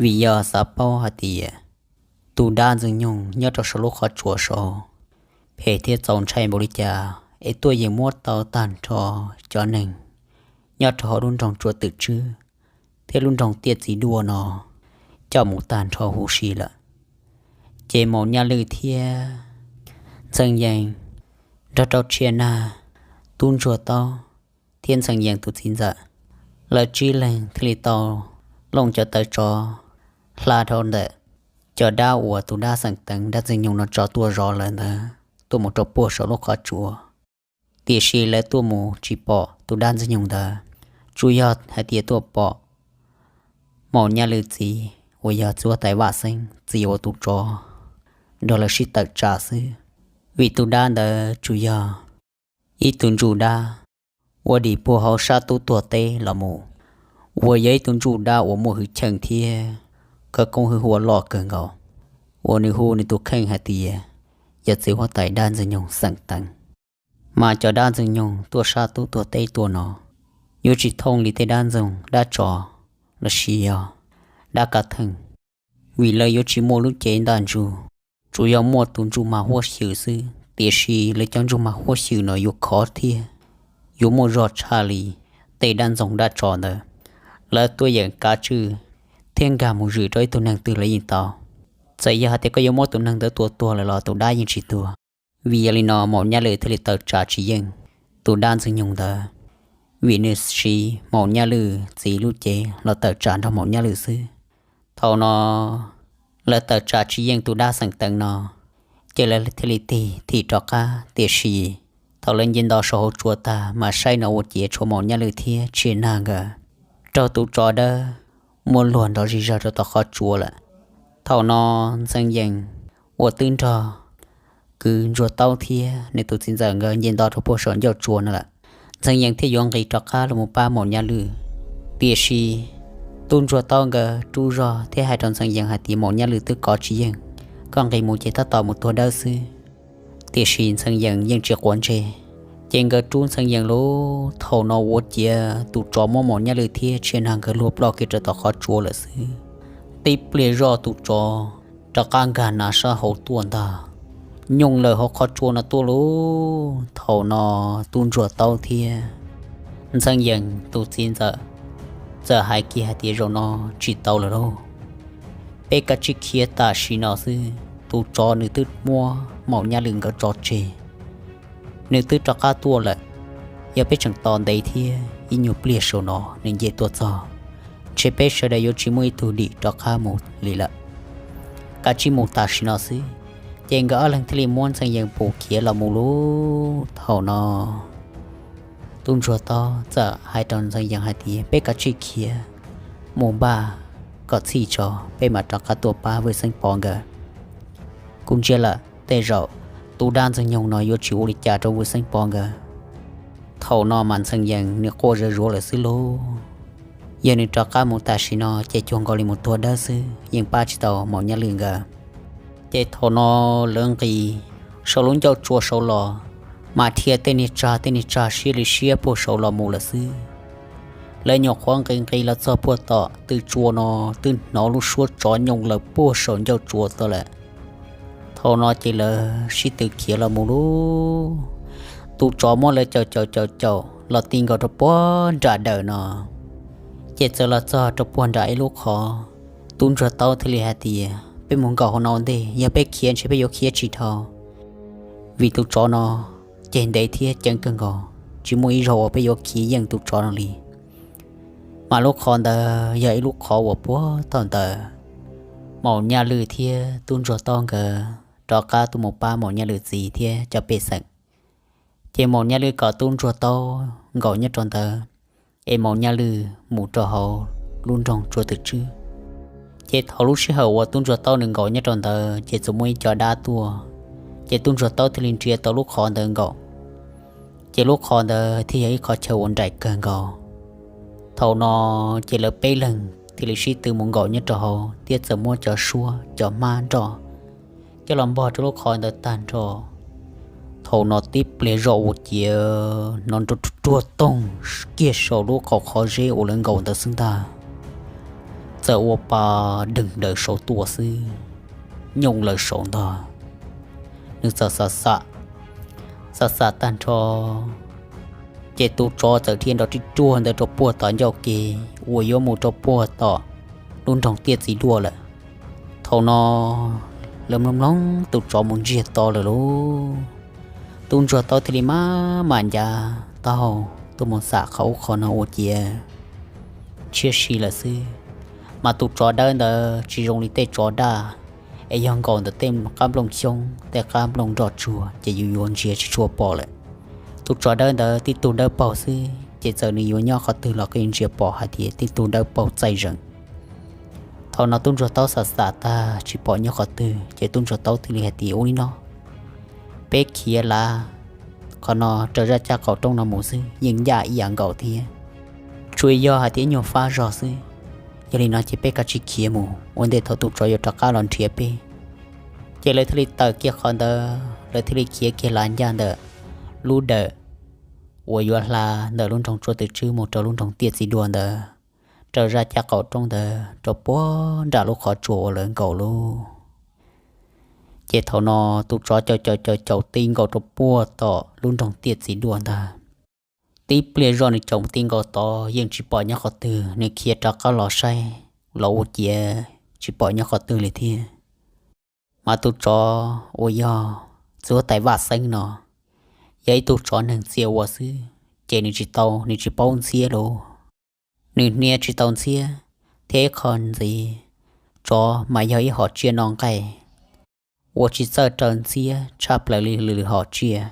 Vim yog xav paub hais tias tus dab Ntxwg Nyoog nyob rau saum lub qhov tsua saud phem thiab txaus ntshai npaum li cas es tuaj yeem muab tau tag nrho cov neeg nyob rau hauv lub nroog Tsua Twm Tswb thiab lub nroog Tiaj Txiv Duaj no coj mus tag nrho huv si lawm. Ces Maum Nyaj Lwj thiab Ntxhee Yees nrog rau Tshia Nag, Tub Ntsuag Taub thiab Ntxhee Yees tus txiv ntxawm, lawv tsib leeg thiaj li tau looj cov taw tsov hla dhau ntawm cov dab uas tus dab xeem teev dab Ntxwg Nyoog no tso tuaj zov lawv ntawd tuaj mus rau puag saum lub qhov tsua. Tiam sis lawv tuaj mus tsis pom tus dab Ntxwg Nyoog ntawd, tsuas yog hais tias tuaj pom Maum Nyaj Lwj txiv uas yog txiv huab tais Vaj Xeeb, txiv uas tus tsov nrog lawv sib tawm tsam xwb. Vim tus dab ntawd tsuas yog ib tug ntsuj dab uas dim puag hauv sab tub tuag teb los mus, uas yog ib tug ntsuj dab uas muaj hwj chim thiab khawv koob hwj huam loj kawg nkaus, uas nws hu nws tus kheej hais tias yog txiv huab tais dab Ntxwg Nyoog xeem teev. Mas cov dab Ntxwg Nyoog tuaj sab tub tuag teb tuaj no yuav tsis thooj li tej dab ntxoog dab tsov los sis yog dab kav theej, vim lawv yuav tsis muaj lub cev ntaj ntsug, tsuas yog muaj tus ntsuj mag huab xyw xwb. Tiam sis lawv cov ntsuj mag huab xyw no yuav khov thiab yuav muaj zog tshaj li tej dab ntxoog dab tsov ntawd. Lawv tuaj yeem kav tswj thiab nkag mus zwm rau ib tug neeg twg los yeej tau. Txawm yog hais tias koj yuav muab tus neeg ntawd tua tuag lawm los tus dab yeej tsis tuag. Vim yog li no Maum Nyaj Lwj thiaj li tawm tsam tsis yeej tus dab Ntxwg Nyoog ntawd, vim nws siv Maum Nyaj Lwj txiv lub cev los tawm tsam nrog Maum Nyaj Lwj xwb. Thaum no lawv tawm tsam tsis yeej tus dab xeem teev no, ces lawv thiaj li tig thim rov qab. Tiam sis thaum lawv nce nto saum hauv tsua tag mas saib no ua ciav tshuav Maum Nyaj Lwj thiab Tshia Nag nkawd raug tus tsov dawb muab luag nrov zig zag rau tom qhov tsua lawm. Thaum no Ntxhee Yees uas twb nrog kwv Ntsuag Taub thiab nws tus txiv ntxawm nkawd nce nto rau puag saum ncauj tsua no lawm, Ntxhee Yees thiaj yuav nqis rov qab los mus pab Maum Nyaj Lwj. Tiam sis Tub Ntsuag Taub nkawd rub zog thiab hais rau Ntxhee Yees hais tias Maum Nyaj Lwj twb kov tsis yeej, koj nqis mus ces tab tom mus tuag dawb xwb. Tiam sis Ntxhee Yees yeej tsis quav ntsej, ces nkawd rub Ntxhee Yees lauj. Thaum no ua ciav tus tsov muab Maum Nyaj Lwj thiab Tshia Nag nkawd luag ploj kiag rau tom qhov tsua lawm xwb. Tib pliag zoj tus tsov rov qab nkag nav sab hauv tuaj ntag, nyooj lawm hauv qhov tsua no tuaj lauj. Thaum no Tub Ntsuag Taub thiab Ntxhee Yees tus txiv ntxawm txawm hais kiag hais tias zaum no tsis tau lawm lauj, peb kav tsij khiav tam sim no xwb. Tus tsov nws twb muab Maum Nyaj Lwj nkawd tso tseg, nws twb rov qab tuaj lawm. Yog peb tseem tos ntev thiab ib nyuag pliag saum no nws nce tuaj txog, ntshe peb sawv daws yuav tsis muaj ib tug dim rov qab mus li lawm. Kav tsij mus tam sim no xwb. Ces nkawd ob leeg thiaj li muab Ntxhee Yees pus khiav los mus lauj. Thaum no Tub Ntsuag Taub txawm hais rau Ntxhee Yees hais tias peb kav tsij khiav mus npaj kom txhij tso, peb mam rov qab tuaj pab Vwj Xeeb Pov nkawd. Kuv ntsia lawm tej zaum tus dab Ntxwg Nyoog no yuav tsis ua li cas rau Vwj Xeeb Pov nkawd. Thaum no mas Ntxhee Yees nws quaj zuj zus lawm xwb lauj. Yog nws rov qab mus tam sim no ces cuag nkaus li mus tuag dawb xwb, yeej pab tsis tau Maum Nyaj Lwj nkawd. Ces thaum no lawv nqis saum lub ncauj tsua saud los, mas dhia tej niag tsag tej niag tsag siab li siab puag saud los mus lawm xwb. Lawv nyuam qhuav nqis nqis los txog puag tom tw tsua no, twb hnov lub suab tsov nyooj lawm puag saum ncauj tsua tod lawm. Thaum no ces lawv sib tw khiav los mus lauj. Tus tsov muab lawv caum caum caum caum los ti nkaus rau puag nram dawm no, ces txawm los txog rau puag nram ib lub qhov. Tub Ntsuag Taub thiaj li hais tias peb mus nkaum hauv no ua ntej, yog peb khiav ntshe peb yuav khiav tsis dhau, vim tus tsov no ceg ntev thiab ceev kawg nkaus, tsis muaj ib zaug uas peb yuav khiav yeej tus tsov no li. Mas lub qhov ntawd yog ib lub qhov uas puag thaum ntawd Maum Nyaj Lwj thiab Tub Ntsuag Taub nkawd rov qab tuaj mus pab Maum Nyaj Lwj txiv thiab cov pej xeem. Ces Maum Nyaj Lwj kom Tub Ntsuag Taub nkaum nyob rau ntawd, es Maum Nyaj Lwj mus rau hauv lub nroog Tsua Twm Tswb. Ces thaum lub sij hawm uas Tub Ntsuag Taub nws nkaum nyob rau ntawd ces txawm muaj ib co dab tuaj, ces Tub Ntsuag Taub thiaj li nrhiav tau lub qhov ntawd nkaum. Ces lub qhov ntawd thiaj yog ib qhov chaw uas nraim kawg nkaus. Thaum no ces lawv peb leeg thiaj li sib tw mus nkaum nyob rau hauv thiab txawm muab cov suab cov hmab nroj coj los npog rau lub qhov ntawd tag nrho. Thaum no tib pliag zoj ua ciav hnov nrov ruag toog kiag saum lub qhov zeb uas lawv nkaum ntawd xwb ntag. txawm ua pa deeg daws saud tua xwb, nyooj laws saum ntag. Nws txawm xam xam, xam xam tag nrho, ces tus tsov txawm dhia nrov rib ruag ntawd rau puag tom ncauj ke uas yuav mus rau puag tom lub nroog Tiaj Txiv Duaj lawm. Thaum no lawv mloog mloog tus tsov mus ntsiag to lawm lauj, tub ntsuag taub thiaj li maj mam ncav taub hau tuaj mus xam qhov ub qhov no ua ciav tshiab si lawm xwb. Mas tus tsov dawb ntawd tsis zoo li tej tsov daj, es yog nkaum ntawm tej qab nplooj xyoob tej qab nplooj nroj tsuag ces yus yuav ntsia tsis tshua pom lawm. Tus tsov dawb ntawd tib tug dawb paug xwb ces txawm nws yuav nyob qhov twg los kuj ntsia pom hais tias tib tug dawb paug txaij zeem. Thaum no tub ntsuag taub xam xam tag tsis pom nyob qhov twg ces tub ntsuag taub thiaj li hais tias, ua li no, peb khiav lav qhov no raws zaj caj qaum roob no mus xwb yeej ncaj ib yam nkaus thiab, tsuas yog hais tias ib nyuag fab zog xwb. Yog li no ces peb kav tsij khiav mus ua ntej thaum tus tsov yuav rov qab los nrhiav peb. Ces lawv thiaj li tawm kiag qhov ntawd, lawv thiaj li khiav kiag lav ncaj ntawm lub dawm uas yuav hla ntawm lub nroog Tsua Twm Tswb mus rau lub nroog Tiaj Txiv Duaj ntawd, raws zaj caj qaum roob ntawd rau puag nram lub qhov tsua uas lawv nkaum lauj. Ces thaum no tus tsov caum caum caum caum ti nkaus rau puag tom lub nroog Tiaj Txiv Duaj ntag. Tib pliag zoj nws caum ti nkaus tod yeej tsis pom nyob qhov twg, nws khiav rov qab los saib los ua ciav tsis pom nyob qhov twg li thiab. Mas tus tsov uas yog txiv huab tais Vaj Xeeb no yog ib tug tsov neeg txia ua xwb, ces nws tsis tau, nws tsis paub ntxhiab lauj. Nws hnia tsis tau ntxhiab, thiab ib qho ntxiv, tsov mas yog ib hom tsiaj noj nqaij uas tsis txawj raws ntxhiab tshaj plaws li lwm hom tsiaj.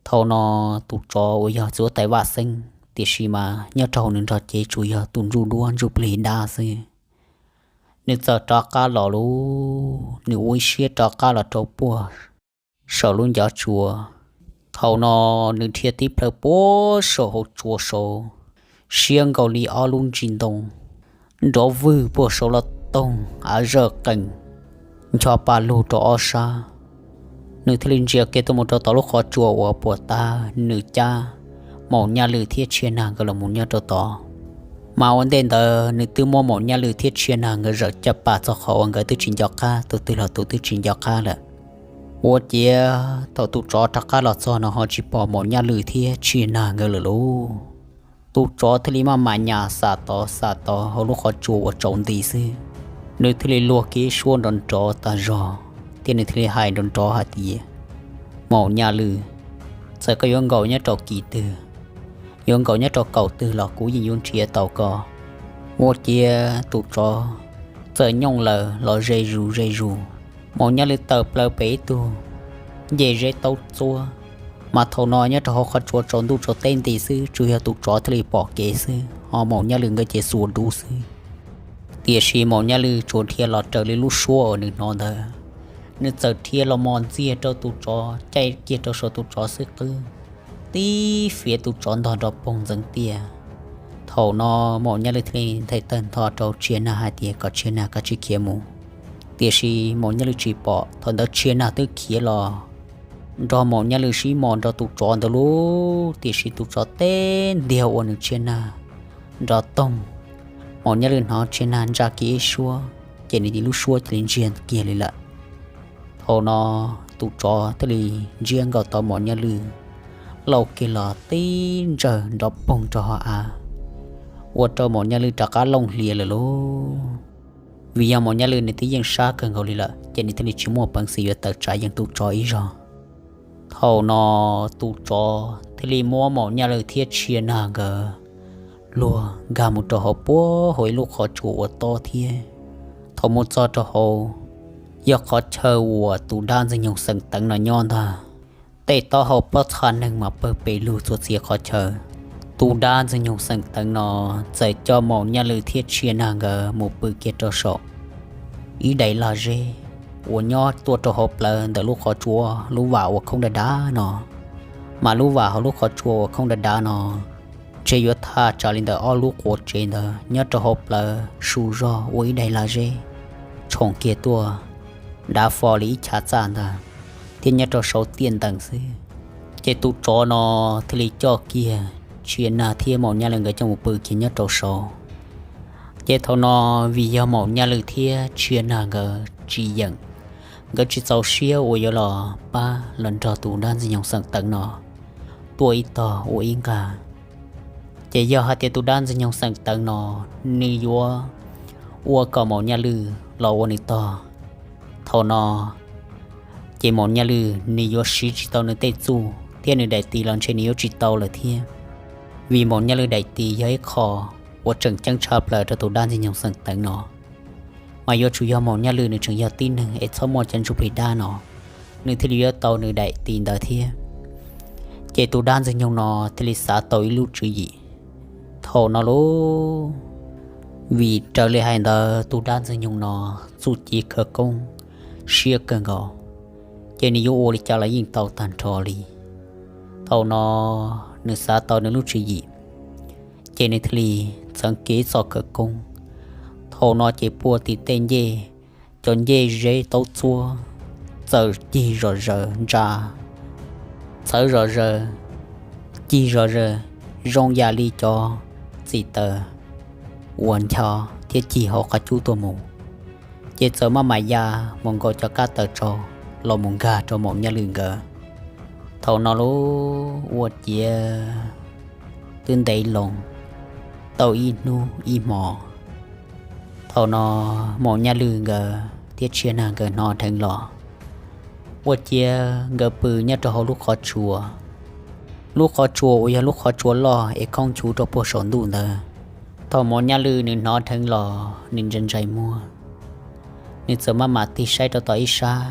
Thaum no tus tsov uas yog txiv huab tais Vaj Xeeb tiam sis mas nyob rau hauv nws nrog cev tsuas yog tus ntsuj duab ntsuj plig dab xwb. Nws txawm rov qab los lauj, nws ua ib siab rov qab los rau puag saum lub ncov tsua. Thaum no nws dhia tib plhaw puag saum hauv tsua saud, siab nkaus li ob lub ntsis ntoo, nrov vwg puag saud los toog av zawj qees, ncho pa lug rau ob sab. Nws thiaj li ntsia kiag tuaj mus rau tom lub qhov tsua uas puag ta nws cab Maum Nyaj Lwm thiab Tshia Nag nkawd los mus nyob rau tod. Mas ua ntej ntawd nws twb muab Maum Nyaj Lwm thiab Tshia Nag nkawd zawm caj pas txog qhov uas nkawd twb tsis nco qab, tus twg los tus twb tsis nco qab lawm. Ua ciav thaum tus tsov rov qab los txog no ho tsis pom Maum Nyaj Lwm thiab Tshia Nag nkawd lawm lauj. Tus tsov thiaj li maj mam nyas xam tod xam tod hauv lub qhov tsua uas tsaus nti xwb. Nws thiaj li luag kiag ib suab nrov nrov tas zog, thiab nws thiaj li hais nrov nrov hais tias, Maum Nyaj Lwm, txawm koj yuav nkaum nyob rau kis twg, yuav nkaum nyob rau kaum twg los kuv yeej yuav nrhiav tau koj. Ua ciav tus tsov txawm nyooj laws los ze zus ze zus. Maum Nyaj Lwm tawm plaws pem ib tug ncej zeb taub txuab, mas thaum no nyob rau hauv qhov tsua tsaus ntuj tsaus teb nti xwb, tsuas yog tus tsov thiaj li pom kev xwb, ho Maum Nyaj Lwm nkawd ces xuas dub xwb. Tiam sis Maum Nyaj Lwm tsuas dhia los raws li lub suab uas nws hnov ntawd, nws txawm dhia los mos ntxiag rau tus tsov, caij kiag rau saum tus tsov xwb qwb, tib fiav tus tsov ntog nrov poog ntxeev tiaj. Thaum no Maum Nyaj Lwm thiaj li nthe tawg ntho rau Tshia Nag hais tias kom Tshia Nag kav tsij khiav mus. Tiam sis Maum Nyaj Lwm tsis pom, thaum ntawd Tshia Nag twb khiav los nrog Maum Nyaj Lwm sib mos nrog tus tsov ntawd lauj, tiam sis tus tsov teb ntiag ua nws Tshia Nag nrov toog. Maum Nyaj Lwm hnov Tshia Nag ntsa kiag ib suab, ces nws lub suab cia li ntsiag kiag li lawm. Thaum no tus tsov thiaj li ntsiab nkaus tau Maum Nyaj Lwm, lauj kiag los tib ntsawg nrov poog rau hauv av, ua rau Maum Nyaj Lwm rov qab looj hlias lawm lauj. Vim yog Maum Nyaj Lwm nws twb yeej sab kawg nkaus li lawm, ces nws thiaj li tsis muaj peev xwm yuav tawm tsam yeej tus tsov ib zaug. Thaum no tus tsov thiaj li muab Maum Nyaj Lwm thiab Tshia Nag nkawd luag nkag mus rau hauv puag hauv ib lub qhov tsua uas tob thiab. Thaum mus txog rau hauv, yog qhov chaw uas tus dab Ntxwg Nyoog xeem Teev no nyob ntag. Tej taub hau pob txha neeg mas pawg pes lug txhua txhia qhov chaw. Tus dab Ntxwg Nyoog xeem Teev no txawm coj Maum Nyaj Lwm thiab Tshia Nag nkawd mus pw kiag rau saum ib daim lag zeb uas nyob tuaj rau hauv plawv ntawm lub qhov tsua, lub vam uas khoob dav dav no. Mas lub vam hauv lub qhov tsua uas khoob dav dav no ntshe yuav thaj tsam li ntawm ob lub quav tsev ntawd, nyob rau hauv plawv su zog ua ib daim lag zeb tshoom kiag tuaj dav fo li ib chav txaj ntag, thiab nyob rau saud tiaj ntees xwb. Ces tus tsov no thiaj li coj kiag Tshia Nag thiab Maum Nyaj Lwm nkawd coj mus pw kiag nyob rau saud. Ces thaum no vim yog Maum Nyaj Lwm thiab Tshia Nag nkawd tsis yeem, nkawd tsis txaus siab uas yuav los pab los nrog tus dab ntxwg nyoog xeem teev no tuaj ib tog ua ib nqag. Ces yog hais tias tus dab ntxwg nyoog xeem teev no nws yuav ua kom Maum Nyaj Lwm los ua nws tog, thaum no ces Maum Nyaj Lwm nws yuav siv tsis tau nws tej txuj thiab nws daim tis los ntshe nws yuav tsis tau lawm thiab. Vim Maum Nyaj Lwm daim tis yog ib qho uas tseem ceeb tshaj plaws rau tus dab ntxwg nyoog xeem teev no, mas yuav tsum yog Maum Nyaj Lwm nws tseem yog tib neeg es txhob muaj cov ntsuj plig dab no, nws thiaj li yuav tau nws daim tis ntawd thiab. Ces tus dab ntxwg nyoog no thiaj li xav tau ib lub tswv yim. Thaum no lauj, vim raws li hais ntawd tus dab ntxwg nyoog no txuj ci khawv koob siab kawg nkaus, ces nws yuav ua li cas los yeej tau tag nrho li. Thaum no nws xav tau nws lub tswv yim, ces nws thiaj li txeev kiag txoj khawv koob. Thaum no ces puag tim tej ncej, cov ncej zeb taub txuab txawm cig zom zaws ntsa, txawv zom zaws, cig zom zaws zoo yam li cov txim taws uas ncho thiab cig hauv qhov cub tuaj mus, ces txawm maj mam ya mus nkaus cov kab taws tsau los mus nkag rau Maum Nyaj Lwm nkawd. Thaum no lauj, ua ciav twb ntev loo tau ib hnub ib hmo. Thaum no Maum Nyaj Lwm nkawd thiab Tshia Nag nkawd hnov dheev los, ua ciav nkawd pw nyob rau hauv lub qhov tsua. Lub qhov tsua uas yog lub qhov tsua loj es khoob nchuv rau puag saum ntuj ntawd. Thaum Maum Nyaj Lwm nws hnov dheev los nws ntsais ntsais muag, nws txawm maj mam tig saib rau tom ib sab,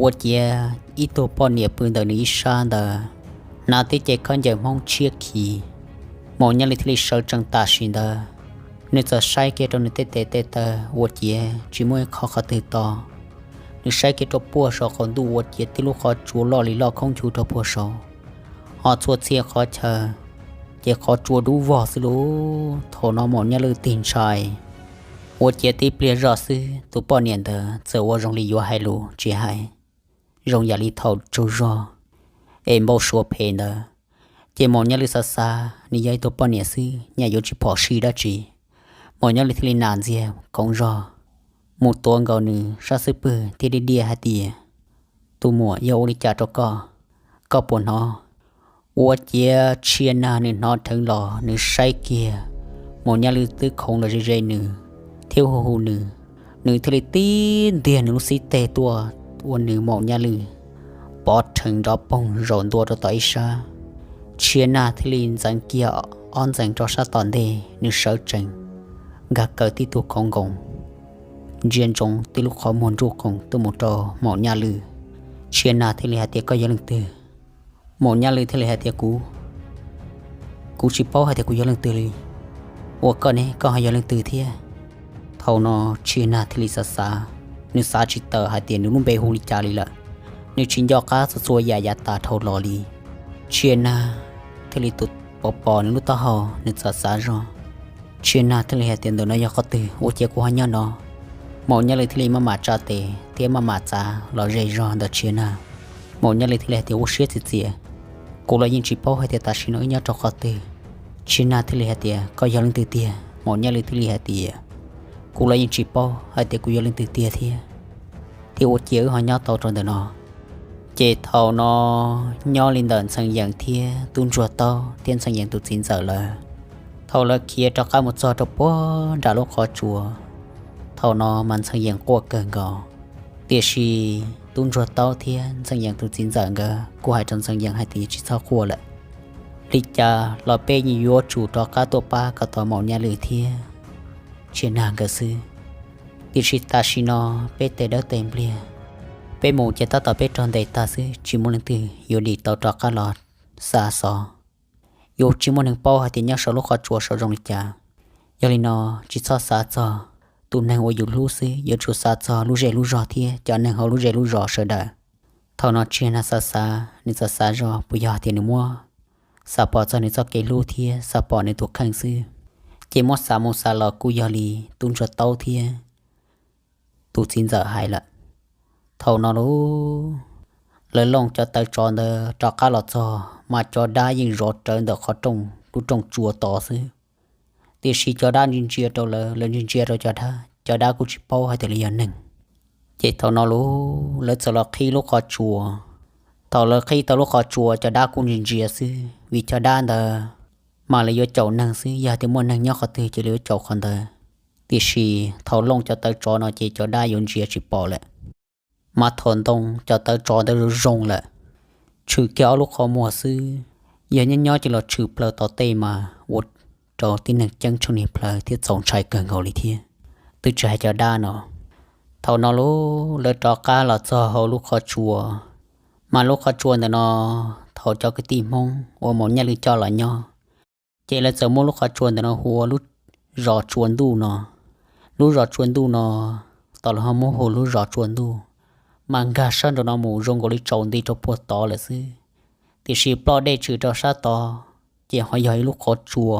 ua ciav ib tug poj niam pw ntawm nws ib sab ntawd, hnav tib ce khaub ncaws Hmoob tshiab khiv. Maum Nyaj Lwm thiaj li sawv tsees tam sim ntawd, nws txawm saib kiag rau nws tej tes tej taw ua ciav tsis muaj ib qho qhov twg to. Nws saib kiag rau puag saum qaum ntuj ua ciav tib lub qhov tsua loj li loj khoob nchuv rau puag saud, ho txhua txhia qhov chaw ces qhov tsua dub vog xwb lauj. Thaum no Maum Nyaj Lwm tig ntshai, ua ciav tib pliag zoj xwb tus poj niam ntawd txawm ua zoo li yuav hais lus tsis hais, zoo yam li thaum tsaug zog es npau suav phem ntawd. Ces Maum Nyaj Lwm xav xav nws yog ib tug poj niam xwb nyaj yuav tsis phom sij dab tsi. Maum Nyaj Lwm thiaj li nas ntxiag khoov zog mus tuav nkaus nws sab xub pwg thiab diaj diaj hais tias, Tus muam, yog ua li cas rau koj? Koj puas hnov? Ua ciav Tshia Nag nws hnov dheev los nws saib kiag Maum Nyaj Lwm twb khoov los ze ze nws thiab hu hu nws, nws thiaj li tib ntiag nws lub xib teg tuaj ua nws Maum Nyaj Lwm pov rhees nrov poog zaum ntua rau tom ib sab. Tshia Nag thiaj li ntxeev kiag ob ntxees rau sab tom ntej, nws sawv tsees nkag kaw tib tug khoov nkoos, ntsia ntsoov tib lub qhov muag nruj qoos tuaj mus rau Maum Nyaj Lwm. Tshia Nag thiaj li hais tias, Koj yog leej twg? Maum Nyaj Lwm thiaj li hais tias, Kuv, kuv tsis paub hais tias kuv yog leej twg li. Ua koj ne, koj ho yog leej twg thiab? Thaum no Tshia Nag thiaj li xav xav, nws xav tsis tawm hais tias nws lub npe hu li cas li lawm. Nws tsis nco qab txhua txhua yam yav tas dhau los li. Tshia Nag thiaj li tus pos pos nws lub taub hau, nws txawm xav zog. Tshia Nag thiaj li hais tias, Ntawm no yog qhov twg ua ciav kuv ho nyob no? Maum Nyaj Lwm thiaj li maj mam tsa tes thiab maj mam txav los ze zog ntawm Tshia Nag. Maum Nyaj Lwm thiaj li hais tias, Ua siab txias txias, kuv los yeej tsis paub hais tias tam sim no wb nyob rau qhov twg. Tshia Nag thiaj li hais tias, Koj yog leej twg tiag? Maum Nyaj Lwm thiaj li hais tias, Kuv los yeej tsis paub hais tias kuv yog leej twg tiag thiab, thiab ua ciav wb ho nyob tau rau ntawm no. Ces thaum no nyob li ntawm Ntxhee Yees thiab tub ntsuag Taub thiab Ntxhee Yees tus txiv ntxawm lawm, thaum lawv khiav rov qab mus txog rau puag nram lub qhov tsua, thaum no mas Ntxhee Yees quaj kawg nkaus. Tiam sis tub ntsuag Taub thiab Ntxhee Yees tus txiv ntxawm nkawd kuj hais rau Ntxhee Yees hais tias tsis txhob quaj lawm, li cas los peb yeej yuav tsum rov qab tuaj pab kom tau Maum Nyaj Lwm thiab Tshia Nag nkawd xwb. Tiam sis tam sim no peb tes dawb tes npliag, peb mus ces tab tom peb raug ntes tag xwb, tsis muaj leej twg yuav dim tau rov qab los xa xov. Yuav tsis muaj neeg paub hais tias nyob saum lub qhov tsua saud zoo li cas. Yog li no, tsis txhob xav txog tus neeg uas yus hlub xwb, yuav tsum xav txog lub zej lub zog thiab cov neeg hauv lub zej lub zos sawv daws. Thaum no Tshia Nag xav xav, nws txawm xav zog puas yog tias nws muab xav pom txog nws txoj kev hlub thiab xav pom nws tus kheej xwb, ces muab xav mus xav los kuj yog li tub ntsuag Taub thiab tus txiv ntxawm hais lawm. Thaum no lauj, lawv looj cov taw tsov ntawd rov qab los txog mas cov dab yeej zov rawv ntawm qhov rooj, lub rooj tsua tod xwb. Tiam sis cov dab ntsia ntsia rau lawv, lawv ntsia ntsia rau cov dab, cov dab kuj tsis paub hais tias lawv yog neeg. Ces thaum no lawv txawm los qhib lub qhov tsua. Thaum lawv qhib tau lub qhov tsua cov dab kuj ntsia ntsia xwb, vim cov dab ntawd mas lawv yuav caum neeg xwb, yog tias muaj neeg nyob qhov twg ces lawv yuav caum qhov ntawd. Tiam sis thaum looj cov tawv tsov no ces cov dab yuav ntsia tsis pom lawm. Mas thaum ntoo cov tawv tsov ntawd zoo zoo lawm, tshwm kiag ob lub qhov muag xwb, yog nyob nyob ces los tshwm plaws tom tej mas ua rau tib neeg ceeb tsheej niag plawv thiab txaus ntshai kawg nkaus li thiab. Twb tsis hais cov dab no. Thaum no lawv rov qab los txog hauv lub qhov tsua, mas lub qhov tsua ntawm no thaum cov kwv tij Hmoob uas Maum Nyaj Lwj coj los nyob, ces lawv txawm muab lub qhov tsua ntawm no hu ua lub zos Tsua Ntuj no. Lub zos Tsua Ntuj no, tau lawv ho muab hu lub zos Tsua Ntuj, mas nkag sab nraum no mus zoo nkaus li tsaus nti rau puag tod lawm xwb. Tiam sis ploj dej tshwm rau sab tod, ces ho yog ib lub qhov tsua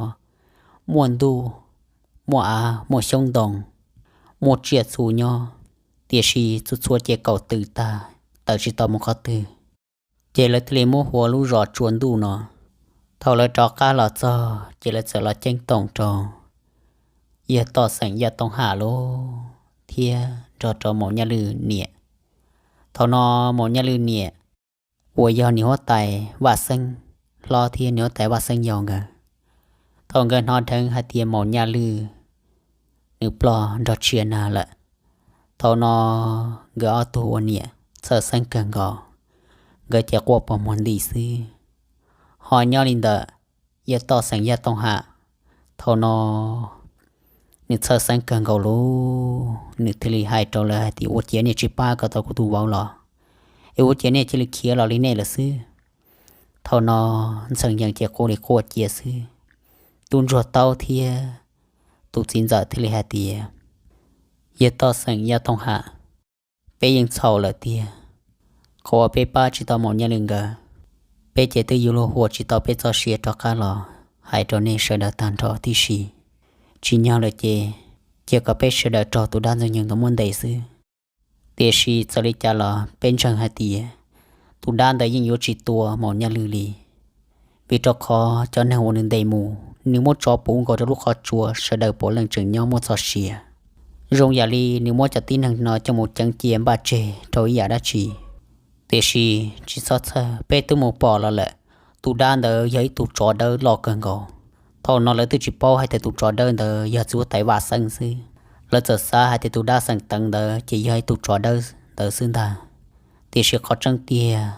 muaj ntuj, muaj av, muaj xyoob ntoo, muaj tsiaj txhu nyob, tiam sis txhua txhua ces kaum tw tag, tawm tsis tau mus qhov twg. Ces lawv thiaj li muab hu ua lub zos Tsua Ntuj no. Thaum lawv rov qab los txog ces lawv txawm los ceeb toom rau yawg Toj Xeem Yaj Tooj Ham lawm thiab nrog rau Maum Nyaj Lwj niam. Thaum no Maum Nyaj Lwj niam uas yog niam huab tais Vaj Xeeb hlob thiab niam huab tais Vaj Xeeb yau nkawd, thaum nkawd hnov dheev hais tias Maum Nyaj Lwj nws ploj nrog Tsia Nag lawm, thaum no nkawd ob tug ua niam txhawj xeeb kawg nkaus, nkawd ces quaj pog muag nti xwb. Ho nyob li ntawm yawg Toj Xeem Yaj Tooj Ham, thaum no nws txhawj xeeb kawg nkaus lawm, nws thiaj li hais rau lawv hais tias, ua ciav nej tsis pab kom tau kuv tus vauv los, es ua ciav nej cia li khiav los li nej lawm xwb. Thaum no Ntxhee Yees ces quaj li quaj cia xwb. Tub Ntsuag Taub thiab tus txiv ntxawm thiaj li hais tias, yawg Toj Xeem Yaj Tooj Ham, peb yeej txhaum lawm tiag. Qhov uas peb pab tsis tau Maum Nyaj Lwj nkawd, peb ces twb yuav luag hu tsis tau peb txoj sia rov qab los hais rau nej sawv daws tag nrho tib si. Tsim nyog lawm ces cia kom peb sawv daws raug tus dab Ntxwg Nyoog ntawd muab ntes xwb. Tiam sis txawm li cas los peb ntseeg hais tias tus dab ntawd yeej yuav tsis tua Maum Nyaj Lwj li, vim rau qhov cov neeg uas nws ntes mus, nws muab tso puv nkaus rau lub qhov tsua, sawv daws puav leej tseem nyob muaj txoj sia. Zoo yam li nws muab cov tib neeg no coj mus ceev cia npaj tseg rau ib yam dab tsi. Tiam sis tsis txhob txhawj, peb twb mus pom los lawm, tus dab ntawd yog ib tug tsov dawb loj kawg nkaus. Thaum no lawv twb tsis paub hais tias tus tsov dawb ntawd yog txiv huab tais Vaj Xeeb xwb, lawv txawm xav hais tias tus dab xeem teev ntawd ces yog ib tug tsov dawb ntawd xwb ntag. Tiam sis qhov tseeb tiag,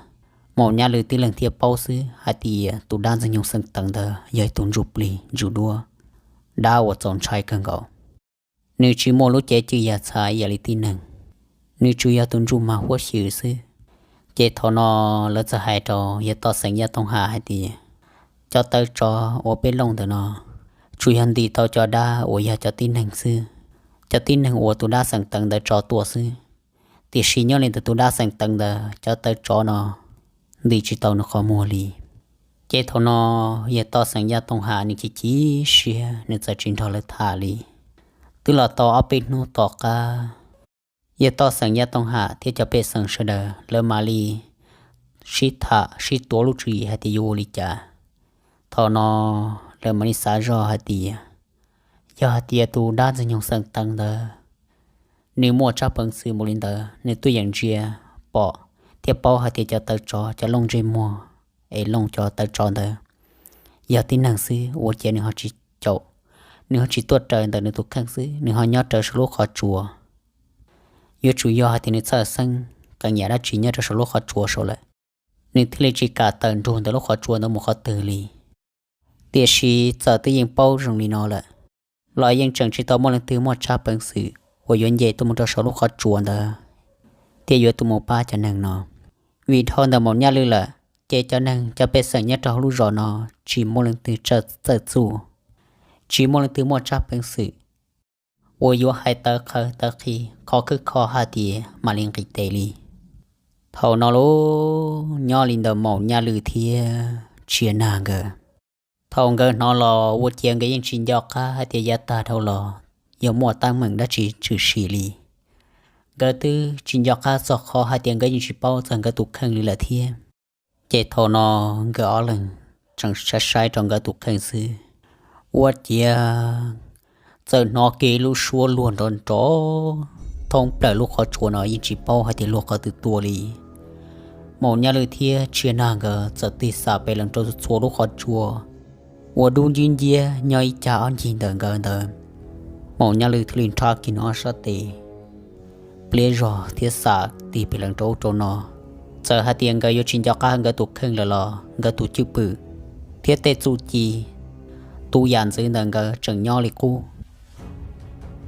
Maum Nyaj Lwj tib leeg thiaj paub xwb hais tias tus dab Ntxwg Nyoog xeem teev ntawd yog ib tug ntsuj plig ntsuj duab, dab uas txaus ntshai kawg nkaus. Nws tsis muaj lub cev cw yam txha ib yam li tib neeg, nws tsuas yog tus ntsuj mag huab xyw xwb. Ces thaum no lawv txawm hais rau yawg Toj Xeem Yaj Tooj Ham hais tias, cov tawv tsov uas peb looj ntawm no tsuas yog ntim tau cov dab uas yog cov tib neeg xwb, cov tib neeg uas tus dab xeem teev ntawd tso tuaj xwb. Tiam sis nyob li ntawm tus dab xeem teev ntawd cov tawv tsov no ntim tsis tau nws qhov muag li. Ces thaum no yawg Toj Xeem Yaj Tooj Ham nws chim chim siab, nws txawm tsis nrog lawv tham li. Twb los tau ob peb hnub tom qab, yawg Toj Xeem Yaj Tooj Ham thiab cov pej xeem sawv daws lawv mam li sib tham sib tuav lub tswv yim hais tias yuav ua li cas. Thaum no lawv mam li xav zoj hais tias, yog hais tias tus dab Ntxwg Nyoog xeem teev ntawd nws muaj tsab peev xwm mus li ntawd, nws tuaj yeem ntsia pom thiab paub hais tias cov tawv tsov, cov looj ntsej muag es looj cov tawv tsov ntawd yog tib neeg xwb, ua ciav nws ho tsis caum, nws ho tsis tuaj raws ntawm nws tus kheej xwb, nws ho nyob raws saum lub qhov tsua. Yuav tsum yog hais tias nws txhawj xeeb qee yam dab tsi nyob rau saum lub qhov tsua saud lawm, nws thiaj li tsis kam tawm nrug ntawm lub qhov tsua ntawd mus qhov twg li. Tiam sis txawm twb yeej paub zoo li no lawm, los yeej tseem tsis tau muaj leej twg muaj tsab peev xwm uas yuav nce tuaj mus rau saum lub qhov tsua ntawd thiab yuav tuaj mus pab cov neeg no. Vim dhau ntawm Maum Nyaj Lwj lawm, ces cov neeg cov pej xeem nyob rau hauv lub zos no tsis muaj leej twg txawj txuj, tsis muaj leej twg muaj tsab peev xwm uas yuav hais tawv qhawv tawv qhi qhov khwb kho hais tias mam li nqis tes li. Thaum no lub nyob li ntawm Maum Nyaj Lwj thiab Tsia Nag nkawd, thaum nkawd hnov los ua ciav nkawd yeej tsis nco qab hais tias yav tag dhau los yog muaj teeb meem dab tsi tshwm sim li. Nkawd twb tsis nco qab txog qhov hais tias nkawd yeej tsis paub txog nkawd tus kheej li lawm thiab. Ces thaum no nkawd ob leeg tseem saib saib rau nkawd tus kheej xwb, Ua ciav txawm hnov kiag lub suab luag nrov nrov thoob plaws lub qhov tsua no yeej tsis paub hais tias luag qhov twg tuaj li. Maum Nyaj Lwj thiab Tsia Nag nkawd txawm tig xam pem lees rau txhua lub qhov tsua uas dub nciab nciab nyob ib cag ob ncig ntawm nkawd ntawd. Maum Nyaj Lwj thiaj li nrhab kiag nws ob sab tes pliab zog thiab xam tig pem lees rau ub rau no. Txawm hais tias nkawd yuav tsis nco qab nkawd tus kheej lawm los nkawd tus cwj pwm thiab tej txuj ci, tus yam ntxwv ntawm nkawd tseem nyob li qub.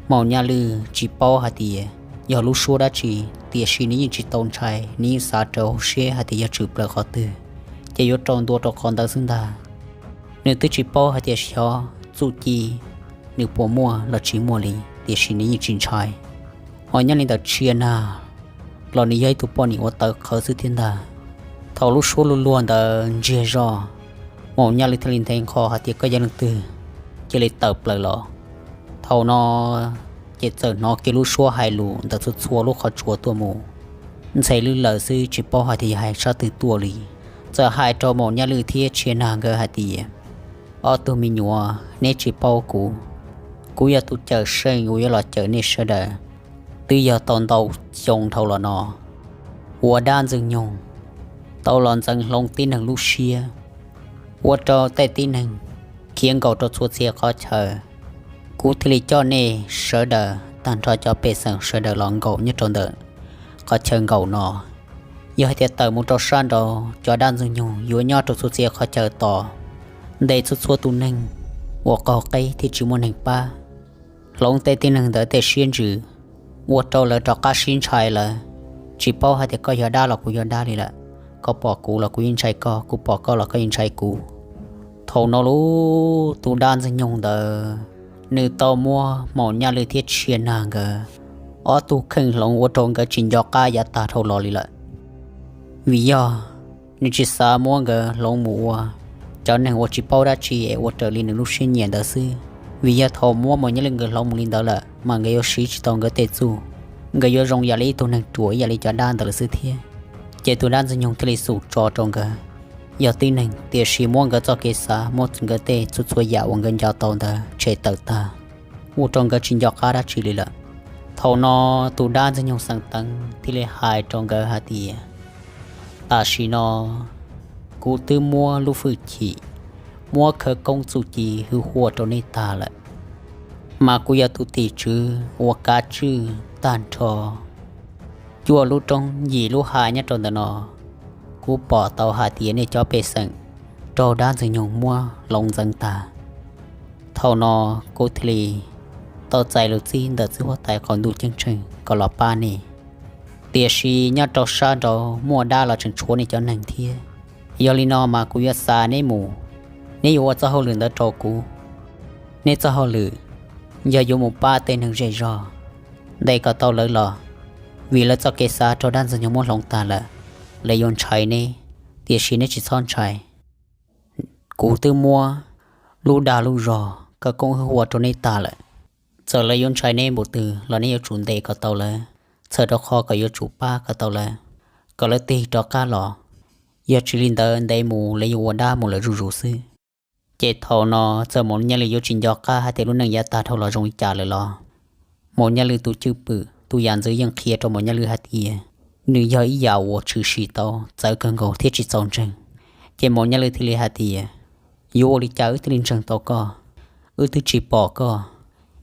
Maum Nyaj Lwj tsis paub hais tias yog lub suab dab tsi, tiam sis nws yeej tsis tau ntshai, nws yeej xav rau hauv siab hais tias yog tshwm plaws qhov twg ces yuav rau ntua rau qhov ntawd xwb ntag. Nws twb tsis paub hais tias xyov txuj ci nws puas muaj los tsis muaj li, tiam sis nws yeej tsis ntshai. Ho nyob li ntawm Tsia Nag los nws yog ib tug poj niam uas tawv qhawv xwb thiab ntag. Thaum lub suab luag luag ntawd ntsiag zog, Maum Nyaj Lwj thiaj li nthe nqho hais tias, Koj yog leej twg? Cia li tawm plaws los. Thaum no ces txawm hnov kiag lub suab hais lus ntawm txhua txhua lub qhov tsua tuaj mus, ntxhe lwj lawm xwb tsis paub hais tias yog hais sab twg tuaj li. Txawm hais rau Maum Nyaj Lwj thiab Tsia Nag nkawd hais tias, Ob tug me nyuam, neb tsis paub kuv. Kuv yog tus cawm seej uas yuav los cawm nej sawv daws. Twb yog tau ntau xyoo dhau los no uas dab Ntxwg Nyoog tau los ntxeev hloov tib neeg lub siab, ua rau tej tib neeg khiav nkaum rau txhua txhia qhov chaw. Kuv thiaj li coj nej sawv daws tag nrho cov pej xeem sawv daws los nkaum nyob rau ntawm qhov chaw nkaum no. Yog hais tias tawm mus rau sab nraud, cov dab Ntxwg Nyoog yuav nyob rau txhua txhia qhov chaw tos ntes txhua txhua tus neeg uas qaug qeb thiab tsis muaj neeg pab, hloov tej tib neeg ntawd tej siab ntsws, ua rau lawv rov qab sib ntshai lawm. Tsis paub hais tias koj yog dab los kuv yog dab li lawm, koj pom kuv los kuv yeej ntshai koj, kuv pom koj los koj yeej ntshai kuv. Thaum no lub tus dab Ntxwg Nyoog ntawd, nws tau muab Maum Nyaj Lwj thiab Tsia Nag nkawd ob tug kheej hloov ua rau nkawd tsis nco qab yav tag dhau los li lawm. Vim yog nws tsis xav muab nkawd hloov mus ua cov neeg uas tsis paub dab tsi es ua raws li nws lub siab nyiam ntawd xwb. Vim yog thaum muab Maum Nyaj Lwj nkawd hloov mus li ntawd lawm mas nkawd yuav siv tsis tau nkawd tej txuj, nkawd yuav zoo yam li ib tug neeg ruam ib yam li cov dab ntawd lawm xwb thiab. Ces tus dab Ntxwg Nyoog thiaj li xum tso rau nkawd yog tib neeg, tiam sis muab nkawd txoj kev xav, muab nkawd tej txhua txhua yam uas nkawd nco tau ntawd tshem tawm tag, ua rau nkawd tsis nco qab dab tsi li lawm. Thaum no tus dab Ntxwg Nyoog Xeem Teev thiaj li hais rau nkawd hais tias, Tam sim no kuv twb muab lub hwj chim, muab khawv koob txuj ci hwj huaj rau nej tag lawm, mas kuv yog tus tim tswv uas kav tswj tag nrho cuaj lub roob yim lub hav nyob rau ntawm no. Kuv pom tau hais tias nej cov pej xeem raug dab Ntxwg Nyoog muab hloov ntxeev tag. Thaum no kuv thiaj li tau txais lus txib ntawm txiv huab tais qaum ntuj ceeb tsheej kom los pab nej. Tiam sis nyob rau sab nraud muaj dab los tseem tshuav nej cov neeg thiab. Yog li no mas kuv yuav xa neb mus, neb yuav ua txoj hauj lwm ntawd rau kuv. Neb txoj hauj lwm yog yuav mus pab tej neeg zej zog, ntes kom tau lawv los, vim lawv txoj kev xav raug dab Ntxwg Nyoog muab hloov tag lawm, lawv yuav ntshai neb, tiam sis neb tsis txhob ntshai. Kuv twb muab lub dag lub zog khawv koob hwj huaj rau neb tag lawm. Txawm lawv yuav ntshai neb npaum twg los neb yuav tsum ntes kom tau lawv, txhawm rau qhov kom yuav tsum pab kom tau lawv, kom lawv tig rov qab los. Yog tsis li ntawd ntev mus lawv yuav ua dab mus lawm zuj zus xwb. Ces thaum no txawm Maum Nyaj Lwj yuav tsis nco qab hais tias lub neej yav tag dhau los zoo li cas lawm los, Maum Nyaj Lwj tus cwj pwm tus yam ntxwv yeej qhia rau Maum Nyaj Lwj hais tias nws yog ib yam uas tshwm sim tau txawv kawg nkaus thiab tsis txaus ntseeg. Ces Maum Nyaj Lwj thiaj li hais tias, Yuav ua li cas wb thiaj li ntseeg tau koj? Wb twb tsis pom koj,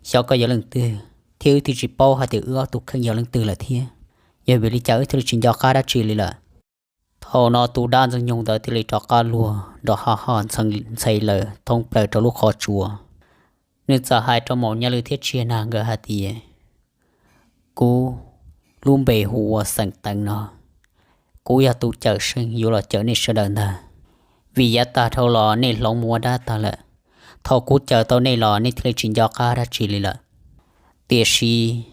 xyov koj yog leej twg, thiab wb twb tsis paub hais tias wb ob tug kheej yog leej twg lawm thiab. Yog vim li cas wb thiaj li tsis nco qab dab tsi li lawm? Thaum no tus dab Ntxwg Nyoog ntawd thiaj li rov qab luag nrov ho ho ntxhee lawm thoob plaws rau lub qhov tsua. Nws txawm hais rau Maum Nyaj Lwj thiab Tsia Nag nkawd hais tias, Kuv lub npe hu ua Xeem Teev no. Kuv yog tus cawm seej yuav los cawm nej sawv daws ntag. Vim yav tag dhau los nej hloov mus ua dab tag lawm. Thaum kuv cawm tau nej los nej thiaj li tsis nco qab dab tsi li lawm. Tiam sis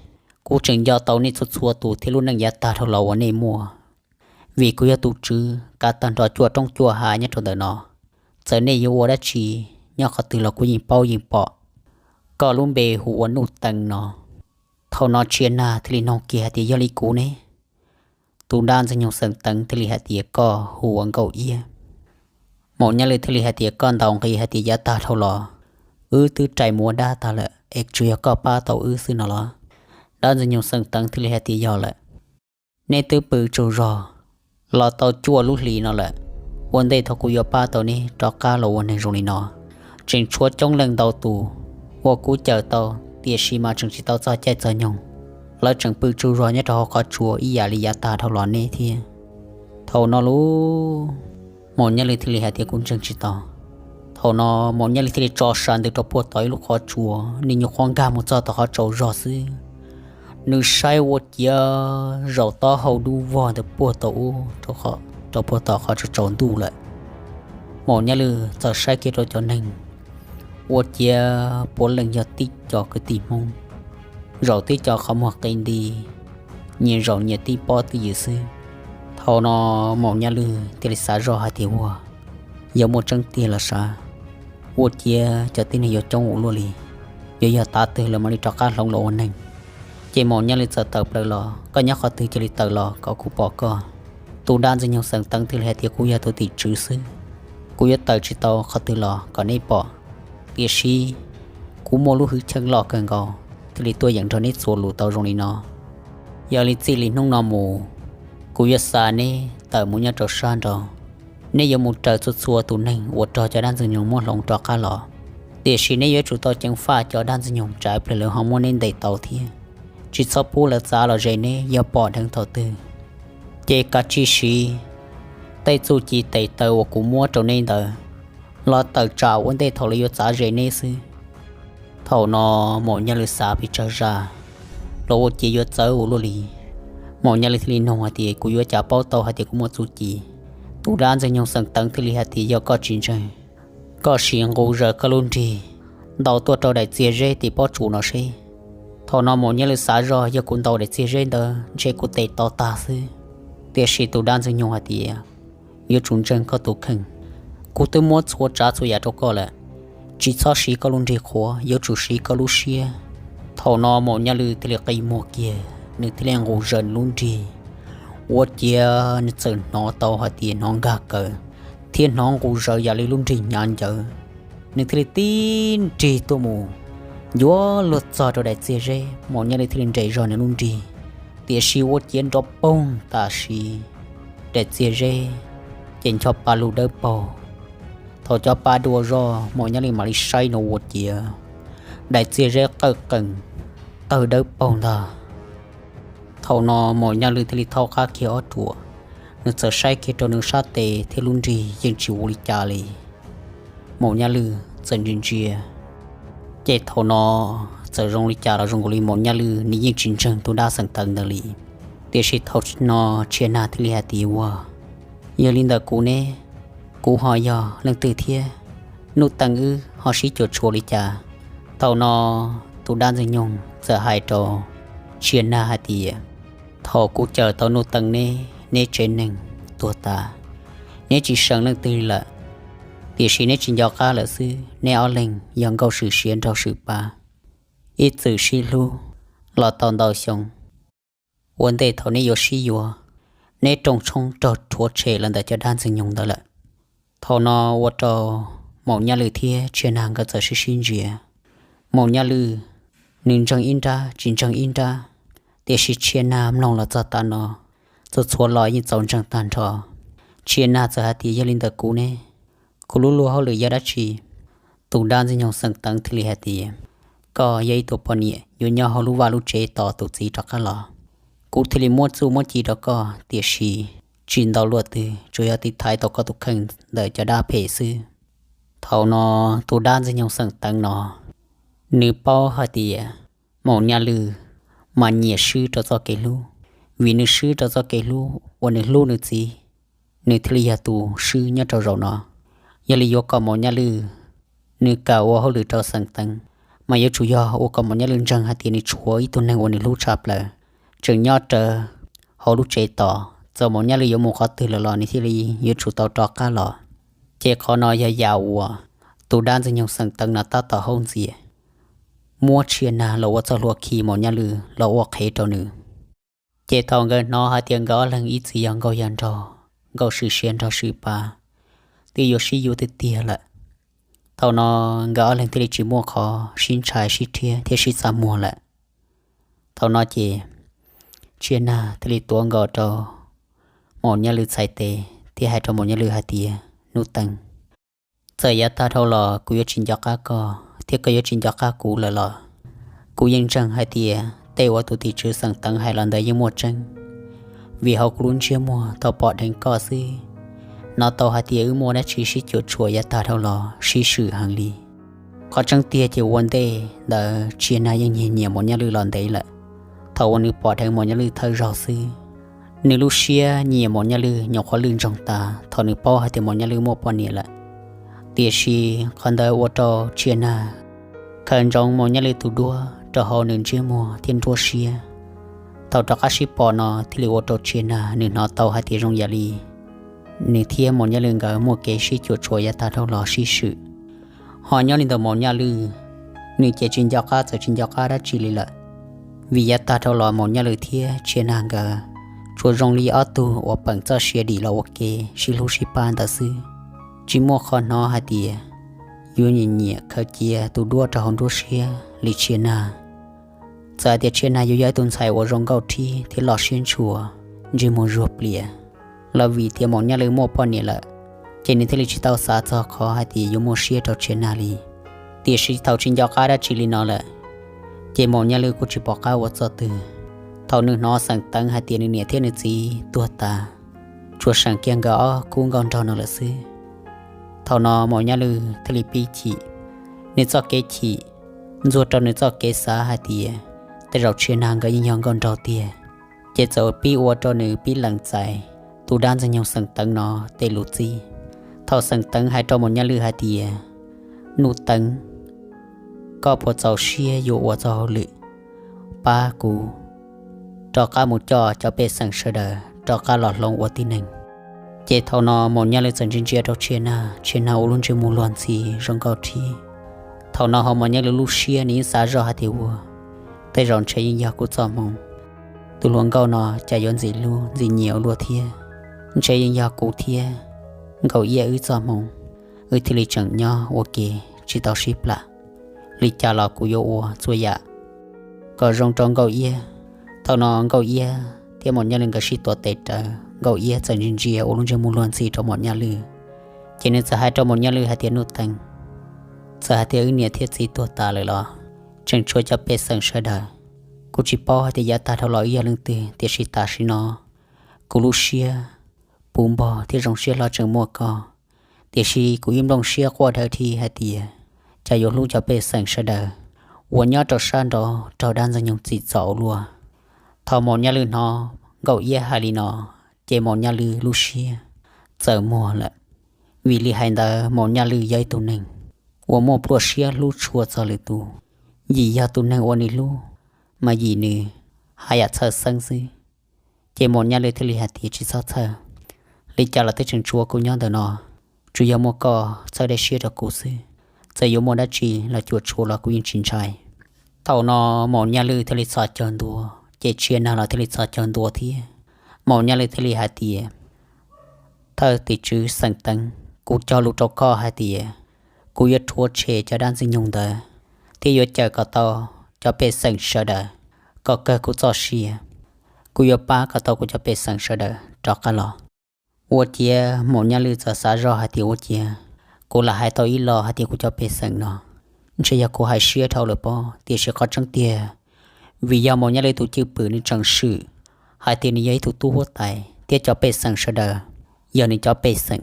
kuv tseem nco tau nej txhua txhua tus thiab lub neej yav tag dhau los uas nej muaj. Vim kuv yog tus tswv kav tag nrho cuaj roob cuaj hav nyob rau ntawm no, txawm nej yuav ua dab tsi nyob qhov twg los kuv yeej paub yeej pom. Koj lub npe hu ua Nuj Teev no. Thaum no Tsia Nag thiaj li nug kiag hais tias, Yog li kuv ne? Tus dab Ntxwg Nyoog Xeem Teev thiaj li hais tias, Koj hu ua Nkauj Iab. Maum Nyaj Lwj thiaj li hais tias, Koj ntaus nqi hais tias yav tag dhau los wb twb rais mus ua dab tag lawm es tsuas yog koj pab tau wb xwb no los? Dab Ntxwg Nyoog Xeem Teev thiaj li hais tias, yog lawm, neb twb pw tsaug zog los tau cuaj lub hlis no lawm. Ua ntej thaum kuv yuav pab tau neb rov qab los ua neeg zoo li no, tseem tshuav coob leej ntau tus uas kuv cawm tau, tiam sis mas tseem tsis tau txog caij txog nyoog. Lawv tseem pw tsaug zog nyob rau hauv qhov tsua ib yam li yav tag dhau los neb thiab. Thaum no lub Maum Nyaj Lwj thiaj li hais tias, kuv ntseeg tsis tau. Thaum no Maum Nyaj Lwj thiaj li tso sa ntws rau puag tom ib lub qhov tsua, nws nyuam qhuav nkag mus txog tom qhov tsaus zog xwb, nws saib ua ciav zaum taub hau dub vog ntawm puag tom ub rau puag tom qhov tsaus ntuj lawm. Maum Nyaj Lwj txawm saib kiag rau cov neeg, ua ciav puav leej yog tib co kwv tij Hmoob, zaum tib co qhov muag qi nti, nyias zaum nyias tib pob twj ywm xwb. Thaum no Maum Nyaj Lwj thiaj li xav zoj hais tias, ua, yog muaj tseeb tiag los sav, ua ciav cov tib neeg yuav coob ua luaj li, yuav yog tav twg lawv mam li rov qab hloov los ua neeg. Ces Maum Nyaj Lwj txawm tawm plaws los, koj nyob qhov twg cia li tawm los kom kuv pom koj. Tus dab Ntxwg Nyoog Xeem Teev thiaj li hais tias, kuv yog tus tim tswv xwb, kuv yuav tawm tsis tau qhov twg los kom neb pom. Tiam sis kuv muaj lub hwj chim loj kawg nkaus thiaj li tuaj yeem nrog neb txuas lus tau zoo li no. Yog li txij li hnub no mus, kuv yuav xa neb tawm mus nyob rau sab nraud. Neb yuav mus raws txhua txhua tus neeg uas raug cov dab Ntxwg Nyoog muab hloov rov qab los. Tiam sis neb yuav tsum tau ceev faj cov dab Ntxwg Nyoog tsam ib pliag lawv ho muab neb ntes tau thiab. Tsis txhob pub lawv txav los ze neb, yog pom dheev thaum twg ces kav tsij siv tej txuj ci tes taw uas kuv muab rau neb ntawd los tawm tsam ua ntej thaum lawv yuav txav ze neb xwb. Thaum no Maum Nyaj Lwj xav pes tsawg zaj los ua ciav yuav txawv ua luaj li. Maum Nyaj Lwj thiaj li nug hais tias, kuv yuav cas paub tau hais tias kuv muaj txuj ci? Tus dab Ntxwg Nyoog Xeem Teev thiaj li hais tias, yog koj tsis ntseeg, koj sim nqus zaws koj lub nrig ntaus tuaj rau daim txiag zeb tim pob tsuas no seb. Thaum no Maum Nyaj Lwj xav zoj, yog kuv ntaus daim txiag zeb ntawd ntshe kuv tes to tag xwb. Tiam sis tus dab Ntxwg Nyoog hais tias, yuav tsum ntseeg koj tus kheej, kuv twb muab txhua tsav txhua yam rau koj lawm, tsis txhob siv koj lub nrig qhuav, yuav tsum siv koj lub siab. Thaum no Maum Nyaj Lwj thiaj li qi muag kiag, nws thiaj li nqus zaws nws lub nrig, ua ciav nws txawm hnov tau hais tias hnov nkag kawg thiab hnov nqus zaws yam li lub nrig hnyav ncawv. Nws thiaj li tib nrig tuaj mus, yuav luag txog rau daim txiag zeb, Maum Nyaj Lwj thiaj li nres zog nws lub nrig, tiam sis ua ciav nrov poog tam sim daim txiag zeb ces ncho pa lug dawb paug. Thaum cov pa dua zog Maum Nyaj Lwj mam li saib no ua ciav daim txiag zeb qawj qees tawg dawb paug ntag. Thaum no Maum Nyaj Lwj thiaj li thaub qab kiag ob ruam, nws txawm saib kiag rau nws sab tes thiab lub nrig yeej tsis ua li cas li. Maum Nyaj Lwj txawm ntsia ntsia, ces thaum no txawm zoo li cas los zoo nkaus li Maum Nyaj Lwj nws yeej tsis ntseeg tus dab Xeem Teev ntawd li. Tiam sis thaum no Tshia Nag thiaj li hais tias, ua, yog li ntawm kuv ne, kuv ho yog leej twg thiab? Nuj Teej wb ho sib cuam tshuam li cas? Thaum no tus dab Ntxwg Nyoog txawm hais rau Tshia Nag hais tias, thaum kuv cawm tau Nuj Teej ne, neb tsev neeg tuag tas, neb tsis seem leej twg lawm. Tiam sis neb tsis nco qab lawm xwb, neb ob leeg yog Nkauj Swm Siav nrog Swm Pab ib txwm sib hlub los tau ntau xyoo. Ua ntej thaum neb yuav sib yuav, neb rooj tshoob raug rhuav tshem los ntawm cov dab Ntxwg Nyoog ntawd lawm. Thaum no ua rau Maum Nyaj Lwj thiab Tshia Nag nkawd txawm sib sib ntsia. Maum Nyaj Lwj nws ntseeg ib nrab tsis ntseeg ib nrab, tiam sis Tshia Nag mloog los txog tav no, txhua txhua lo yeej txaus ntseeg tag nrho. Tshia Nag txawm hais tias, yog li ntawm kuv ne, kuv lub luag hauj lwm yog dab tsi? Tus dab Ntxwg Nyoog Xeem Teev thiaj li hais tias, koj yog ib tug poj niam yuav nyob hauv lub vaj lub tsev tos tus txiv rov qab los. Kuv thiaj li muab txuj muab ci rau koj, tiam sis tsis ntau luaj twg, tsuas yog tiv thaiv tau koj tus kheej ntawm cov dab phem xwb. Thaum no tus dab Ntxwg Nyoog Xeem Teev no, nws paub hais tias Maum Nyaj Lwj mas nyiam swb rau txoj kev hlub, vim nws swb rau txoj kev hlub uas nws hlub nws txiv, nws thiaj li yog tus swb nyob rau zaum no. Yog li yuav kom Maum Nyaj Lwj nws kam ua hauj lwm rau Xeem Teev, mas yuav tsum yog ua kom Maum Nyaj Lwj ntseeg hais tias nws tshuav ib tug neeg uas nws hlub tshaj plaws tseem nyob rawv hauv lub tsev tos, txawm Maum Nyaj Lwj yuav mus qhov twg lawm los nws thiaj li yuav tsum tau rov qab los. Ces qhov no yog yam uas tus dab Ntxwg Nyoog Xeem Teev no tab tom haub ntxias, muab Tshia Nag los ua txoj hlua khi Maum Nyaj Lwj los ua qhev rau nws. Ces thaum nkawd hnov hais tias nkawd ob leeg ib txwm yog nkauj yog nraug, Nkauj Swm Siav nrog Swm Pab twb yuav sib yuav tiag tiag lawm, Thaum no nkawd ob leeg thiaj li tsis muaj qhov sib ntshai sib rhiab thiab sib txaj muag lawm. Thaum no ces Tsia Nag thiaj li tuav nkaus rau Maum Nyaj Lwj txhais tes thiab hais rau Maum Nyaj Lwj hais tias, Nuj Teev, txawm yav tag dhau los kuv yuav tsis nco qab koj thiab koj yuav tsis nco qab kuv lawm los kuv yeej ntseeg hais tias tej uas tus tim tswv xeem Teev hais los ntawd yeej muaj tseeb. Vim hauv kuv lub ntsiab muag tau pom dheev koj xwb, hnov tau hais tias wb muaj dab tsi sib cuam tshuam yav tag dhau los sib swm heev li. Qhov tseeb tiag ces ua ntej ntawd Tsia Nag yeej nyiam nyiam Maum Nyaj Lwj los ntev lawm. Thaum uas nws pom dheev Maum Nyaj Lwj thawj zaug xwb, nws lub siab nyiam Maum Nyaj Lwj nyuam qhuav lwj ntsoog tas thaum nws paub hais tias Maum Nyaj Lwj muaj poj niam lawm. Tiam sis qhov ntawd ua rau Tsia Nag khaws ntsoov Maum Nyaj Lwj tus duab rau hauv nws ntsiab muag thiab nruab siab. Thaum rov qab sib pom no thiaj li ua rau Tsia Nag nws hnov tau hais tias zoo yam li nws thiab Maum Nyaj Lwj nkawd muaj kev sib cuam tshuam yav tag dhau los sib swm. Ho nyob li ntawm Maum Nyaj Lwj, nws ces tsis nco qab txawm tsis nco qab dab tsi li lawm, vim yav tag dhau los Maum Nyaj Lwj thiab Tsia Nag nkawd tsuas zoo li ob tug uas peem txoj sia dim los ua ke sib hlub sib pab ntawd xwb, tsis muaj qhov hnov hais tias yuav nyiam nyiam khaws cia tus duab rau hauv nruab siab li Tsia Nag. Txawm hais tias Tsia Nag yuav yog ib tug ntxhais uas zoo nkauj rhib thiab loj siab ntshua, ntsej muag zuag plias, los vim tias Maum Nyaj Lwj muaj poj niam lawm, ces nws thiaj li tsis tau xav txog qhov hais tias yuav muaj siab rau Tsia Nag li. Tiam sis thaum tsis nco qab dab tsi li no lawm, ces Maum Nyaj Lwj kuj tsis pom qab ua txoj twg. Thaum nws hnov xeem Teev hais tias nws niam thiab nws txiv tuag tas, tsuas seem kiag nkawd ob khub nkauj nraug no lawm xwb, thaum no Maum Nyaj Lwj thiaj li pib chim. Nws txoj kev chim ntxuag rau nws txoj kev xav hais tias tej zaum Tsia Nag nkawd yeej yog nkauj nraug tiag, ces txawm pib ua rau nws pib lees txais tus dab Ntxwg Nyoog xeem Teev no tej lus txib. Thaum xeem Teev hais rau Maum Nyaj Lwj hais tias, Nuj Teev, koj puas txaus siab yuav ua txoj hauj lwm pab kuv rov qab mus coj cov pej xeem sawv daws rov qab los hloov ua tib neeg? Ces thaum no Maum Nyaj Lwj txawm ntsia ntsia rau Tsia Nag, Tsia Nag ua lub ntsej muag luag ntxhi zoo nkauj rhib. Thaum no ho Maum Nyaj Lwj lub siab nws yeej xav zoj hais tias ua, tej zaum ntshe yeej yog kuv txoj hmoov, tus hluas nkauj no cas yuav ntxim hlub ntxim nyiam ua luaj thiab. Ntshe yeej yog kuv thiab Nkauj Iab wb txoj hmoov, wb thiaj li tseem nyob ua ke tsis tau sib plam. Li cas los kuv yuav ua txhua yam kom zoo rau Nkauj Iab. Thaum no Nkauj Iab thiab Maum Nyaj Lwj nkawd sib tuav tes rawv, Nkauj Iab txawm ntsia ntsia ua lub ntsej muag luag ntxhi rau Maum Nyaj Lwj. Ces nws txawm hais rau Maum Nyaj Lwj hais tias, Nuj Teev, txawm hais tias wb niam thiab txiv tuag tas lawm los tseem tshuav cov pej xeem sawv daws, kuv tsis paub hais tias yav tag dhau los wb yog leej twg, tiam sis tam sim no kuv lub siab puv npog thiab zoo siab hlo tseem muaj koj. Tiam sis kuv ib nplooj siab quaj dawb dhi hais tias cas yuav hlub cov pej xeem sawv daws uas nyob rau sab nraud raug dab Ntxwg Nyoog txim txom ua luaj. Thaum Maum Nyaj Lwj hnov Nkauj Iab hais li no, ces Maum Nyaj Lwj lub siab txawm muag lawm. Vim li hais ntawd Maum Nyaj Lwj yog ib tug neeg uas muaj pluaj siab hlub tshua txog lwm tus, yim yog tus neeg uas nws hlub, mas yim nws haj yam txhawj xeeb xwb. Ces Maum Nyaj Lwj thiaj li hais tias, Tsis txhob txhawj, li cas los twb tseem tshuav kuv nyob ntawm no, tsuas yog muaj koj txhawb dej siab rau kuv xwb. Txawm yuav muaj dab tsi los cuam tshuam los kuv yeej tsis ntshai. Thaum no Maum Nyaj Lwj thiaj li txhos caug ntua, ces Tsia Nag los thiaj li txhos caug ntua thiab. Maum Nyaj Lwj thiaj li hais tias, Thawj tim tswv xeem Teev, kuv cog lus rau koj hais tias kuv yuav rhuav tshem cov dab Ntxwg Nyoog ntawd, thiab yuav cawm kom tau cov pej xeem sawv daws kom kawg kuv txoj sia. Kuv yuav pab kom tau kuv cov pej xeem sawv daws rov qab los. Ua ciav Maum Nyaj Lwj txawm xav zoj hais tias, Ua ciav kuv lam hais tau ib los hais tias kuv cov pej xeem no, ntshe yog kuv hais siab dhau lawm pob. Tiam sis qhov tseeb tiag, vim yog Maum Nyaj Lwj tus cwj pwm nws tseem swm hais tias nws yog ib tug tub huab tais thiab cov pej xeem sawv daws yog nws cov pej xeem.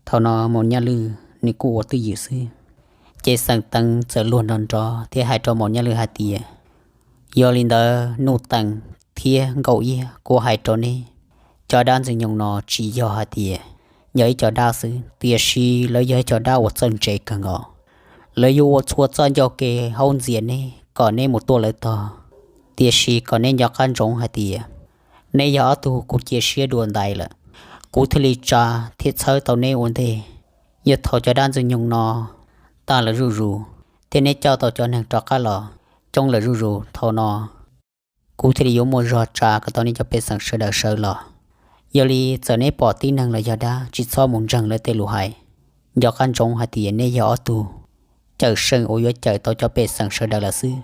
Thaum no Maum Nyaj Lwj nws kuj ua twj ywm xwb, ces xeem Teev txawm luag nrov nrov thiab hais rau Maum Nyaj Lwj hais tias, Yog li ntawd Nuj Teev thiab Nkauj Iab, kuv hais rau neb, cov dab Ntxwg Nyoog no tsis yog hais tias yog ib co dab xwb, tiam sis lawv yog ib co dab uas txawj ntse kawg nkaus. Lawv yuav ua txhua txoj ncauj ke haub ntxias neb kom neb mus tua lawv tog. Tiam sis kom neb nco qab ntsoov hais tias neb yog ob tug kuv cia siab dua ntais lawm, kuv thiaj li tsa thiab txhawb tau neb ua ntej. Yog thaum cov dab Ntxwg Nyoog no tag lawm zuj zus, thiab neb coj tau cov neeg rov qab los coob lawm zuj zus, thaum no kuv thiaj li yuav muaj zog tsa kom tau neb cov pej xeem sawv daws sawv los. Yog li txawm neb pom tib neeg los yog dab, tsis txhob mus ntseeg lawv tej lus hais. nco qab ntsoov hais tias neb yog ob tug cawm seej uas yuav cawm tau cov pej xeem sawv daws lawm xwb.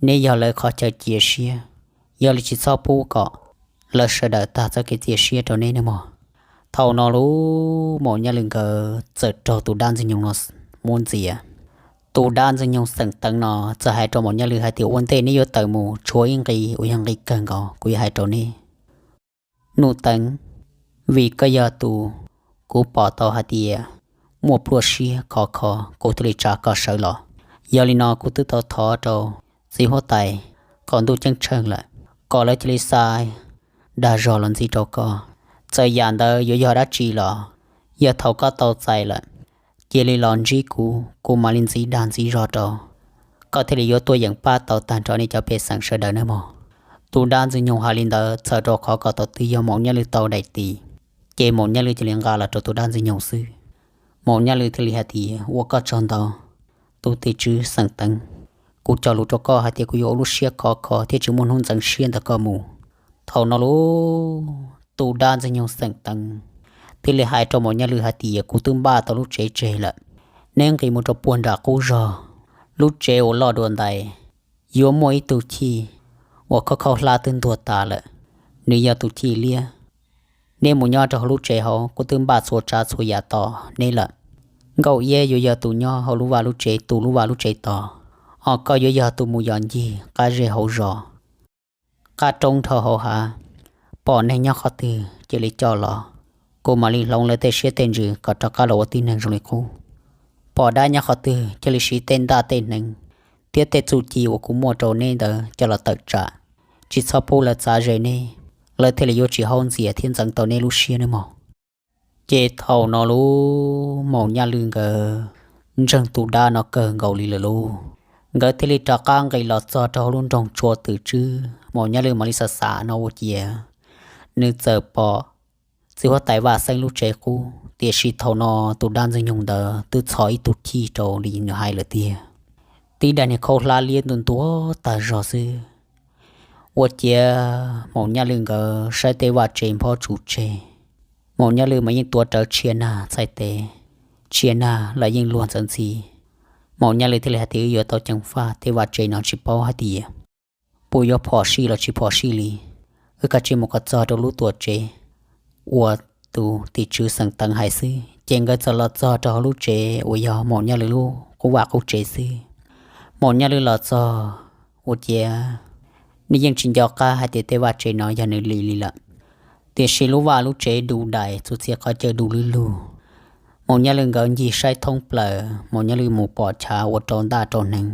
Neb yog lawv qhov chaw cia siab, yog li tsis txhob pub kom lawv sawv daws tag txoj kev txias siab rau neb nawb mog. Thaum no lub Maum Nyaj Lwm nkawd txawm raug tus dab Ntxwg Nyoog no muab ntxias. Tus dab Ntxwg Nyoog xeem teev no txawm hais rau Maum Nyaj Lwm hais tias, ua ntej neb yuav tawm mus tshuav ib nqi uas yog nqi kawg nkaus kuv yuav hais rau neb. Nuj Teev, vim koj yog tus kuv pom tau hais tias muaj pluaj siab khov kho, kuv thiaj li tsa koj sawv los. Yog li no kuv twb tau thov rau txiv huab tais qaum ntuj ceeb tsheej lawm, kom lawv cia li xa dag zog los ntxiv rau koj. Txawm yam ntawd yuav yog dab tsi los, yog thaum koj tau txais lawm, cia li los ntsib kuv, kuv mam li ntxiv dag ntxiv zog rau koj thiaj li yuav tuaj yeem pab tau tag nrho nej cov pej xeem sawv daws nawb mog. Tus dab Ntxwg Nyoog hais li ntawd txhawm rau qhov kom tau twg yog Maum Nyaj Lwm tau daim tis, ces Maum Nyaj Lwm cia li nqa los rau tus dab Ntxwg Nyoog xwb. Maum Nyaj Lwm thiaj li hais tias, ua koj tsaug ntau, tus tim tswv xeem teev. Kuv cog lus rau koj hais tias kuv yuav ua lub siab khov kho thiab tsis muaj hnub ntxeev siab ntawm koj mus. Thaum no lub tus dab Ntxwg Nyoog xeem teev thiaj li hais rau Maum Nyaj Lwm hais tias, kuv twb npaj tau lub tsev tseg lawm, neb nqis mus rau puag nram qub zog, lub tsev uas loj dua ntais, yuav muaj ib tug chij uas khaub khaub hlab twb ntuag tas lawm, nws yog tus chij liab. Neb mus nyob rau hauv lub tsev hauv, kuv twb npaj txhua tsav txhua yam tos neb lawm. Nkauj Iab yuav yog tus nyob hauv lub vaj lub tsev tu lub vaj lub tsev tos, ho koj yuav yog tus mus yos ncig qab zej hauv zos, qab roob dhau hauv hav, pom neeg nyob qhov twg cia li coj los, kuv mam li hloov lawv tej siab tej ntsws kom rov qab los ua tib neeg zoo li qub. Pom dab nyob qhov twg cia li siv tej ntaj tej hneev thiab tej txuj ci uas kuv muaj rau neb ntawd coj los tawm tsam, tsis txhob pub lawv txav ze neb, lawv thiaj li yuav tsis haub ntxias thiab ntxeev tau neb lub siab nawb mog. Ces thaum no lub Maum Nyaj Lwm nkawd ntseeg tus dab no kawg nkaus li lawm lauj, nkawd thiaj li rov qab nqis los txog rau hauv lub nroog Tsua Twm Tswb. Maum Nyaj Lwm mam li xav xav no ua ciav nws txawm pom txiv huab tais Vaj Xeeb lub tsev qub, tiam sis thaum no tus dab Ntxwg Nyoog ntawd twb txhos ib tug chij rau li nws hais lawm tiag. Tib daim niag khaub hlab liab ntuag ntuag tag zog xwb. Ua ciav Maum Nyaj Lwm nkawd saib tej vaj tsev nphob tsuj tseg, Maum Nyaj Lwm mas yeej tuav rawv tshia nag txhais tes, tshia nag los yeej luag ntxawv ntxhi. Maum Nyaj Lwm thiaj li hais tias, wb yuav tau ceev faj, tej vaj tsev no tsis paub hais tias puas yuav phom sij los tsis phom sij li. Wb kav tsij mus kom txog rau lub tuam tsev uas tus tim tswv xeem teev hais xwb. Ces nkawd txawm los txog rau hauv lub tsev uas yog Maum Nyaj Lwm lub qub vaj qub tsev xwb. Maum Nyaj Lwm los txog ua ciav nws yeej tsis nco qab hais tias tej vaj tsev no yog nws li li lawm, tiam sis lub vaj lub tsev du dais, txhua txhia qhov chaw du lug lug. Maum Nyaj Lwm nkawd ncig saib thoob plaws, Maum Nyaj Lwm mus pom chav ua rau ntaj rau hneev,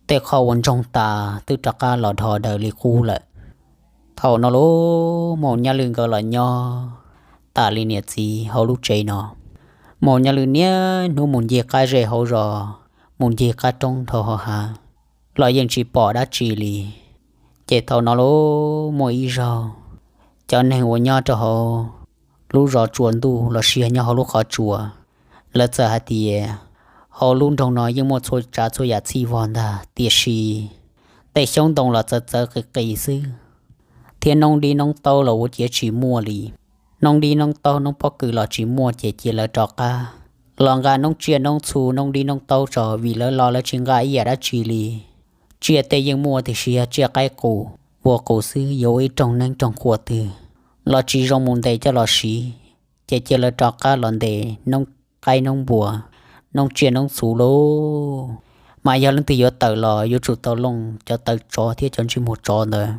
tej qhov uas ntsoog tas twb rov qab los dhos daws li qub lawm. Thaum no lub Maum Nyaj Lwm nkawd los nyob tas li niam txiv hauv lub tsev no. Maum Nyaj Lwm niaj hnub mus ncig qab zej hauv zos, mus ncig qab roob dhau hauv hav, los yeej tsis pom dab tsi li. Ces thaum no lub muaj ib zaug, cov neeg uas nyob rau hauv lub zos tsua ntuj los sis nyob hauv lub qhov tsua, lawv txawm hais tias hauv lub nroog no yeej muaj txhua tsav txhua yam txhij vog ntag, tiam sis tej xyoob ntoo los txawv txawv qis qis xwb, thiab noob dib noob taub los ua ciav tsis muaj li. Noob dib noob taub noob pob kws los tsis muaj, ces cia lawv rov qab los nqa noob tsiaj noob txhu noob dib noob taub tso, vim lawv los lawv tsis nqa ib yam dab tsi li. Tsiaj tej yeej muaj tiam sis yog tsiaj qaib qus vua qus xwb, yuav ua ib rooj neeb rooj quaj twg los tsis zoo mus ntes coj los siv, ces cia lawv rov qab los ntes noob qaib noob npua, noob tsiaj noob txhu lauj. Mas yog leej twg yuav tawm los yuav tsum tau looj cov tawv tsov thiab cov ntsej muag tsov ntawd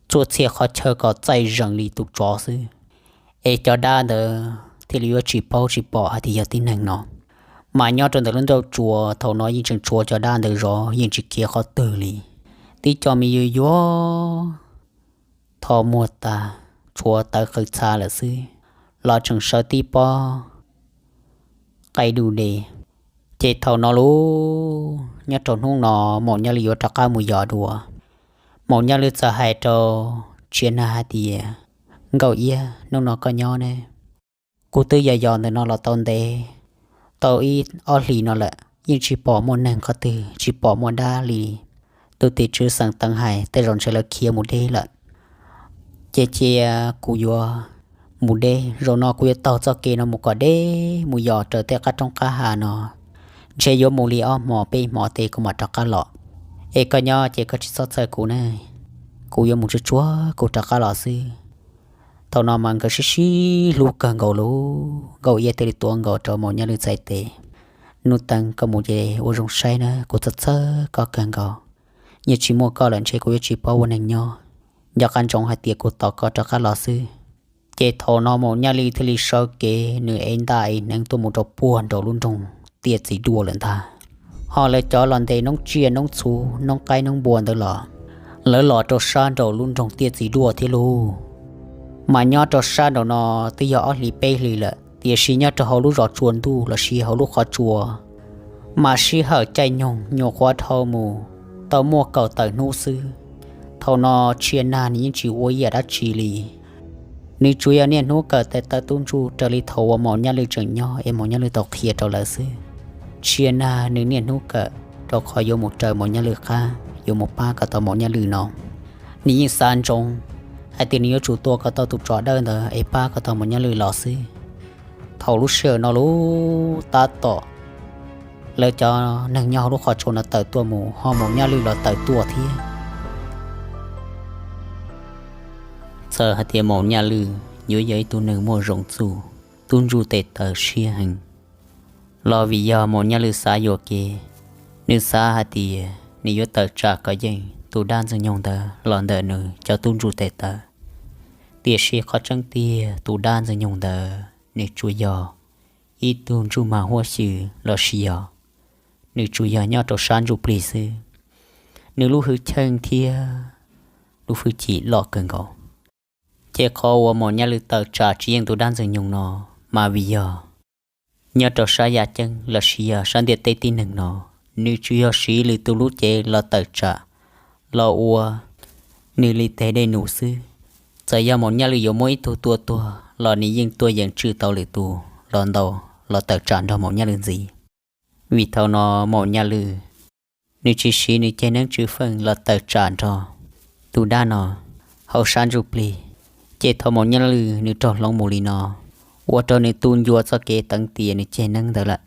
txhua txhia qhov chaw kom txaij zees li tus tsov xwb, es cov dab ntawd thiaj li yuav tsis paub tsis pom hais tias yog tib neeg no. Mas nyob rau ntawm lub nrauj tsua thaum no yeej tseem tshuav cov dab ntawd zov, yeej tsis khiav qhov twg li. Tib co me yuag yuag tho muag tas, tshuav tawv qw txha lawm xwb, los tseem sawv tib pob qaij du de. Ces thaum no lub, nyob rau hnub no, Maum Nyaj Lwm yuav rov qab mus yos dua. Maum Nyaj Lwm txawm hais rau Tsia Nag hais tias, Nkauj Iab, hnub no koj nyob ne. Kuv twb yos yos ntawm no los tau ntev, tau ib ob hlis no lawm, yeej tsis pom muaj neeg qhov twg, tsis pom muaj dab li. Tus tim tswv xeem teev hais tej zaum ntshe lawv khiav mus deb lawm. Ces cia kuv yuav mus deb, zaum no kuv yuav taug txoj kev no mus kom deb mus yos raws tej qab roob qab hav no, ntshe yuav mus li ob hmo peb hmo tes kuv mam rov qab los. Es koj nyob ces koj tsis txhob txhawj kuv ne, kuv yuav mus tsuag tsuag kuv rov qab los xwb. Thaum no mas nkawd sib sib hlub kawg nkaus li, Nkauj Iab thiaj li tuav nkaus rau Maum Nyaj Lwj txhais tes. Nuj Teev, koj mus ces ua zoo saib na, kuv txhawj txhawj koj kawg nkaus. Yog tsis muaj koj lawm ntshe kuv yuav tsis paub ua neeg nyob. Nco qab ntsoov hais tias kuv tos koj rov qab los xwb. Ces thaum no Maum Nyaj Lwj thiaj li sawv kev, nws ev ntaj ev hneev tuaj mus rau puag nraum lub nroog Tiaj Txiv Duaj lawm ntag. Ho lawv cov los ntes noob tsiaj noob txhu, noob qaib noob npua ntawd los, lawv los rau sab nraum lub nroog Tiaj Txiv Duaj thiab lauj. Mas nyob rau sab nraum no twb yog ob hlis peb hlis lawm, tiam sis nyob rau hauv lub zos tsua ntuj lossis hauv lub qhov tsua, mas sij hawm caij nyoog nyuam qhuav dhau mus tau muaj kaum tawm hnub xwb. Thaum no Tshia Nag nws yeej tsis ua ib yam dab tsi li. Nws tsuas yog niaj hnub kawm tes taw tub ntsuj raws li thaum uas Maum Nyaj Lwj tseem nyob es Maum Nyaj Lwj tau qhia rau lawv xwb. Tshia Nag nws niaj hnub kawm rau qhov yuav mus raws Maum Nyaj Lwj qab, yuav mus pab kom tau Maum Nyaj Lwj no. Nws yeej xav ntsoov hais tias nws yuav tsum tua kom tau tus tsov dawb ntawd es pab kom tau Maum Nyaj Lwj los xwb. Thaum lub sij hawm no lauj, tab tom lawv cov neeg nyob hauv lub qhov tsua no tawm tuaj mus, ho Maum Nyaj Lwj los tawm tuaj thiab. Txawm hais tias Maum Nyaj Lwj yuav yog ib tug neeg muaj zoo txuj, tub ntsuj tes taw siab heev, los vim yog Maum Nyaj Lwj xav yuam kev, nws xav hais tias nws yuav tawm tsam kom yeej tus dab Ntxwg Nyoog ntawd los ntawm nws cov tub ntsuj tes taw. Tiam sis qhov tseeb tiag tus dab Ntxwg Nyoog ntawd nws tsuas yog ib tug ntsuj mag huab xyw los sis yog nws tsuas yog nyob rau sab ntsuj plig xwb. Nws lub hwj chim thiab lub hwj chim loj kawg nkaus. Ces qhov uas Maum Nyaj Lwj tawm tsam tsis yeej tus dab Ntxwg Nyoog no mas vim yog nyob rau sab yaj ceeb los sis yog sab ntiaj teb tib neeg no, nws tsuas yog siv lwm tus lub cev los tawm tsam, los ua nws li tes dej num xwb. Txawm yog Maum Nyaj Lwj yuav muab ib tug tua tuag los nws yeej tuaj yeem tswj tau lwm tus los ntaus los tawm tsam nrog Maum Nyaj Lwj ntxiv. Vim thaum no Maum Nyaj Lwj nws tsis siv nws ceg neeb tswv feej los tawm tsam nrog tus dab no hauv sab ntsuj plig. Ces thaum Maum Nyaj Lwj nws raug hloov mus li no, ua rau nws tu ncua txoj kev teev tiam nws ceg neeb ntawd lawm.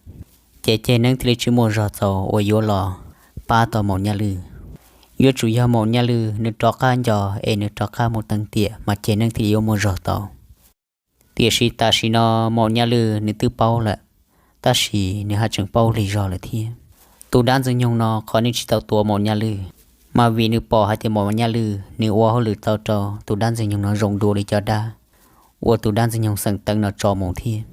Ces ceg neeb thiaj li tsis muaj zog txaus uas yuav los pab tau Maum Nyaj Lwj. Yuav tsum yog Maum Nyaj Lwj nws rov qab nco es nws rov qab mus teev tiam mas ceg neeb thiaj li yuav muaj zog tau. Tiam sis tam sim no Maum Nyaj Lwj nws twb paub lawm, tab sis nws haj tseem paub lig zog lawm thiab. Tus dab Ntxwg Nyoog no qhov nws tsis tau tua Maum Nyaj Lwj, mas vim nws pom hais tias Maum Nyaj Lwj nws ua hauj lwm tau rau tus dab Ntxwg Nyoog no zoo dua li cov dab uas tus dab Ntxwg Nyoog xeem teev no tso mus thiab.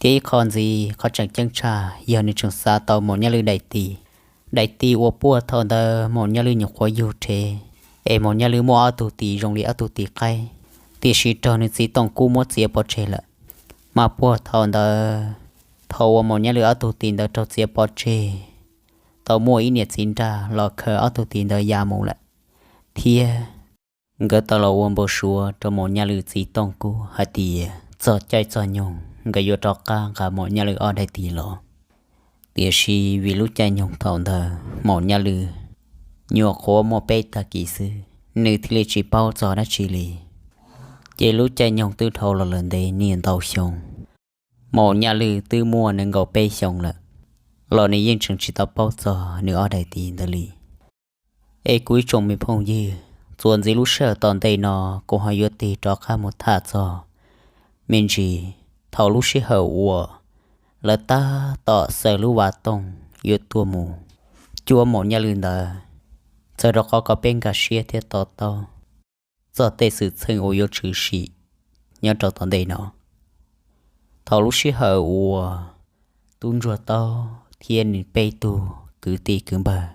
Thiab ib qho ntxiv qhov tseem ceeb tshaj yog nws tseem xav tau Maum Nyaj Lwj daim tis. Daim tis uas puag thaum ntawd Maum Nyaj Lwj nyuam qhuav yug rhev, es Maum Nyaj Lwj muaj ob tug tis zoo li ob tug tis qaib, tiam sis raug nws txiv Tooj Kub muab txiav pov tseg lawm. Mas puag thaum ntawd, thaum uas Maum Nyaj Lwj ob tug tis ntawd raug txiav pov tseg, tau muaj ib niam txiv nrag los khaws ob tug tis ntawd ya mus lawm, thiab nkawd tau los ua npau suav rau Maum Nyaj Lwj txiv Tooj Kub hais tias txog caij txog nyoog nkawd yuav rov qab nqa Maum Nyaj Lwj ob daim tis los. Tiam sis vim lub caij nyoog thaum ntawd Maum Nyaj Lwj nyuam qhuav muaj peb tag kis xwb, nws thiaj li tsis paub txog dab tsi li. Ces lub caij nyoog twb dhau los lawm ntev niaj ntau xyoo, Maum Nyaj Lwj twb muaj nees nkaum peb xyoo lawm, los nws yeej tseem tsis tau paub txog nws ob daim tis ntawd li. Es kuv ib tsoom me phooj ywg, txuas ntxiv lub sij hawm tom ntej no kuv ho yuav tig rov qab mus tham txog me ntsis thaum lub sij hawm uas lawv tab tom xaws lub vaj tooj yuav tuaj mus cuab Maum Nyaj Lwj ntawd, txawm rau qhov kom peb nkag siab thiab to taub txog tej xwm txheej uas yuav tshwm sim nyob rau tom ntej no. Thaum lub sij hawm uas Tub Ntsuag Taub thiab nws peb tug kwv tij kwv npawg,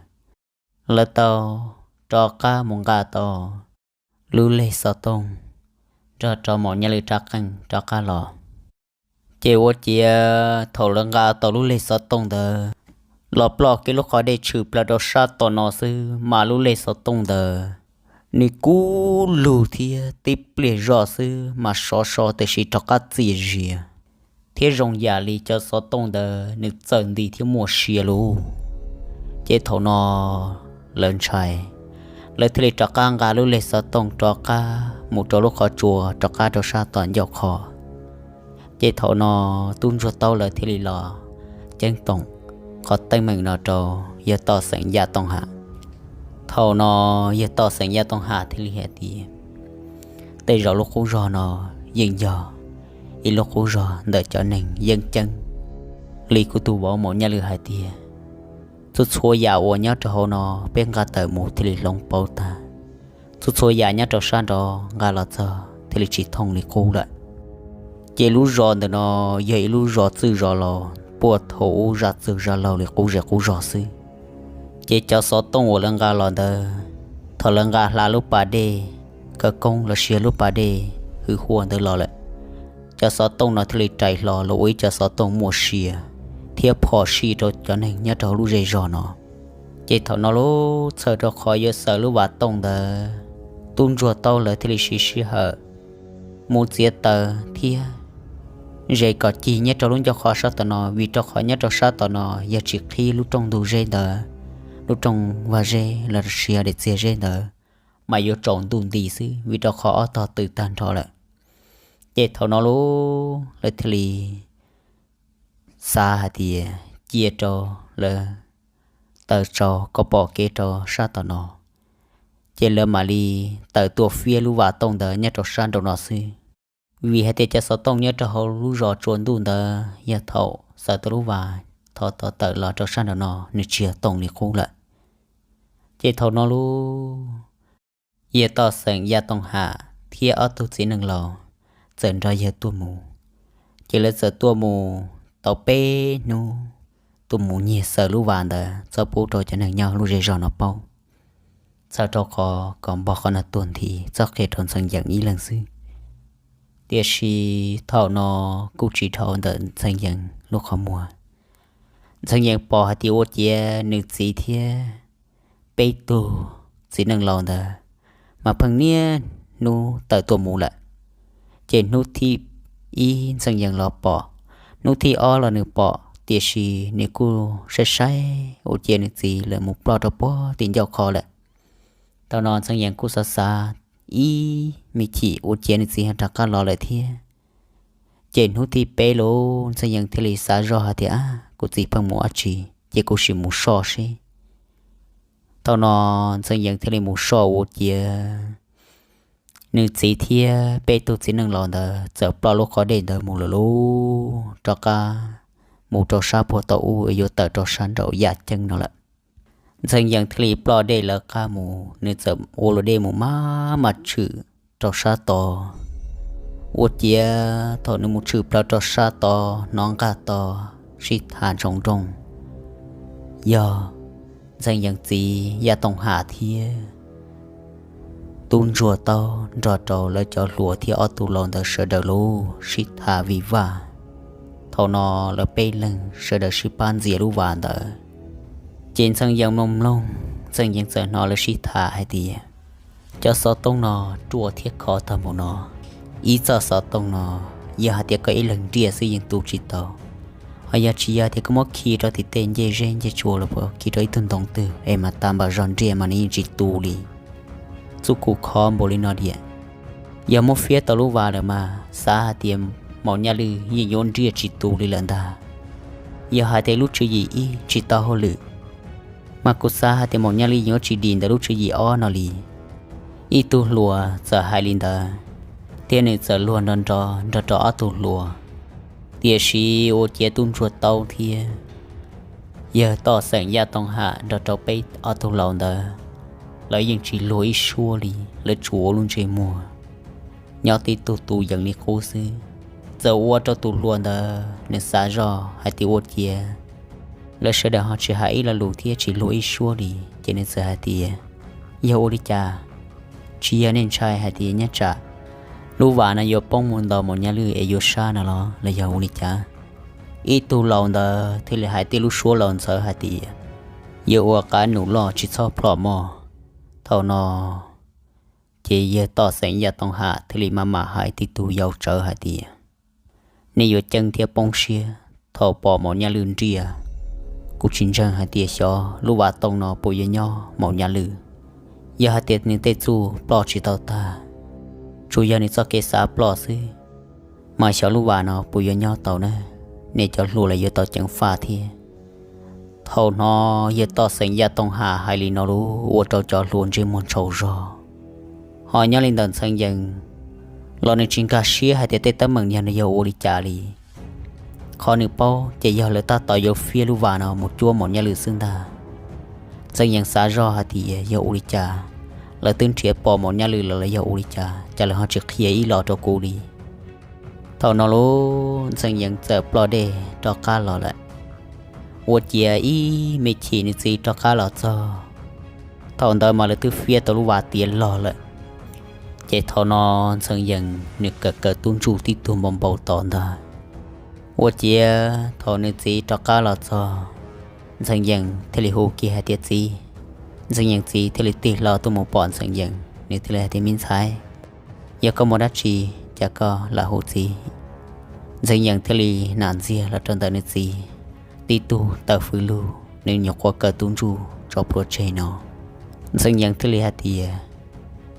lawv tau rov qab mus nqa tau lub leg xov tooj nrog rau Maum Nyaj Lwj rab qeej rov qab los. Ces ua ciav thaum lawv nqa tau lub leg xov tooj ntawd los ploj kiag lub qhov dej tshwm plaws rau sab tom no xwb mas lub leg xov tooj ntawd nws kub lug thiab tib pliag zoj xwb mas sov so tam sim rov qab txias zias, thiab zoo yam li cov xov tooj ntawd nws txawm nti thiab muaj sia lug. Ces thaum no lawv ntshai, lawv thiaj li rov qab nqa lub leg xov tooj rov qab mus rau lub qhov tsua rov qab rau sab tom ncauj qhov. Ces thaum no tub ntsuag taub lawv thiaj li los ceeb toom qhov teeb meem no rau yawg Toj Xeem Yaj Tooj Ham. Thaum no yawg Toj Xeem Yaj Tooj Ham thiaj li hais tias, tej zaum lub qub zog no yeej yog ib lub qub zog ntawm cov neeg yeeb ceeb li kuv tus vauv Maum Nyaj Lwm hais tias, txhua txhua yam uas nyob rau hauv no peb nqa tawm mus thiaj li hloov pauv tag. Txhua txhua yam nyob rau sab nrad nqa los txog thiaj li tsis thooj li qub lawm. Ces lub zos ntawm no yog ib lub zos txwj zos laus puag thaum ub zaj txwg zaj laug li qub zej qub zog xwb. Ces cov xov tooj uas lawv nqa los ntawd, thaum lawv nqa hla lub pas dej khawv koob los sis lub pas dej hwv huam ntawd los lawm, cov xov tooj no thiaj li rais hlo los ua ib cov xov tooj muaj sia thiab phom sij rau cov neeg nyob rau hauv lub zej zog no. Ces thaum no lub txhawm rau qhov yuav xaws lub vas tooj ntawd, tub ntsuag taub lawv thiaj li siv sij hawm mus txiav taws thiab zes kom cig nyob rau lub ncauj qhov sab tom no, vim rau qhov nyob rau sab tom no yog tsis qhib lub rooj ntug zeb ntawd, lub rooj vag zeb los sis daim txiag zeb ntawd mas yuav tsaus ntuj nti xwb, vim rau qhov ob tog tw tag nrho lawm. Ces thaum no lub lawv thiaj li xav hais tias cia rau lawv taws tsau kom pom kev rau sab tom no, ces lawv mam li tawm tuaj fiab lub vas tooj ntawd nyob rau sab nraum no xwb. Vim hais tias cov xov tooj nyob rau hauv lub zos tsua ntuj ntawd yog thaum xaws tau lub vas thov tawm los rau sab nraum no nws tsis yog tooj li qub lawm. Ces thaum no lub yawg Toj Xeem Yaj Tooj Ham thiab ob tug txiv neej laus txawm nrog yawg tuaj mus. Ces lawv txawm tuaj mus tau peb hnub, tuaj mus nyiag xaws lub vas ntawd txhob pub rau cov neeg nyob lub zej zog no paub, txhawm rau qhov kom npog qhov no tuag nthi txhob qhia rau Ntxhee Yees ib leeg xwb. Tiam sis thaum no kuj tsis dhau ntawm Ntxhee Yees lub qhov muag. Ntxhee Yees pom hais tias ua ciav nws txiv thiab peb tug txiv neej laus ntawd mas pheej niaj hnub tawm tuaj mus lawm. Ces hnub thib ib Ntxhee Yees los pom, hnub thib ob los nws pom, tiam sis nws kuj saib saib ua ciav nws txiv lawv mus ploj rau puag tim ncauj qhov lawm. Thaum no Ntxhee Yees kuj xav xav ib me chim ua ciav nws txiv ho rov qab los lawm thiab. Ces hnub thib peb lub Ntxhee Yees thiaj li xav zoj hais tias, kuv txiv pheej mus dab tsi, ces kuv sim mus soj seb. Thaum no Ntxhee Yees thiaj li mus soj ua ciav nws txiv thiab peb tug txiv neej laus ntawd txawm ploj lub qhov dej ntawd mus lawm lauj, rov qab mus rau sab puag thaum ub yuav tawm rau sab nraum yaj ceeb no lawm. Ntxhee Yees thiaj li ploj dej lawv qab mus, nws txawm ua luam dej mus maj mam tshwm rau sab tod. Ua ciav thaum nws mus tshwm plaws rau sab tod hnov nqaj tod sib tham ntsoov nrooj, yog Ntxhee Yees txiv Yaj Tooj Ham thiab tub ntsuag taub nrog rau lawv cov hluas thiab ob tug laus ntawd sawv daws lub sib tham vij vaj. Thaum no lawv peb leeg sawv daws sib pab ntxias lub vas ntawd. Ces Ntxhee Yees mloog mloog, Ntxhee Yees txawm hnov lawv sib tham hais tias, cov xov tooj no ruaj thiab khov tag npaum no, ib txoj xov tooj no yog hais tias koj ib leeg nriaj xwb yeej tu tsis tau. Ho yog tsis yog tias koj muab khi rau tim tej ncej zeb ncej tsua los puas khi rau ib tug ntoo twg es mas tas npaum zog nriaj mas nws yeej tsis tu li. Txuj kum khov npaum li no diam. Yog muab fiab tau lub vas lawm mas xav hais tias Maum Nyaj Lwj yeej yuav nriaj tsis tu li lawm ntag. Yog hais tias lub tswv yim ib tsis tau hauj lwm, mas kuv xav hais tias Maum Nyaj Lwj yuav tsis dim ntawm lub tswv yim ob no li. Ib tug hluas txawm hais li ntawd, thiab nws txawm luag nrov nrov nrog rau ob tug hluas. Tiam sis ua ciav tub ntsuag taub thiab yawg Toj Xeem Yaj Tooj Ham nrog rau peb ob tug laus ntawd, lawv yeej tsis luag ib suab li, lawv tsuas ua lub ntsej muag nyob tib tug tu yees li qub xwb. Txawm ua rau tus hluas ntawd nws xav zoj hais tias ua ciav lawv sawv daws ho tsis hais ib lo lus thiab tsis luag ib suab li, ces nws txawm hais tias, yog ua li cas? Tsis yog nej ntshai hais tias nyob tsam lub vas no yuav poob mus ntaus Maum Nyaj Lwj es yuav sab no los los yog ua li cas? Ib tug laus ntawd thiaj li hais tej lub suab laus ntxhawv hais tias, yuav ua qab num loj tsis txhob plhom moj. Thaum no ces yawg Toj Xeem Yaj Tooj Ham thiaj li maj mam hais tib tug yau tsawv hais tias, nej yuav ceeb thiab poob siab thaum pom Maum Nyaj Lwj nriaj. Kuv tsis ntseeg hais tias xyov lub vas tooj no puas yuav nyob Maum Nyaj Lwj. Yog hais tias nws tej txuj ploj tsis tau tag, tsuas yog nws txoj kev xav ploj xwb. Mas xyov lub vas no puas yuav nyob tau na, nej cov hluas los yuav tau ceev faj thiab. Thaum no yawg toj xeem Yaj Tooj Ham hais li no lub ua rau cov hluas ntsej muag ntshau zog. Ho nyob li ntawm Ntxhee Yees los nws tsis nkag siab hais tias tej teeb meem yog nws yog ua li cas li. Qhov nws paub ces yog lawv tab tom yuav fiab lub vas no mus cuab Maum Nyaj Lwm xwb ntag. Ntxhee Yees xav zoj hais tias yog ua li cas, lawv twb nrhiav pom Maum Nyaj Lwm los lawv yog ua li cas, cas lawv ho tsis qhia ib los rau kuv li. Thaum no lub Ntxhee Yees txawm ploj dej rov qab los lawm. Ua ciav ib me chim nws txiv rov qab los txog, thaum ntawd mas lawv twb fiab tau lub vas tiav log lawm. Ces thaum no Ntxhee Yees nws kawm kawm tub ntsuj tib tug npau npau tod ntag. Ua ciav thaum nws txiv rov qab los txog, Ntxhee Yees thiaj li hu kiag hais tias txiv. Ntxhee Yees txiv thiaj li tig hlo tuaj mus pom Ntxhee Yees, nws thiaj li hais tias me ntxhais, yog koj muaj dab tsi cas koj lam hu txiv? Ntxhee Yees thiaj li nam ntxiag los rau ntawm nws txiv tib tug taw fws lug, nws nyuam qhuav kawm tub ntsuj tso plhuav tseg no. Ntxhee Yees thiaj li hais tias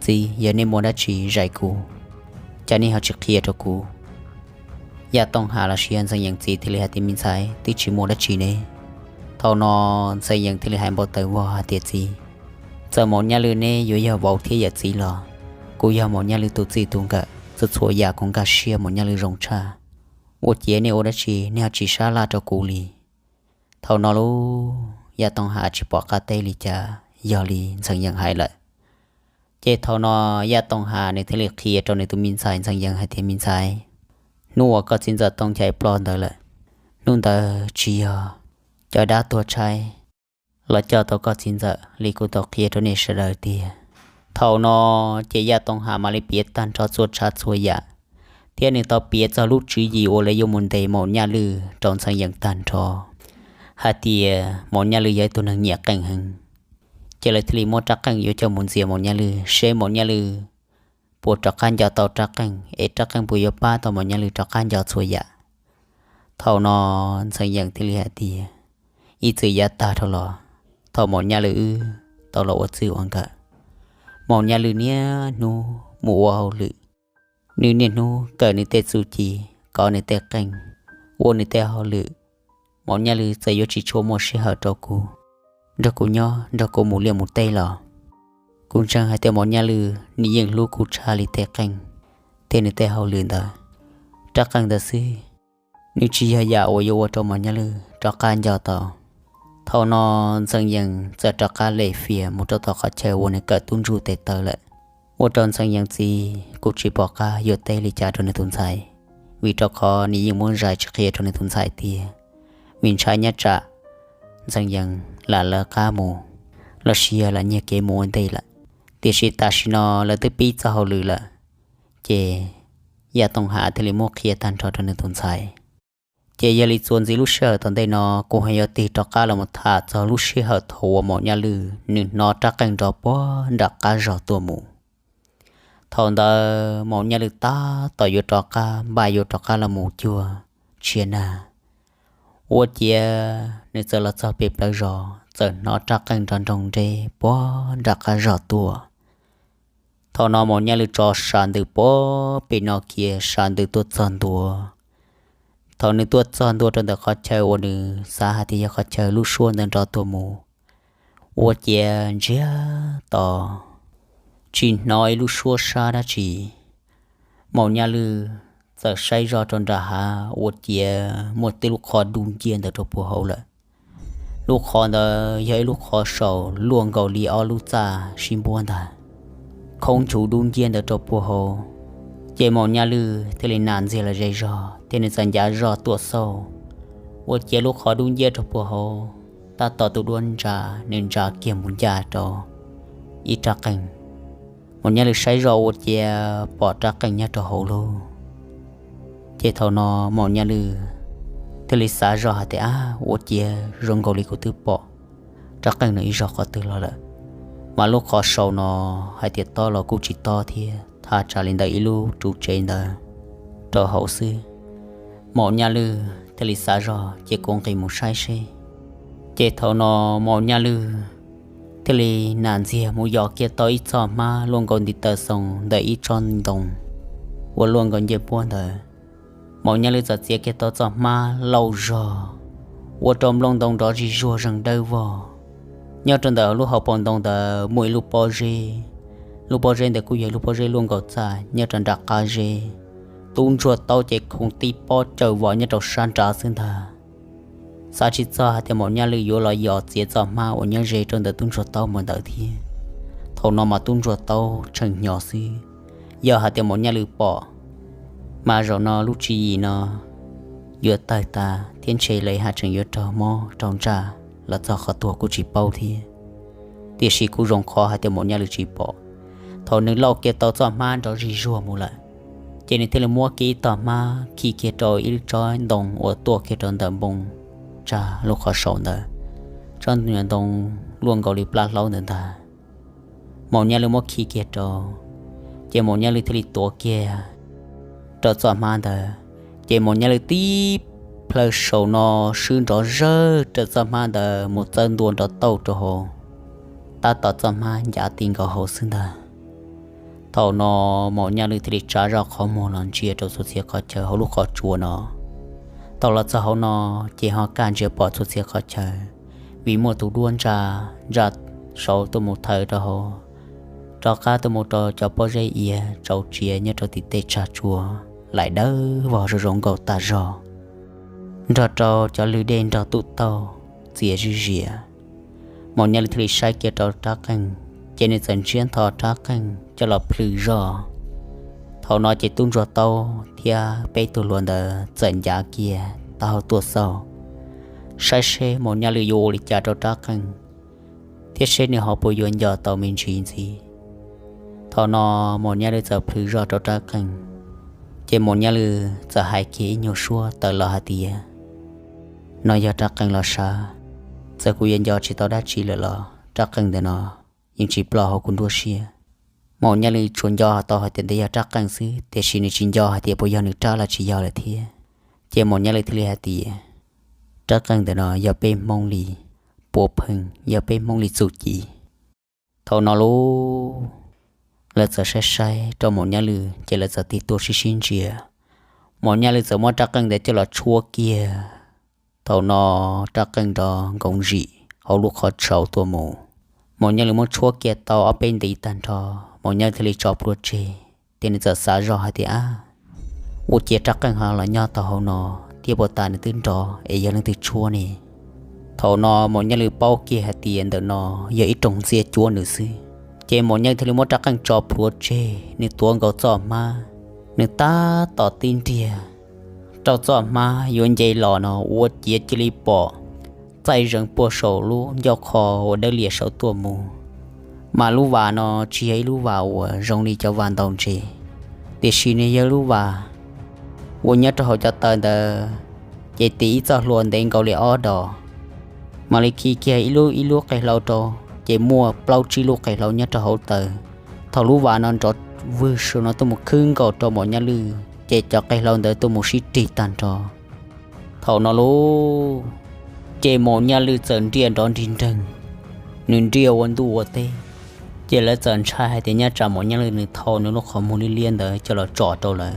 txiv, yog nej muaj dab tsi zais kuv, cas nej ho tsis qhia rau kuv? Yaj Tooj Ham los sis yog Ntxhee Yees txiv thiaj li hais tias me ntxhais, twb tsis muaj dab tsi ne. Thaum no Ntxhee Yees thiaj li hais npau taws vog hais tias txiv, txawm Maum Nyaj Lwm neb yuav yog vauv thiab yawm txiv los kuv yog Maum Nyaj Lwm tus txij tus nkawm, txhua txhua yam kuv nkag siab Maum Nyaj Lwm zoo tshaj. Ua ciav nej ua dab tsi nej ho tsis sab laj rau kuv li? Thaum no lub Yaj Tooj Ham tsis pom qab teb li cas, yog li Ntxhee Yees hais lawm. Ces thaum no Yaj Tooj Ham nws thiaj li qhia rau nws tus me ntxhais Ntxhee Yees hais tias me ntxhais, hnub uas koj txiv ntxawm Tooj Nchai ploj ntawd lawm, hnub ntawd tsis yog cov dab tuag tshaib los coj tau koj txiv ntxawm li kuv tau qhia rau nej sawv daws tiag. Thaum no ces Yaj Tooj Ham mam li piav tag nrho txhua tsav txhua yam, thiab nws tau piav txog lub tswv yim uas lawv yuav mus ntes Maum Nyaj Lwm rau Ntxhee Yees tag nrho, hais tias Maum Nyaj Lwm yog ib tug neeg nyiam qeej heev. Ces lawv thiaj li muab rab qeej yuav coj mus ntxias Maum Nyaj Lwm seb Maum Nyaj Lwm puas rov qab nco tau rab qeej, es rab qeej puas yuav pab tau Maum Nyaj Lwm rov qab nco txhua yam. Thaum no Ntxhee Yees thiaj li hais tias ib txwm yav tag dhau los, thaum Maum Nyaj Lwm wb tau los ua txij ua nkawm, Maum Nyaj Lwm niaj hnub mus ua hauj lwm, nws niaj hnub kawm nws tej txuj ci, kov nws tej qeej, ua nws tej hauj lwm. Maum Nyaj Lwm txawm yuav tsis tshua muaj sij hawm rau kuv, nrog kuv nyob nrog kuv mus liaj mus teb los kuv ntseeg hais tias Maum Nyaj Lwm nws yeej hlub kuv tshaj li tej qeej thiab nws tej hauj lwm ntawd. Rab qeej ntawd xwb, nws tsis yog yam uas yuav ua rau Maum Nyaj Lwm rov qab nco tau. Thaum no Ntxhee Yees txawm rov qab lem fias mus rau tom qhov chaw uas nws kawm tub ntsuj tes taw lawm, ua rau Ntxhee Yees txiv kuj tsis pom qab yuav teb li cas rau nws tus ntxhais, vim rau qhov nws yeej muab zais tsis qhia rau nws tus ntxhais tiag, vim ntshai nyab tsam Ntxhee Yees lam lawv qab mus los sis yog lam nyiag kev mus ua ntej lawm. Tiam sis tam sim no lawv twb pib txoj hauj lwm lawm, ces Yaj Tooj Ham thiaj li muab qhia tag nrho rau nws tus ntxhais. Ces yog li txuas ntxiv lub sij hawm tom ntej no kuv ho yuav tig rov qab los mus tham txog lub sij hawm thaum uas Maum Nyaj Lwm nws hnov rab qeej nrov puag nram qab zog tuaj mus. Thaum ntawd Maum Nyaj Lwm tab tom yuav rov qab npaj yuav rov qab los mus cuag tshiab nag, ua ciav nws txawm los txog pem plawv zos txawm hnov rab qeej nrov nroo nreb puag nram qab zog tuaj. Thaum no Maum Nyaj Lwm tso sam ntws puag pem no kiag sam ntws tuaj txog ntua. Thaum nws tuaj txog ntua rau ntawm qhov chaw uas nws xav hais tias yog qhov chaw lub suab ntawd nrov tuaj mus, ua ciav ntsiag to tsis hnov ib lub suab sab dab tsi. Maum Nyaj Lwm txawm saib zoj rau nram hav ua ciav muaj tej lub qhov dub nciab ntawd rau puag hauv lawm. Lub qhov ntawd yog ib lub qhov saus luaj nkaus li ob lub txaj sib npuab ntag, khoob nchuv dub nciab ntawd rau puag hauv. Ces Maum Nyaj Lwm thiaj li nam ntxiag los ze zog thiab nws txawm ncav zoj tuaj xauj, ua ciav lub qhov dub nciab rau puag hauv tab tom tus duab ntsa, nws ntsa kiag mus ncaj rau ib rab qeej. Maum Nyaj Lwm saib zoj ua ciav pom rab qeej nyob rau hauv lauj. Ces thaum no Maum Nyaj Lwm thiaj li xav zoj hais tias, ab, ua ciav zoo nkaus li kuv twb pom rab qeej no ib zaug qhov twg los lawm, mas lub qhov saus no hais tias tob los kuj tsis tob thiab, thaj tsam li ntawm ib lub tsuv tsev ntawd rau hauv xwb. Maum Nyaj Lwm thiaj li xav zoj ces kuv nqis mus saib seb. Ces thaum no Maum Nyaj Lwm thiaj li nam ntxiag mus yos kiag tau ib txoj hmab luaj nkaus ntiv taw xoo ntawm ib tsob ntoo uas luaj nkaus ncej puab ntawd. Maum Nyaj Lwj txawm txiav kiag tau txoj hmab lauj zog, ua rau nplooj ntoo nrov zig zuag zeeg dawb vog. Nyob rau ntawm lub hauv paus ntoo ntawd muaj ib lub pob zeb, lub pob zeb ntawd kuj yog lub pob zeb luaj nkaus txaj nyob rau nram qab zeb. Tub ntsuag taub ces khoov tib pob cawm vos nyob rau sab nrad xwb ntag. Xav tsis txog hais tias Maum Nyaj Lwj yuav los yos txiav txoj hmab uas nyob ze rau ntawm tub ntsuag taub mus ntawd thiab. Thaum no mas tub ntsuag taub tshee hnyo xwb, yog hais tias Maum Nyaj Lwj pom, mas zaum no lub tswv yim no yuav tawg tas thiab ntshe lawv haj tseem yuav raug mob raug ntsaj los txog qhov tuag kuj tsis paub thiab. Tiam sis kuj zoo qhov hais tias Maum Nyaj Lwj tsis pom. Thaum nws lauj kiag tau txoj hmab nrov zig zuag mus lawm, ces nws thiaj li muab kiag ib tog hmab khi kiag rau ib lub tsob ntoo uas tuaj kiag rau ntawm npoo tsag lub qhov saum ntawd. Tsob ntoo luaj nkaus li plab hlaub ntawd ntag. Maum Nyaj Lwj muab khi kiag rau, ces Maum Nyaj Lwj thiaj li tuav kiag rau txoj hmab ntawd, ces Maum Nyaj Lwj tib plhaw saum no swb nrov zawg rau txoj hmab ntawd mus txawb ntua nrov tauj rau hauv, tab tom txoj hmab ncav ti nkaus hauv xwb ntag. Thaum no Maum Nyaj Lwj thiaj li tsa zoj qhov muag los ntsia rau txhua txhia qhov chaw hauv lub qhov tsua no. Thaum los txog hauv no, ces ho kaj ntsia pom txhua txhia qhov chaw, vim muaj tus duab ntsa, ntsa saud tuaj mus thaws rau hauv, rov qab tuaj mus rau cov pob zeb iav tsaus tsiav nyob rau tim tej tsag tsua, laim dawb vog zoo zoo nkauj tas zog, nrog rau cov lwg dej nrog tuj taug txias zij zias. Maum Nyaj Lwj thiaj li saib kiag rau rab qeej, ces nws txawm ntsiab ntho rab qeej coj los plhws zoj. Thaum no ces tub ntsuag taub thiab peb tug hluas ntawd txawm ncav kiag taub hau tuaj xauj, saib seb Maum Nyaj Lwj yuav ua li cas rau rab qeej, thiab seb nws ho puas yuav nco tau me ntsis ntxiv. Thaum no Maum Nyaj Lwj txawm plhws zoj rau rab qeej, ces Maum Nyaj Lwj txawm hais kiag ib nyuag suab tawm los hais tias, no yog rab qeej los sav, txawm kuv yuav nco tsis tau dab tsi lawm los rab qeej ntawm no yeej tsis ploj hauv kuv nruab siab. Maum Nyaj Lwj tsuas nco tau hais tias ntawd yog rab qeej xwb, tiam sis nws tsis nco hais tias puas yog nws rab los tsis yog lawm thiab. Ces Maum Nyaj Lwj thiaj li hais tias, rab qeej ntawm no yog peb Hmoob li puav pheej, yog peb Hmoob li txuj ci. Thaum no lub, lawv txawm saib saib rau Maum Nyaj Lwj ces lawv txawm tig tuaj sib sib ntsia. Maum Nyaj Lwj txawm muab rab qeej ntawd coj los tshuab kiag. Thaum no rab qeej nrov nkoos zim hauv lub qhov tsaus tuaj mus. Maum Nyaj Lwj muab tshuab kiag tau ob peb ntiv tag nrho, Maum Nyaj Lwj thiaj li tso plhuav tseg, ces nws txawm xav zoj hais tias, ab, ua ciav rab qeej ho los nyob tau hauv no thiab, puas tas nws twb nrov es yog leej twg tshuab ne? Thaum no Maum Nyaj Lwj paub kiag hais tias ntawm no yog ib rooj ntxiab cuab nws xwb, ces Maum Nyaj Lwj thiaj li muab rab qeej tso plhuav tseg, nws tuav nkaus txoj hmab, nws tab tom tib nriag rau txoj hmab yuav nce los no ua ciav cia li pom txaij zees puag saum lub ncauj qho uas dawb lias saud tuaj mus. Mas lub vas no tsis yog ib lub vas uas zoo li cov vas ntaus ntses, tiam sis nws yog lub vas uas nyob rau hauv cov taw ntawd, ces tis ib txoj hlua ntev nkaus li ob dos, mam li khi kiag ib lub ib lub qe hlau rau, ces muaj plaub tsib lub qe hlau nyob rau hauv taw. Thaum lub vas no nrov vwg saum no tuaj mus khwb nkaus rau Maum Nyaj Lwj ces cov qe hlau ntawd tuaj mus sib rig tag nrho. Thaum no lauj, ces Maum Nyaj Lwj txawm nriaj nrov nrig nreeg, nws nriaj ua ntuj ua teb, ces lawv txawm ntshai hais tias nyaj tsam Maum Nyaj Lwj nws thau nws lub qhov muag liab liab ntawd coj los tsom rau lawv,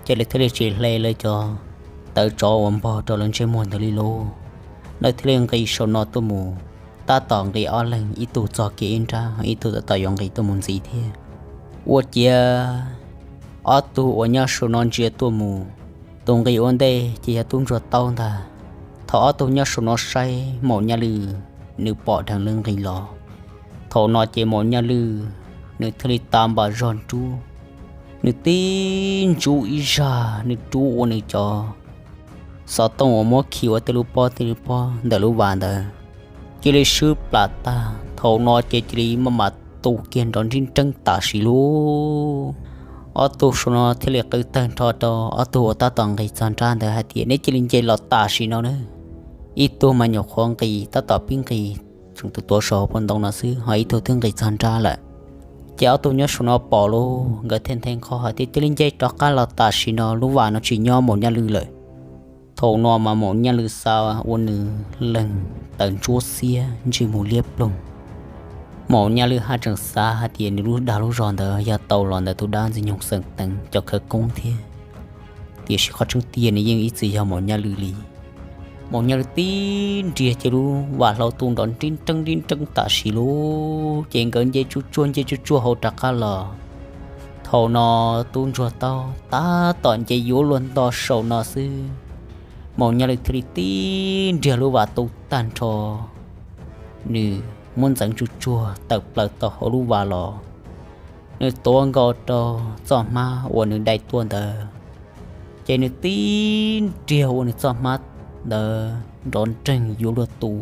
ces lawv thiaj li tsis hle lawv cov tawv tsov uas npog rau lawv ntsej muag ntawd li lauj. Lawv thiaj li nqis saum no tuaj mus, tab tom nqis ob leeg, ib tug txog kiag ib nrab, ib tug tab tom yuav nqis tuaj mus ntxiv thiab. Ua ciav ob tug uas nyob saum no ntsia tuaj mus, tus nqis ua ntej ces yog tub ntsuag taub ntag. Thaum ob tug nyob saum no saib Maum Nyaj Lwj, nws pom dheev lawv nqis los. Thaum no ces Maum Nyaj Lwj nws thiaj li tav npas zog nrub, nws tib ntsub ib zag, nws rub ua nws cov xov tooj uas muab khi ua tej lub pob tej lub pob ntawm lub vas ntawd cia li swb plam tag. Thaum no ces cia li maj mam tu kiag nrov nrib nreeb tam sim lauj. Ob tug saum no thiaj li qw tawg nrho rau ob tug uas tab tom nqis txog nrab ntawd hais tias, neb cia li nce los tam sim no na. Ib tug mas nyuam qhuav nqis tab tom pib nqis tseem tus tuav saum hauv paus ntoo no xwb, ho ib tug twb nqis txog nrab lawm. Ces ob tug nyob saum no pom lauj, nkawd thiaj nthe nqho hais tias, cia li nce rov qab los tam sim no, lub vas no tsis nyob Maum Nyaj Lwj lawm. Thaum no mas Maum Nyaj Lwj xav ua nws leeg tawv ntsuab xiab ntsej muag liab ploog. Maum Nyaj Lwj haj tseem xav hais tias nws lub dag lub zog ntawd yog tau los ntawm tus dab ntxwg nyoog xeem teev cov khawv koob thiab. Tiam sis qhov tseeb tiag nws yeej ib txwm yog Maum Nyaj Lwm li. Maum Nyaj Lwm tib nriag ces lub vam hlau tu nrov nrib nreeb nrib nreeb tam sim lub, ces nkawd nce tsuj tsuag nce tsuj tsuag hauv rov qab los. Thaum no tub ntsuag taub tab tom nce yuav luag nto saum no xwb, Maum Nyaj Lwm thiaj li tib nriag lub vam tu tag nrho. Nws muab ntxeev tsuj tsuag tawm plaws tau hauv lub vas los, nws tuav nkaus rau txoj hmab uas nws dai tuaj ntawd, ces nws tib nriag ua nws txoj hmab ntawd nrov nreeg yuav luag tu,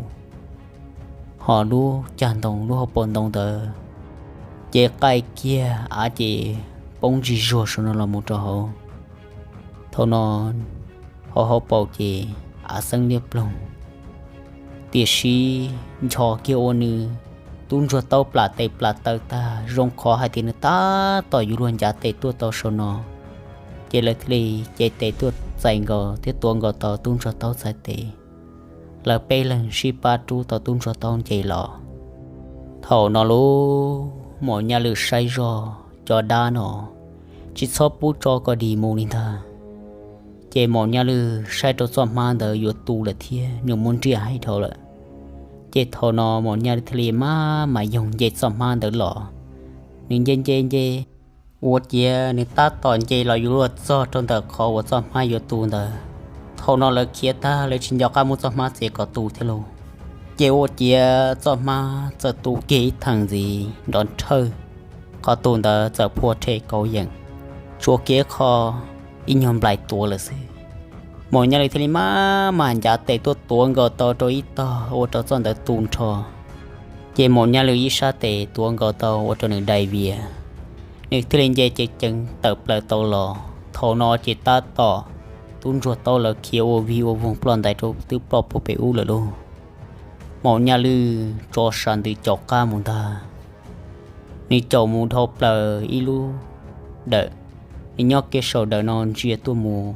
ho lub cag ntoo lub hauv paus ntoo ntawd ces qaij kiag av ces poob ntsis zuag saum no los mus rau hauv. Thaum no hauv hauv paus ces av xeeb liab ploog, tiam sis nchos kiag ua nws tub ntsuag taub plam tes plam taw tag zoo qhov hais tias nws tab tom yuav luag ncav tes tuaj tau saum no, ces lawv thiaj li cev tes tuaj txais nkaus thiab tuav nkaus tau tub ntsuag taub txhais tes. Lawv peb leeg sib pab rub tau tub ntsuag taub nce los. Thaum no lub Maum Nyaj Lwm saib zog cov dab no tsis txhob pub tso kom dim mus li ntag. Ces Maum Nyaj Lwm saib rau txoj hmab ntawd yuav tu lawm thiab nws muab nriaj heev dhau lawm. Ces thaum no Maum Nyaj Lwm thiaj li maj mam yoog nce txoj hmab ntawd los. Nws nce nce nce, ua ciav nws tab tom nce los yuav luag txog rau ntawm qhov uas txoj hmab yuav tu ntawd. Thaum no lawv khiav tag lawv tsis nco qab muab txoj hmab txiav kom tu thiab lauj. Ces ua ciav txoj hmab txawm tu kiag ib theem ntxiv nrov nrhawj, qhov tu ntawd txawm phua rhe kauv yeem, tshuav kiag qho ib nyuag nplaim tuav lawm xwb. Maum Nyaj Lwm thiaj li maj mam ncav tes tuaj tuav nkaus tau rau ib tog ua rau txoj ntawd tu nrho. Ces Maum Nyaj Lwm ib sab tes tuav nkaus tau ua rau nws dai vias, nws thiaj li nce ceev ceev tawm plaws tau los. Thaum no ces tab tom tub ntsuag taub lawv khiav ua vig ua voog ploj ntais rau twb ploj puag pem ub lawm lauj. Maum Nyaj Lwm tso sas ntws caum qab mus ntag. Nws caum mus dhau plaws ib lub dawm, nws nyob kiag saum dawm no ntsia tuaj mus,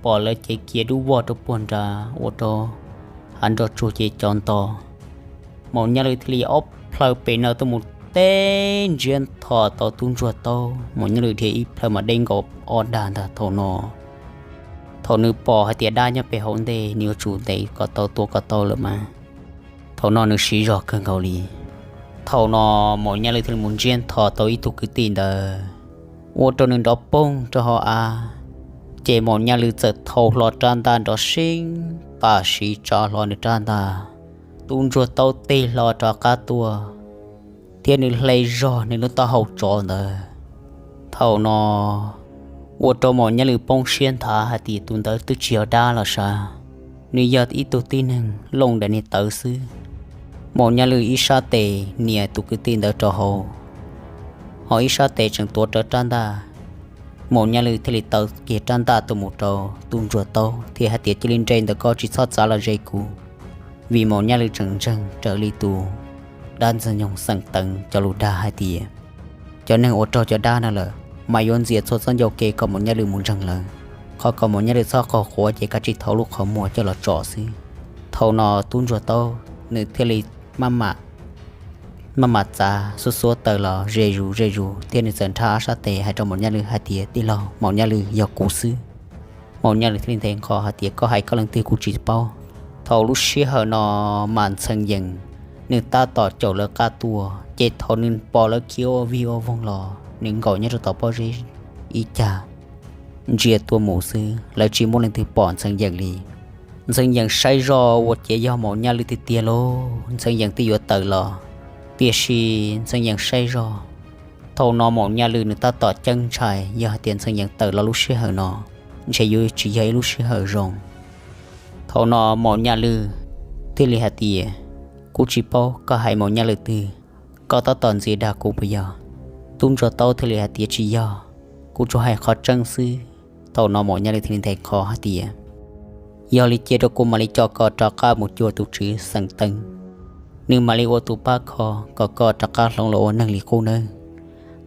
pom lawv cev kiag dub vog rau puag nrad ua rau hav nroj tsuag ces cov nto. Maum Nyaj Lwm thiaj li ob plhaw pem no tuaj mus teb ntsiab nthos tau tub ntsuag taub, Maum Nyaj Lwm dhia ib plhaw mas deb nkaus ob dag ntag. Thaum no, thaum nws pom hais tias dab nyob pem hauv ntej nws yuav tsum ntes kom tau tua kom tau lawm mas. Thaum no nws siv zog kawg nkaus li. Thaum no Maum Nyaj Lwm thiaj li mus ntsiab nthos tau ib tug kwv tij ntawd, ua rau nws nrov poog rau hauv av. Ces Maum Nyaj Lwm txawm thau hlo rab ntaj nrov seeb tam sim tsa hlo nws rab ntaj, tub ntsuag taub tig hlo rov qab tuaj, thiab nws hle zog nws lub taub hau tsov ntawd. Thaum no ua rau Maum Nyaj Lwm poob siab nthav hais tias tus ntawd twb tsis yog dab los sav, nws yog ib tug tib neeg looj daim niag tawv xwb. Maum Nyaj Lwm ib sab tes nias tus kwv tij ntawd rau hauv, ho ib sab tes tseem tuav rawv rab ntaj. Maum Nyaj Lwm thiaj li taw kiag rab ntaj tuaj mus rau tub ntsuag taub thiab hais tias, cia li nres ntawm ko tsis txhob txav los ze kuv, vim Maum Nyaj Lwm tseem ntseeg raws li tus dab ntxwg nyoog xeem teev cov lus dag hais tias, cov neeg uas raug cov dab no lawm mas yuav ntxias txhua txoj ncauj ke kom Maum Nyaj Lwm mus ntseeg lawv. Qhov kom Maum Nyaj Lwm txhob qaug quav ces kav tsij thau lub qhov muag coj los tsom xwb. Thaum no tub ntsuag taub nws thiaj li maj mam maj mam txav xuab xuab taws los ze zus ze zus thiab nws txawm nrhab sab tes hais rau Maum Nyaj Lwm hais tias, tij laug, Maum Nyaj Lwm, yog kuv xwb. Maum Nyaj Lwm thiaj li nthe nqho hais tias, koj hais koj leej twg kuv tsis paub. Thaum lub sij hawm no mas Ntxhee Yees nws tab tom caum lawv qab tuaj, ces thaum nws pom lawv khiav ua vig ua voog los nws nkaum nyob rau tom pob zeb ib cag ntsia tuaj mus xwb, lawv tsis muaj leej twg pom Ntxhee Yees li. Ntxhee Yees saib zoj ua ciav yog Maum Nyaj Lwm tiag tiag lauj, Ntxhee Yees twb yuav tawm los, tiam sis Ntxhee Yees saib zoj. Thaum no Maum Nyaj Lwm nws tab tom ceeb ntshai, yog hais tias Ntxhee Yees tawm los lub sij hawm no, ntshe yuav tsis yog ib lub sij hawm zoo. Thaum no Maum Nyaj Lwm thiaj li hais tias, kuv tsis paub, koj hais Maum Nyaj Lwm twg? Koj tab tom ntxias dag kuv puas yog? Tub ntsuag taub thiaj li hais tias, tsis yog, kuv tsuas hais qhov tseeb xwb. Thaum no Maum Nyaj Lwm thiaj li nthe qho hais tias, yog li cia rau kuv mam li coj koj rov qab mus cuag tus tswv xeem teev, nws mam li ua tus pab kho kom koj rov qab hloov los ua neeg li qub nawb.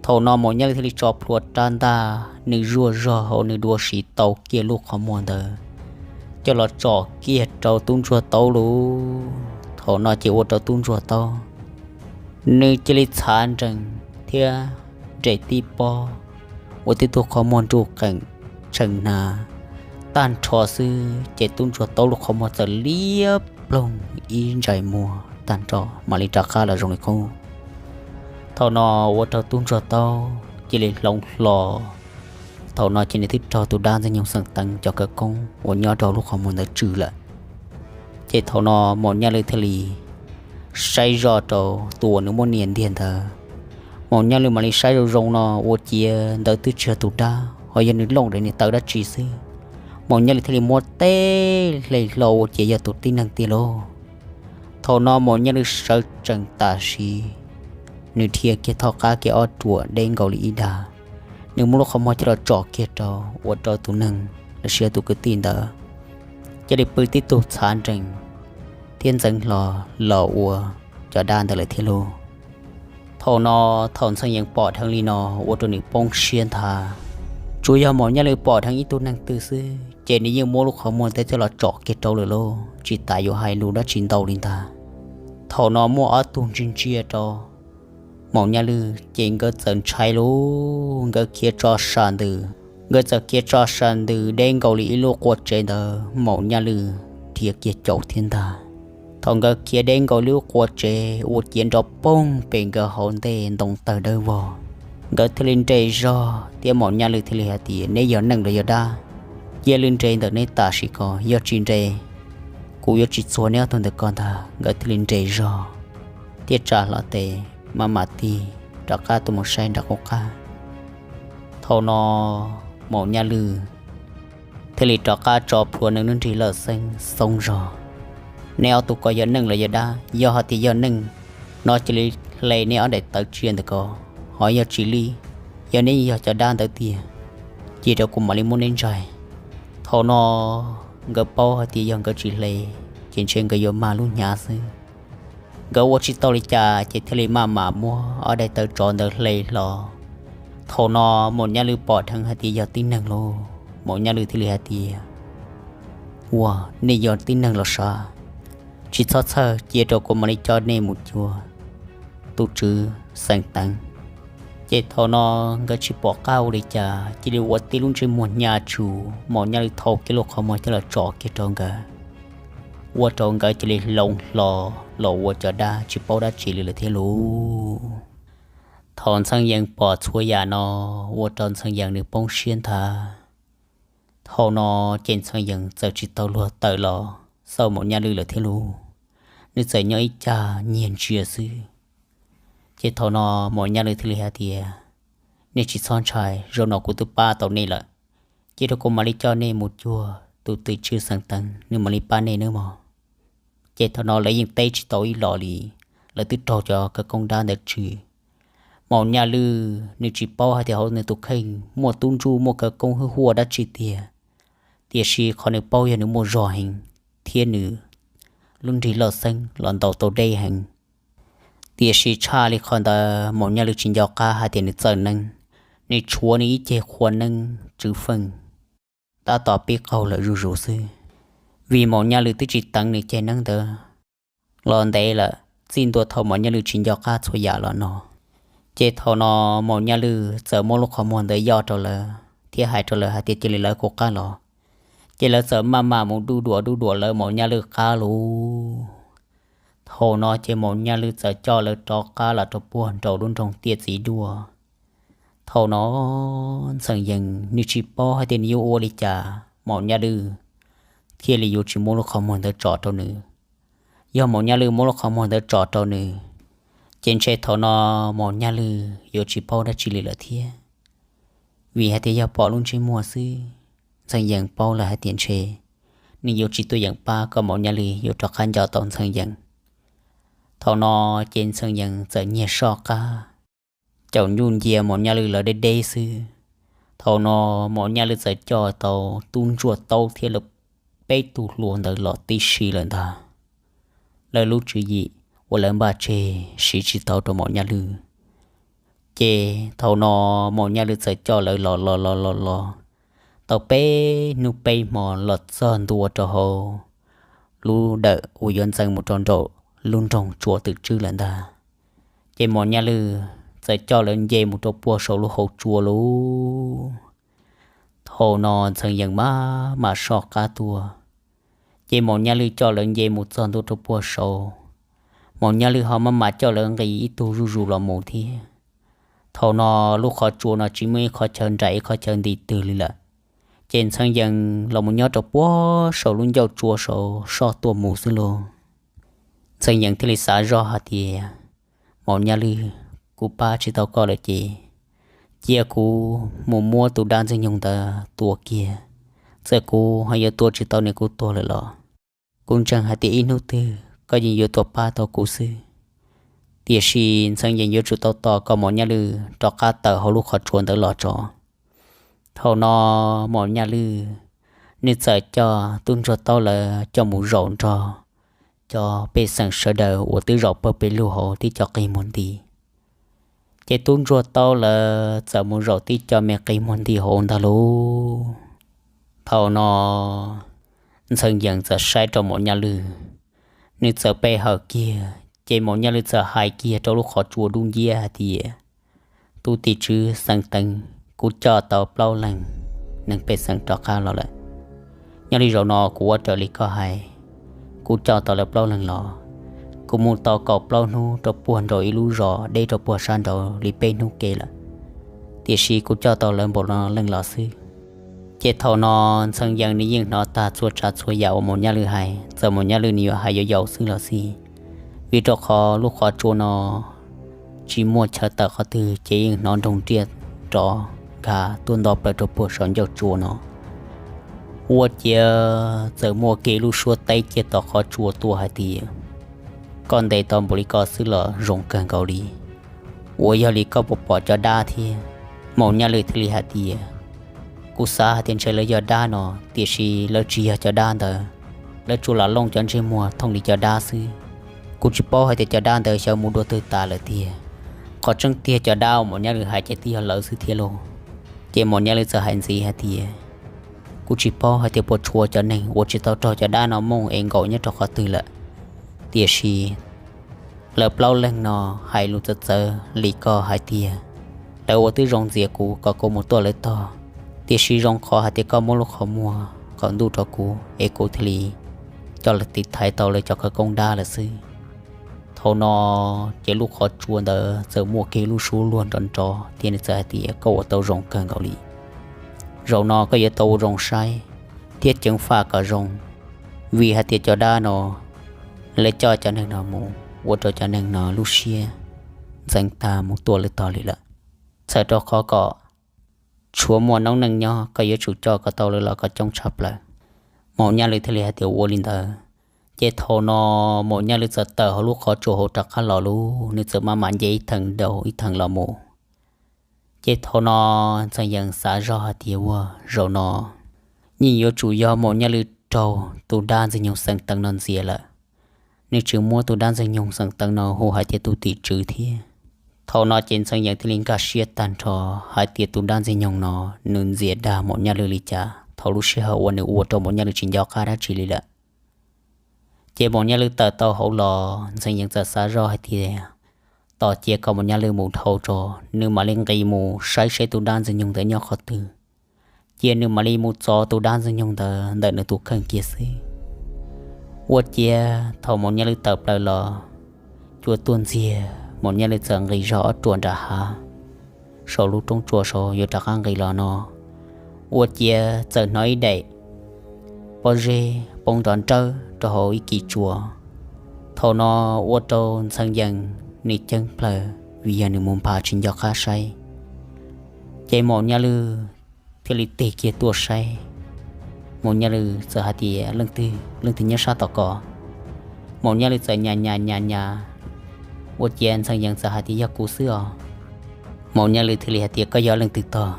Thaum no Maum Nyaj Lwm thiaj li tso plhuav rab ntaj nws zuaj zog hauv nws dua siv tau kiag lub qhov muag ntawd coj los tsom kiag rau tub ntsuag taub lauj. Thaum no ces ua rau tub ntsuag taub nws cia li txhav nrees thiab nres tib pob, ua tib tug qhov muag nruj qeem tshee hnav, tag nrho xwb ces tub ntsuag taub lub qhov muag txawm liab ploog ib ntsais muag tag nrho mam li rov qab los zoo li qub. Thaum no ua rau tub ntsuag taub cia li hloov hlo. Thaum no ces nws twb raug tus dab ntxwg nyoog xeem teev cov khawv koob uas nyob rau lub qhov muag ntawd tswm lawm. Ces thaum no Maum Nyaj Lwj thiaj li saib zoj rau tus uas nws muab nias ntiag ntawd. Maum Nyaj Lwj mam li saib zoo zoo no ua ciav ntawd twb tsis yog tus dab, ho yog nws looj daim niag taw dab tsi xwb. Maum Nyaj Lwj thiaj li muab teb hle hlo ua ciav yog tus tib neeg tiag lauj. Thaum no Maum Nyaj Lwj sawv tsees tam sim, nws dhia kiag thoj qab kiag ob ruam deb nkaus li ib dag, nws muab lub qhov muag coj los tsom kiag rau ua rau tus neeg los sis yog tus kwv tij ntawd cia li pw tib tug txhav nrees thiab ntxeev hlo los ua cov dab ntawd lawm thiab lauj. Thaum no, thaum Ntxhee Yees pom dheev li no ua rau nws poob siab nthav. Tsuas yog Maum Nyaj Lwj pom dheev ib tug neeg twg xwb ces nws yeej muab lub qhov muag ntawd coj los tsom kiag rau lawm lauj, tsis tas yuav hais lus dab tsi ntau li ntag. Thaum no muaj ob tug ntsia ntsia rau Maum Nyaj Lwj ces nkawd txawm ntshai lauj, nkawd khiav tso sa ntws. Nkawd txawm khiav tso sa ntws deb nkaus li ib lub qua tsev ntawd Maum Nyaj Lwj dhia kiag caum thiab ntag. Thaum nkawd khiav deb nkaus lub qua tsev ua ciav nrov poog pem nkawd hauv ntej ntoo tawg dawb vog, nkawd thiaj li nres zog thiab Maum Nyaj Lwj thiaj li hais tias, neb yog neeg los yog dab? Cia li nres ntawm neb tam sim ko, yog tsis nres kuv yuav tsis txuag neb ob tug ntawm ko ntag. Nkawd thiaj li nres zog thiab tsa hlo tes maj mam tig rov qab tuaj mus saib nram qub qab. Thaum no Maum Nyaj Lwj thiaj li rov qab tso plhuav nws lub nrig lawj xeeb xoob zog, neb ob tug ko yog neeg los yog dab? Yog hais tias yog neeg no cia li hle neb ob daim tawv tsiaj ntawm ko, ho yog tsis li, yog neb yog cov dab ntawd tiag, cia rau kuv mam li muab neb ntsaig. Thaum no nkawd paub hais tias yog nkawd tsis hle ces ntshe nkawd yuav mag lub hnyav xwb. Nkawd ua tsis tau li cas ces thiaj li maj mam muab ob daim tawv tsov ntawd hle hlo. Thaum no Maum Nyaj Lwj pom dheev hais tias yog tib neeg lauj, Maum Nyaj Lwj thiaj li hais tias, ua, nej yog tib neeg los sav? Tsis txhob txhawj, cia rau kuv mam li coj nej mus cuag tus tswv xeem teev. Ces thaum no nkawd tsis pom qab ua li cas cia li ua tib lub ntsej muag hnyav tshus, Maum Nyaj Lwj thau kiag lub qhov muag coj los tsom kiag rau nkawd, ua rau nkawd cia li hloov hlo los ua cov dab tsis paub dab tsi li lawm thiab lauj. Thaum Ntxhee Yees pom txhua yam no ua rau Ntxhee Yees nws poob siab nthav. Thaum no ces Ntxhee Yees txawm tsis tau luag tawm los xauj Maum Nyaj Lwj lawm thiab lauj. Nws txawm nyob ib cag nyiag ntsia xwb. Ces thaum no Maum Nyaj Lwj thiaj li hais tias, nej tsis txhob ntshai, zaum no kuv twb pab tau nej lawm, cia rau kuv mam li coj nej mus cuag tus twm tswv xeem teev, nws mam li pab nej nawb mog. Ces thaum no lawv yeej teb tsis tau ib los li, lawv twb raug cov khawv koob dab ntawd tswm. Maum Nyaj Lwj nws tsis paub hais tias hauv nws tus kheej muaj tub ntsuj muaj khawv koob hwj huaj dab tsi tiag, tiam sis qhov nws paub yog nws muaj zog heev thiab nws lub nrig loj xeeb los ntaus tau deb heev. Tiam sis tshaj li qhov ntawd Maum Nyaj Lwj tsis nco qab hais tias nws txawm neeb, nws tshuav nws ib ceg qhua neeb tswv feej tab tom pib qaug lawm zuj zus xwb, vim Maum Nyaj Lwj twb tsis teev nws ceg neeb ntawd los ntev lawm, txij ntua thaum Maum Nyaj Lwj tsis nco qab txhua yam los no. Ces thaum no Maum Nyaj Lwj txawm muab lub qhov muag ntawd yoj rau lawv thiab hais rau lawv hais tias cia li lawv kuv qab los. Ces lawv txawm maj mam mus duj duam duj duam lawv Maum Nyaj Lwj qab lauj. Thaum no ces Maum Nyaj Lwj txawm coj lawv rov qab los rau puag nraum lub nroog Tiaj Txiv Duaj. Thaum no Ntxhee Yees nws tsis paub hais tias nws yuav ua li cas, Maum Nyaj Lwj thiaj li yuav tsis muab lub qhov muag ntawd tsom rau nws. Yog Maum Nyaj Lwj muab lub qhov muag ntawd tsom rau nws, ces ntshe thaum no Maum Nyaj Lwj yuav tsis paub dab tsi li lawm thiab. Vim hais tias yog pom lub ntsej muag xwb, Ntxhee Yees paub lawm hais tias ntshe nws yuav tsis tuaj yeem pab kom Maum Nyaj Lwj yuav rov qab nco tau Ntxhee Yees. Thaum no ces Ntxhee Yees txawm nyiag soj qab caum nyuj ncia Maum Nyaj Lwj lawv deb deb xwb. Thaum no Maum Nyaj Lwj txawm coj tau tub ntsuaj taub thiab lawv peb tug hluas ntawd los tib si lawm ntag. Lawv lub tswv yim uas lawv npaj tseg siv tsis tau rau Maum Nyaj Lwj. Ces thaum no Maum Nyaj Lwj txawm coj lawv los los los los los tau peb hnub peb hmo los txog ntua rau hauv lub dawm uas yuav ntxeev mus rau nraum lub nroog tsua twm tswb lawm ntag. Ces Maum Nyaj Lwj txawm coj lawv nce mus rau puag saum lub hauv tsua lauj. Thaum no Ntxhee Yees maj mam soj qab tuaj, ces Maum Nyaj Lwj coj lawv nce mus txog ntua rau puag saud. Maum Nyaj Lwj ho maj mam coj lawv nqis ib tug zuj zus los mus thiab. Thaum no lub qhov tsua no tsis muaj ib qhov chaw nraim ib qhov chaw nti twg li lawm, ces Ntxhee Yees los mus nyob rau puag saum lub ncauj tsua saud soj tuaj mus xwb lauj. Ntxhee Yees thiaj li xav zoj hais tias, Maum Nyaj Lwj, kuv pab tsis tau koj lawm ces cia kuv mus muab tus dab Ntxwg Nyoog ntawd tua kiag. Txawm kuv ho yuav tua tsis tau nws kuv tuag lawm los kuv ntseeg hais tias ib hnub twg koj yeej yuav tau pab tau kuv xwb. Tiam sis Ntxhee Yees yuav tsum tau tos kom Maum Nyaj Lwj rov qab tawm hauv lub qhov tsua ntawd los tso. Thaum no Maum Nyaj Lwj nws txawm coj tub ntsuag taub lawv coj mus zaum nrog cov pej xeem sawv daws uas twb zaum pawg pes lug hauv tib co qig muag nti. Ces tub ntsuag taub lawv txawm mus zaum tib co me qig muag nti hauv ntag lauj. Thaum no Ntxhee Yees txawm saib rau Maum Nyaj Lwj, nws txawm pe hawm kiag, ces Maum Nyaj Lwj txawm hais kiag rau lub qhov tsua dub nciab hais tias, Tus tim tswv Xeem Teev, kuv coj tau plaub leeg neeg pej xeem rov qab los lawm. Nyob li zaum no kuv ua raws li koj hais, kuv coj tau lawv plaub leeg los. Kuv mus tau kaum plaub hnub rau puag nraum ib lub zos deb rau puag sab nraud li peb hnub ke lawm, tiam sis kuv coj tau lawv npaum no leej los xwb. Ces thaum no Ntxhee Yees nws yeej hnov tag txhua tsav txhua yam uas Maum Nyaj Lwj hais, txawm Maum Nyaj Lwj nws yuav hais yau yau xwb los xij, vim rau qhov lub qhov tsua no tsis muaj chaw tawm qhov twg ces yeej hnov nroog riaj rov nkag tuaj nto plaws rau puag saum ncauj tsua no. Ua ciav txawm muaj kiag lub suab teb kiag tom qhov tsua tuaj hais tias, Koj ntes tau npaum li ko xwb los zoo kawg nkaus li, uas yog li koj puas pom cov dab thiab? Maum Nyaj Lwj thiaj li hais tias, Kuv xav hais tias ntshe lawv yog dab no, tiam sis lawv tsis yog cov dab ntawd, lawv tsuas lam looj cov ntsej muag thooj li cov dab xwb. Kuv tsis paub hais tias cov dab ntawd xyov mus dua twg tas lawm tiag. Qhov tseeb tiag cov dab uas Maum Nyaj Lwj hais ces twb yog lawv xwb thiab lauj. Ces Maum Nyaj Lwj txawm hais ntxiv hais tias, Kuv tsis paub hais tias puas tshuav cov neeg uas tsis tau raug cov dab no mooj es nkaum nyob rau qhov twg lawm, tiam sis lawv plaub leeg no hais lus txawv txawv li koj hais tias lawv ua twb zoo ntxias kuv kom kuv mus tuaj lawv tog, tiam sis zoo qhov hais tias koj muab lub qhov muag qaum ntuj rau kuv es kuv thiaj li coj lawv tiv thaiv tau lawv cov khawv koob dab lawm xwb. Thaum no ces lub qhov tsua ntawd txawm muaj kiag lub suab luag nrov nrov thiab nws txawm hais tias, Koj ua tau zoo kawg nkaus li. Zaum no koj yuav tau ua zoo saib thiab ceev faj kom zoo, vim hais tias cov dab no lawv coj cov neeg no mus ua rau cov neeg no lub siab ntxeev tag mus tuaj lawv tog li lawm. Txhawm rau qhov kom tshuav muaj noob neej nyob koj yuav tsum coj kom tau lawv los kom coob tshaj plaws. Maum Nyaj Lwj thiaj li hais tias ua li ntawd. Ces thaum no Maum Nyaj Lwj txawm tawm hauv lub qhov tsua hauv rov qab los lauj, nws txawm maj mam nce ib theem dhau ib theem los mus. Ces thaum no Ntxhee Yees xav zoj hais tias ua zaum no yeej yuav tsum yog Maum Nyaj Lwj raug tus dab Ntxwg Nyoog Xeem Teev no ntxias lawm. Nws tseem muab tus dab Ntxwg Nyoog Xeem Teev no hu hais tias tus tim tswv thiab. Thaum no ces Ntxhee Yees thiaj li nkag siab tag nrho hais tias tus dab Ntxwg Nyoog no nws ntxias dag Maum Nyaj Lwj li cas thaum lub sij hawm uas nws ua rau Maum Nyaj Lwj tsis nco qab dab tsi li lawm. Ces Maum Nyaj Lwj tawm tau hauv los, Ntxhee Yees txawm xav zoj hais tias tos cia kom Maum Nyaj Lwj mus dhau tso, nws mam li nqis mus saib seb tus dab Ntxwg Nyoog ntawd nyob qhov twg. Cia nws mam li mus txov tus dab Ntxwg Nyoog ntawd ntawm nws tus kheej kiag xwb. Ua ciav thaum Maum Nyaj Lwj tawm plaws los, cua tuaj ntxiag, Maum Nyaj Lwj txawm nqis zog ob ruam nram hav saum lub roob tsua saud yuav rov qab nqis los no, ua ciav txawm hnov ib daim pob zeb poob nrov nrawb rau hauv ib kis tsua. Thaum no ua rau Ntxhee Yees nws ceeb plaws vim yog nws mus nphav tsis nco qab saib. Ces Maum Nyaj Lwj thiaj li tig kiag tuaj saib. Maum Nyaj Lwj txawm hais tias, Leej twg, leej twg nyob sab tom ko? Maum Nyaj Lwj txawm nyas nyas nyas nyas, ua ciav Ntxhee Yees txawm hais tias, Yog kuv xwb os. Maum Nyaj Lwj thiaj li hais tias, Koj yog leej twg tog?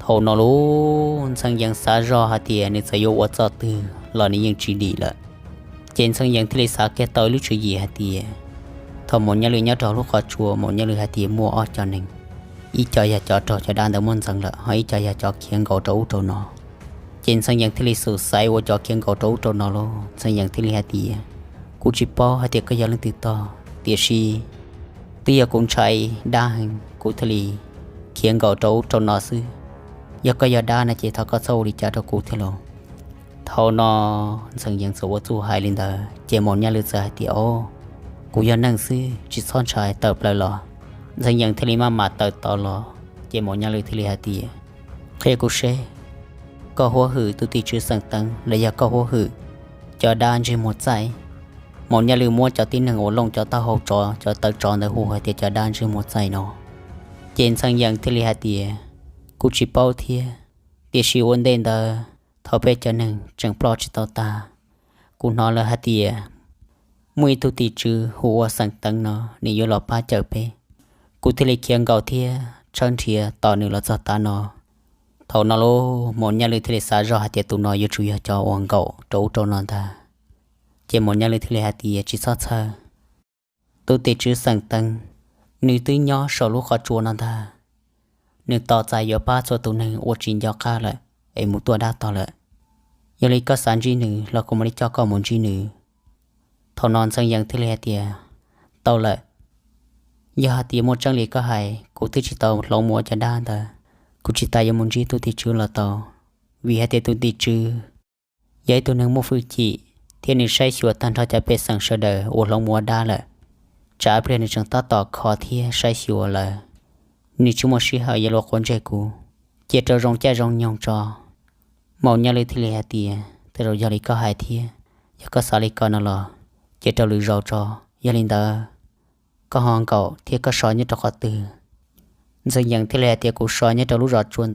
Thaum no lauj, Ntxhee Yees xav zoj hais tias nws txawm yuav ua txoj twg los nws yeej tsis dim lawm. Ces Ntxhee Yees thiaj li xav kiag tau ib lub tswv yim hais tias, thaum Maum Nyaj Lwj nyob rau lub qhov tsua, Maum Nyaj Lwj hais tias muaj ob co neeg, ib co yog cov raug cov dab ntawd muab ntxeev lawm, ho ib co yog cov khiav nkaus rau ub rau no. Ces Ntxhee Yees thiaj li xub xaiv ua cov khiav nkaus rau ub rau no lauj. Ntxhee Yees thiaj li hais tias, Kuv tsis paub hais tias koj yog leej twg tog, tiam sis twb yog kuv ntshai dab heev kuv thiaj li khiav nkaus rau ub rau no xwb. Yog koj yog dab no ces thov koj txhob ua li cas rau kuv thiab lauj. Thaum no Ntxhee Yees txawm ua txuj hais li ntawd ces Maum Nyaj Lwj txawm hais tias, Au, kuv yog neeg xwb, tsis txhob ntshai, tawm plaws los. Ntxhee Yees thiaj li maj mam tawm tod los ces Maum Nyaj Lwj thiaj li hais tias, Qhia kuv seb, koj huab hwm tus tim tswv Xeem Teev los yog koj huab hwm cov dab ntsej muag txaij? Maum Nyaj Lwj muab cov tib neeg uas looj cov taub hau tsov, cov tawv tsov ntawd hu hais tias cov dab ntsej muag txaij no. Ces Ntxhee Yees thiaj li hais tias, Kuv tsis paub thiab, tiam sis ua ntej ntawd thaum peb cov neeg tseem ploj tsis tau tag, kuv hnov lawv hais tias muaj ib tug tim tswv hu ua Xeem Teev no nws yuav los pab cawm peb. Kuv thiaj li khiav nkaum thiab tshawb nrhiav tos nws los txog tav no. Thaum no lauj, Maum Nyaj Lwj thiaj li xav zoj hais tias tus no yuav tsum yog cov uas nkaum rau ub rau no ntag. Ces Maum Nyaj Lwj thiaj li hais tias, Tsis txhob txhawj, tus tim tswv Xeem Teev, nws twb nyob saum lub qhov tsua no ntag. Nws tos txais yuav pab txhua tus neeg ua tsis nco qab lawm es mus tua dab tog lawm. Yog li koj xav ntsib nws los kuv mam li coj koj mus ntsib nws. Thaum no Ntxhee Yees thiaj li hais tias, Tau lawm, yog hais tias muaj tseeb li koj hais, kuv twb tsis tau hloov mus ua cov dab ntawd, kuv tsis tas yuav mus ntsib tus tim tswv los tau. Vim hais tias tus tim tswv yog ib tug neeg muaj hwj chim thiab nws saib xyuas tag nrho cov pej xeem sawv daws uas hloov mus ua dab lawm. Tsam pliag nws tseem tab tom kho thiab saib xyuas lawv, nws tsis muaj sij hawm yuav luag quav ntsej kuv. Cia rau zoo caij zoo nyoog tso. Maum Nyaj Lwj thiaj li hais tias, Tej zaum yog li koj hais thiab, yog koj xav li ko no los cia rau lwm zaus tso. Yog li ntawd koj ho nkaum thiab koj so nyob rau qhov twg? Ntxhee Yees thiaj li hais tias, Kuv so nyob rau lub zos tsua.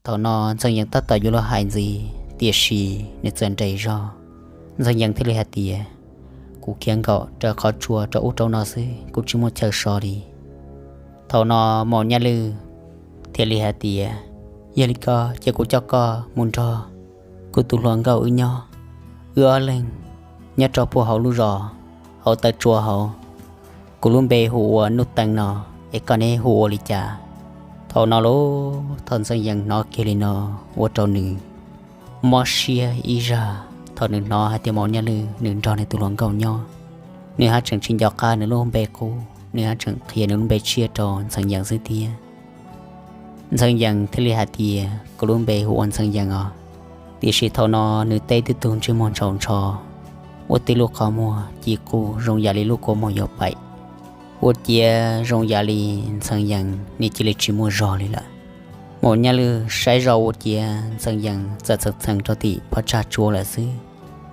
Thaum no Ntxhee Yees tab tom yuav luag hais ntxiv, tiam sis nws txawm nres zog. Ntxhee Yees thiaj li hais tias, Kuv khiav nkaum raws qhov tsua rau ub rau no xwb, kuv tsis muaj chaw so li. Thaum no Maum Nyaj Lwj thiaj li hais tias, Yog li ko ces kuv coj koj mus nrog kuv tus hluas nkauj wb nyob, wb ob leeg nyob rau puag hauv lub zos, hauv taw tsua hauv. Kuv lub npe hu ua Nuj Teev no, es koj neb hu ua li cas? Thaum no lauj, thaum Ntxhee Yees hnov kiag li no, ua rau nws mob siab ib zag. Thaum nws hnov hais tias Maum Nyaj Lwj nws nrog nws tus hluas nkauj nyob, nws haj tseem tsis nco qab nws lub npe qub, nws haj tseem qhia nws lub npe tshiab rau Ntxhee Yees xwb thiab. Ntxhee Yees thiaj li hais tias, Kuv lub npe hu ua Ntxhee Yees os. Tiam sis thaum no nws teb twb tug ntsej muag ntshaus ntsho, ua tib lub qhov muag ci qus zoo yam li lub kua muag yuav paim. Ua ciav zoo yam li Ntxhee Yees nws cia li tsis muaj zog li lawm. Maum Nyaj Lwj saib zoj ua ciav Ntxhee Yees txawm txheem txheem rau tim phab tsag tsua lawm xwb.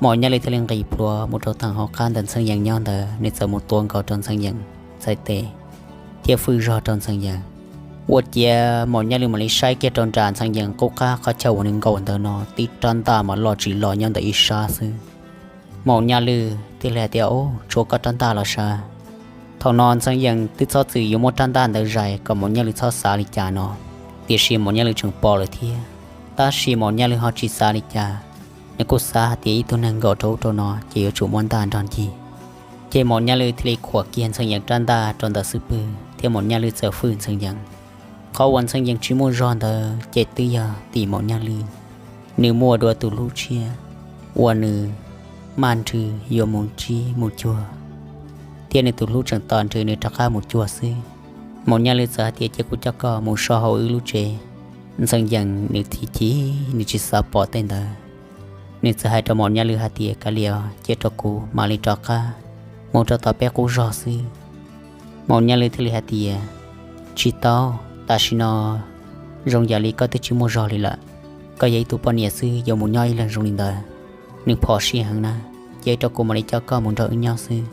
Maum Nyaj Lwj thiaj li nqis plhuav mus rau tag hauv qab ntawm Ntxhee Yees nyob ntawd, nws txawm mus tua nkaus rau Ntxhee Yees txhais tes thiab fwj zog rau Ntxhee Yees. Ua ciav Maum Nyaj Lwj mam li saib kiag rau nram Ntxhee Yees qub qab qhov chaw uas nws nkaum ntawd no tib rab ntaj mas loj tsis los nyob ntawm ib sab xwb. Maum Nyaj Lwj thiaj li hais tias, Ub, tshuav koj rab ntaj los sav. Thaum no Ntxhee Yees twb txhob txwm yuav muab rab ntaj ntawd zais kom Maum Nyaj Lwj txhob xav li cas no, tiam sis Maum Nyaj Lwj tseem pom lawm thiab. Tab sis Maum Nyaj Lwj ho tsis xav li cas, nws kuj xav hais tias ib tug neeg nkaum rau ub rau no ces yuav tsum muab ntaj nrog ncig. Ces Maum Nyaj Lwj thiaj li khuam kiag Ntxhee Yees rab ntaj rau ntawm xub pwg thiab Maum Nyaj Lwj txawm fwj Ntxhee Yees. Qhov uas Ntxhee Yees tsis muaj zog ntawd ces twb yog tim Maum Nyaj Lwj, nws muaj dua tus hlub tshiab uas nws maj nrhw yuav mus ntsib mus cuag, thiab nws tus hlub tseem tos nrhw nws rov qab mus cuag xwb. Maum Nyaj Lwj txawm hais tias, Cia kuv coj koj mus so hauv wb lub tsev. Ntxhee Yees nws chim chim, nws tsis xav pom tej ntawd. Nws txawm hais rau Maum Nyaj Lwj hais tias, Kav liam, cia rau kuv mam li rov qab mus rau tom peb qub zog xwb. Maum Nyaj Lwj thiaj li hais tias, Tsis tau, tam sim no zoo yam li koj twb tsis muaj zog li lawm. Koj yog ib tug poj niam xwb yuav mus nyob ib leeg zoo li ntawd, nws phom sij heev na. Cia rau kuv mam li coj koj mus nrog wb nyob xwb.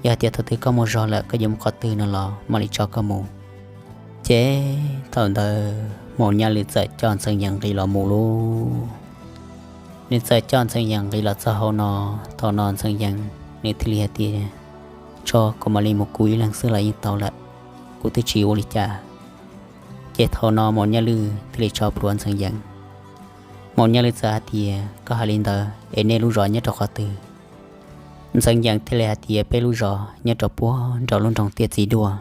Yog hais tias thaum twg koj muaj zog lawm koj yuav mus qhov twg no los mam li tso koj mus. Ces thaum ntawd Maum Nyaj Lwj txawm coj Ntxhee Yees nqis los mus lauj. Nws txawm coj Ntxhee Yees nqis los txog hauv no, thaum no Ntxhee Yees nws thiaj li hais tias, Tso kuv mam li mus kuv ib leeg xwb los yeej tau lawm, kuv twb tsis ua li cas. Ces thaum no Maum Nyaj Lwj thiaj li tso plhuav Ntxhee Yees. Maum Nyaj Lwj txawm hais tias, Koj hais li ntawd es nej lub zos nyob rau qhov twg? Ntxhee Yees thiaj li hais tias, Peb lub zos nyob rau puag nraum lub nroog Tiaj Txiv Duaj.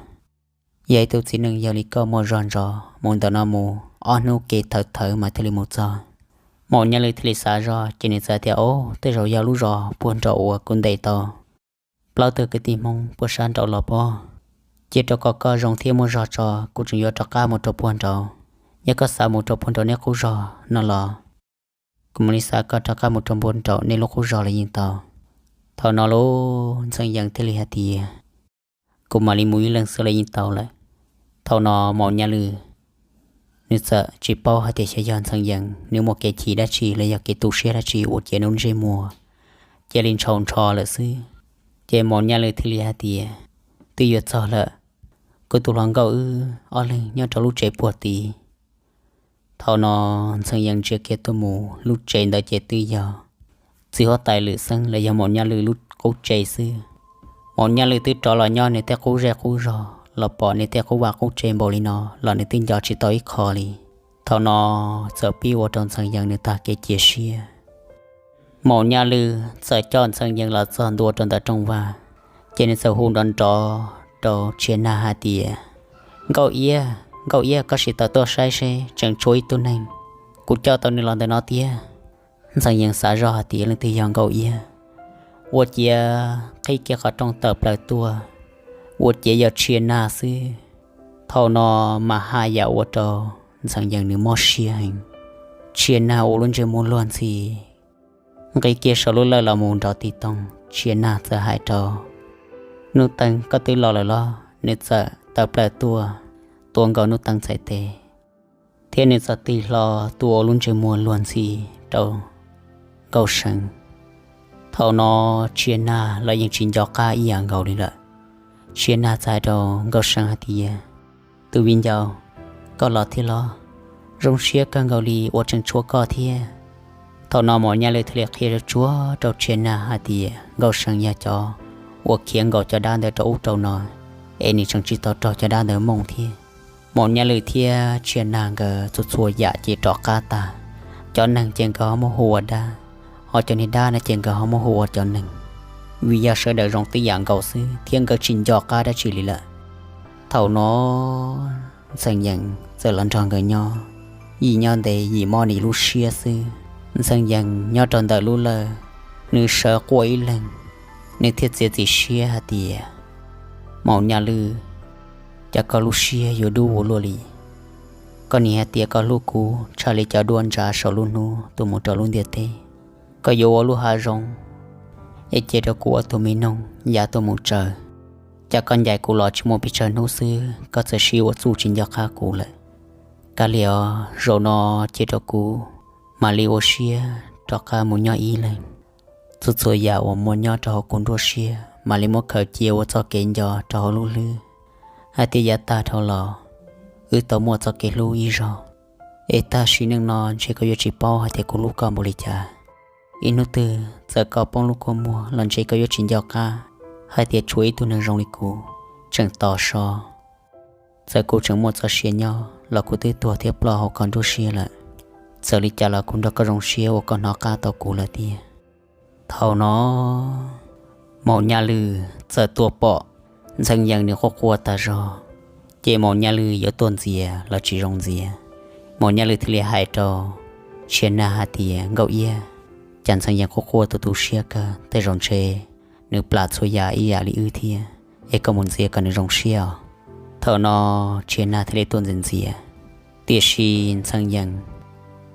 Yog ib tug txiv neej yog li koj muaj zog ntsos mus ntawm no mus ob hnub kev thawv thawv mas thiaj li mus txog. Maum Nyaj Lwj thiaj li xav zoj ces nws txawm tias, Au, tej zaum yog lub zos puag nraum uas kuv ntes tau plaub tug kwv tij Hmoob puag sab nraud los pob. Cia rau kom koj zoo thiab muaj zog tso, kuv tseem yuav rov qab mus rau puag nraud. Yog koj xav mus rau puag nraum nej qub zos no los kuv mam li xa koj rov qab mus rau puag nraum nej lub qub zos los yeej tau. Thaum no lub Ntxhee Yees thiaj li hais tias, kuv mam li mus ib leeg xwb los yeej tau lawm. Thaum no Maum Nyaj Lwm nws txawm tsis paub hais tias xyov yog Ntxhee Yees nws muaj kev chim dab tsi los yog kev tu siab dab tsi ua cia nws lub ntsej muag cia li ntshaus nrho lawm xwb. Ces Maum Nyaj Lwm thiaj li hais tias, twb yuav txog lawm, kuv tus hluas nkauj wb ob leeg nyob rau lub tsev puag tid. Thaum no Ntxhee Yees ntsia kiag tuaj mus lub tsev ntawd ces twb yog txiv huab tais Lwm Xeeb los yog Maum Nyaj Lwm lub qub tsev xwb. Maum Nyaj Lwm twb rov los nyob nws tej qub zej qub zog los pom nws tej qub vaj qub tsev npaum li no los nws twb nco tsis tau ib qho li. Thaum no txawm pib ua rau Ntxhee Yees nws tag kev cia siab. Maum Nyaj Lwm txawm coj Ntxhee Yees los txog ntua rau ntawm rooj vag, ces nws txawm hu nrov nrov rau Tsia Nag hais tias, Nkauj Iab, Nkauj Iab, koj sim tawm tuaj saib seb tseem tshuav ib tug neeg, kuv coj tau nws los ntawm no tiag. Ntxhee Yees xav zoj hais tias leej twg yog Nkauj Iab, ua ciav qhib kiag qhov rooj tawm plaws tuaj, ua ciav yog Tsia Nag xwb. Thaum no mas haj yam ua rau Ntxhee Yees nws mob siab heev. Tsia Nag ua lub ntsej muag luag ntxhi, nqis kiag saum lub lawj los mus nrov tig toog. Tsia Nag txawm hais rau Nuj Teev, Koj twb los lawm los? Nws txawm tawm plaws tuaj, tuav nkaus Nuj Teev txhais tes, thiab nws txawm tig hlo tuaj ua lub ntsej muag luag ntxhi rau Nkauj See. Thaum no Tsia Nag los yeej tsis nco qab ib yam nkaus li lawm. Tsia Nag txawm hais rau Nkauj See hais tias, Tus viv ncaus, koj los thiab los? Zoo siab kawg nkaus li uas tseem tshuav koj thiab. Thaum no Maum Nyaj Lwm thiaj li qhia tsuag tsuag rau Tsia Nag hais tias Nkauj See yog cov uas khiav nkaum cov dab ntawd rau ub rau no, es nws tseem tsis tau raug cov dab ntawd mooj thiab. Maum Nyaj Lwm thiab Tsia Nag nkawd txhua txhua yam ces rov qab tag. Cov neeg ces nkawd ho muab hu ua dab, ho cov niag dab no ces nkawd ho muab hu ua cov neeg, vim yog sawv daws zoo tib yam nkaus xwb thiab nkawd tsis nco qab dab tsi li lawm. Thaum no Ntxhee Yees txawm los nrog nkawd nyob, yim nyob ntev yim mob nws lub siab xwb. Ntxhee Yees nyob rau ntawm lub lawj, nws sawv quaj ib leeg, nws thiaj txiav txim siab hais tias, Maum Nyaj Lwm, cas koj lub siab yuav dub ua luaj li? Koj nim hais tias koj hlub kuv tshaj li cov duab ntsa saum lub hnub tuaj mus rau lub ntiaj teb. Koj yuav ua lub hav zoov es cia rau kuv ua tus me noog yav tuaj mus tsaws. Cas koj ncaim kuv los tsis muaj pes tsawg hnub xwb koj txawm sib ua txuj tsis nco qab kuv lawm? Kav liam os, zaum no cia rau kuv mam li ua siab rov qab mus nyob ib leeg. Txhua txhua yam uas muaj nyob rau hauv kuv nruab siab mam li muab khaws cia ua txoj kev nco rau hauv lub hlwb, hais tias yav tag dhau los wb tau muaj txoj kev hlub ib zaug. Es tam sim neej no ntshe koj yuav tsis paub hais tias kuv hlub koj npaum li cas. Ib hnub twg txawm koj poob lub kua muag los ntshe koj yuav tsis nco qab hais tias tshuav ib tug neeg zoo li kuv tseem tos so. Txawm kuv tseem muaj txoj sia nyob los kuv twb tuag thiab ploj hauv koj nruab siab lawm. Txawm li cas los kuv nrog koj zoo siab uas koj hnov qab tau kuv lawm tiag. Thaum no Maum Nyaj Lwm txawm tuaj pom Ntxhee Yees nws quaj quaj tas zog, ces Maum Nyaj Lwm yuav tuaj ntxias los tsis zoo ntxias. Maum Nyaj Lwm thiaj li hais rau Tsia Nag hais tias, Nkauj Iab, cas Ntxhee Yees quaj quaj tu tu siab kawg, tej zaum ntshe nws plam txhua yam ib yam li wb thiab, es koj mus ntxias kom nws zoo siab os. Thaum no Tsia Nag thiaj li tuaj ntxias ntxias, tiam sis Ntxhee Yees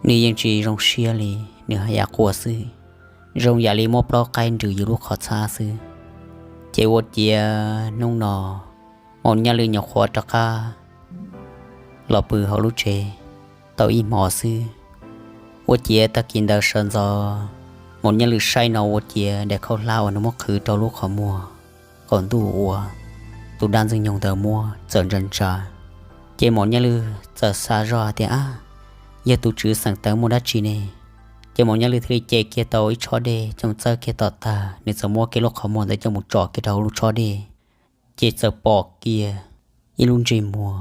nws yeej tsis zoo siab li, nws haj yam quaj xwb, zoo yam li muab plaub qaib nrws yus lub qhov txhab xwb. Ces ua ciav hnub no Maum Nyaj Lwm nyuam qhuav rov qab los pw hauv lub tsev tau ib hmos xwb. Ua ciav tag kis ntawd sawv ntxov, Maum Nyaj Lwm saib no ua ciav daim khaub hlab uas nws muab qhwv rau lub qhov muag qaum ntuj uas tus dab Ntxwg Nyoog ntawd muab txawm ntsa ntsa. Ces Maum Nyaj Lwm txawm xav zoj hais tias, Ab, yog tus tswv xeem tawv muaj dab tsi ne? Ces Maum Nyaj Lwm thiaj li ce kiag tau ib tshob dej coj mus txawb kiag tom tag, nws txawm muab kiag lub qhov muag ntawd coj mus tso kiag rau hauv lub tshob dej. Ces txawm pom kiag ib lub ntsej muag,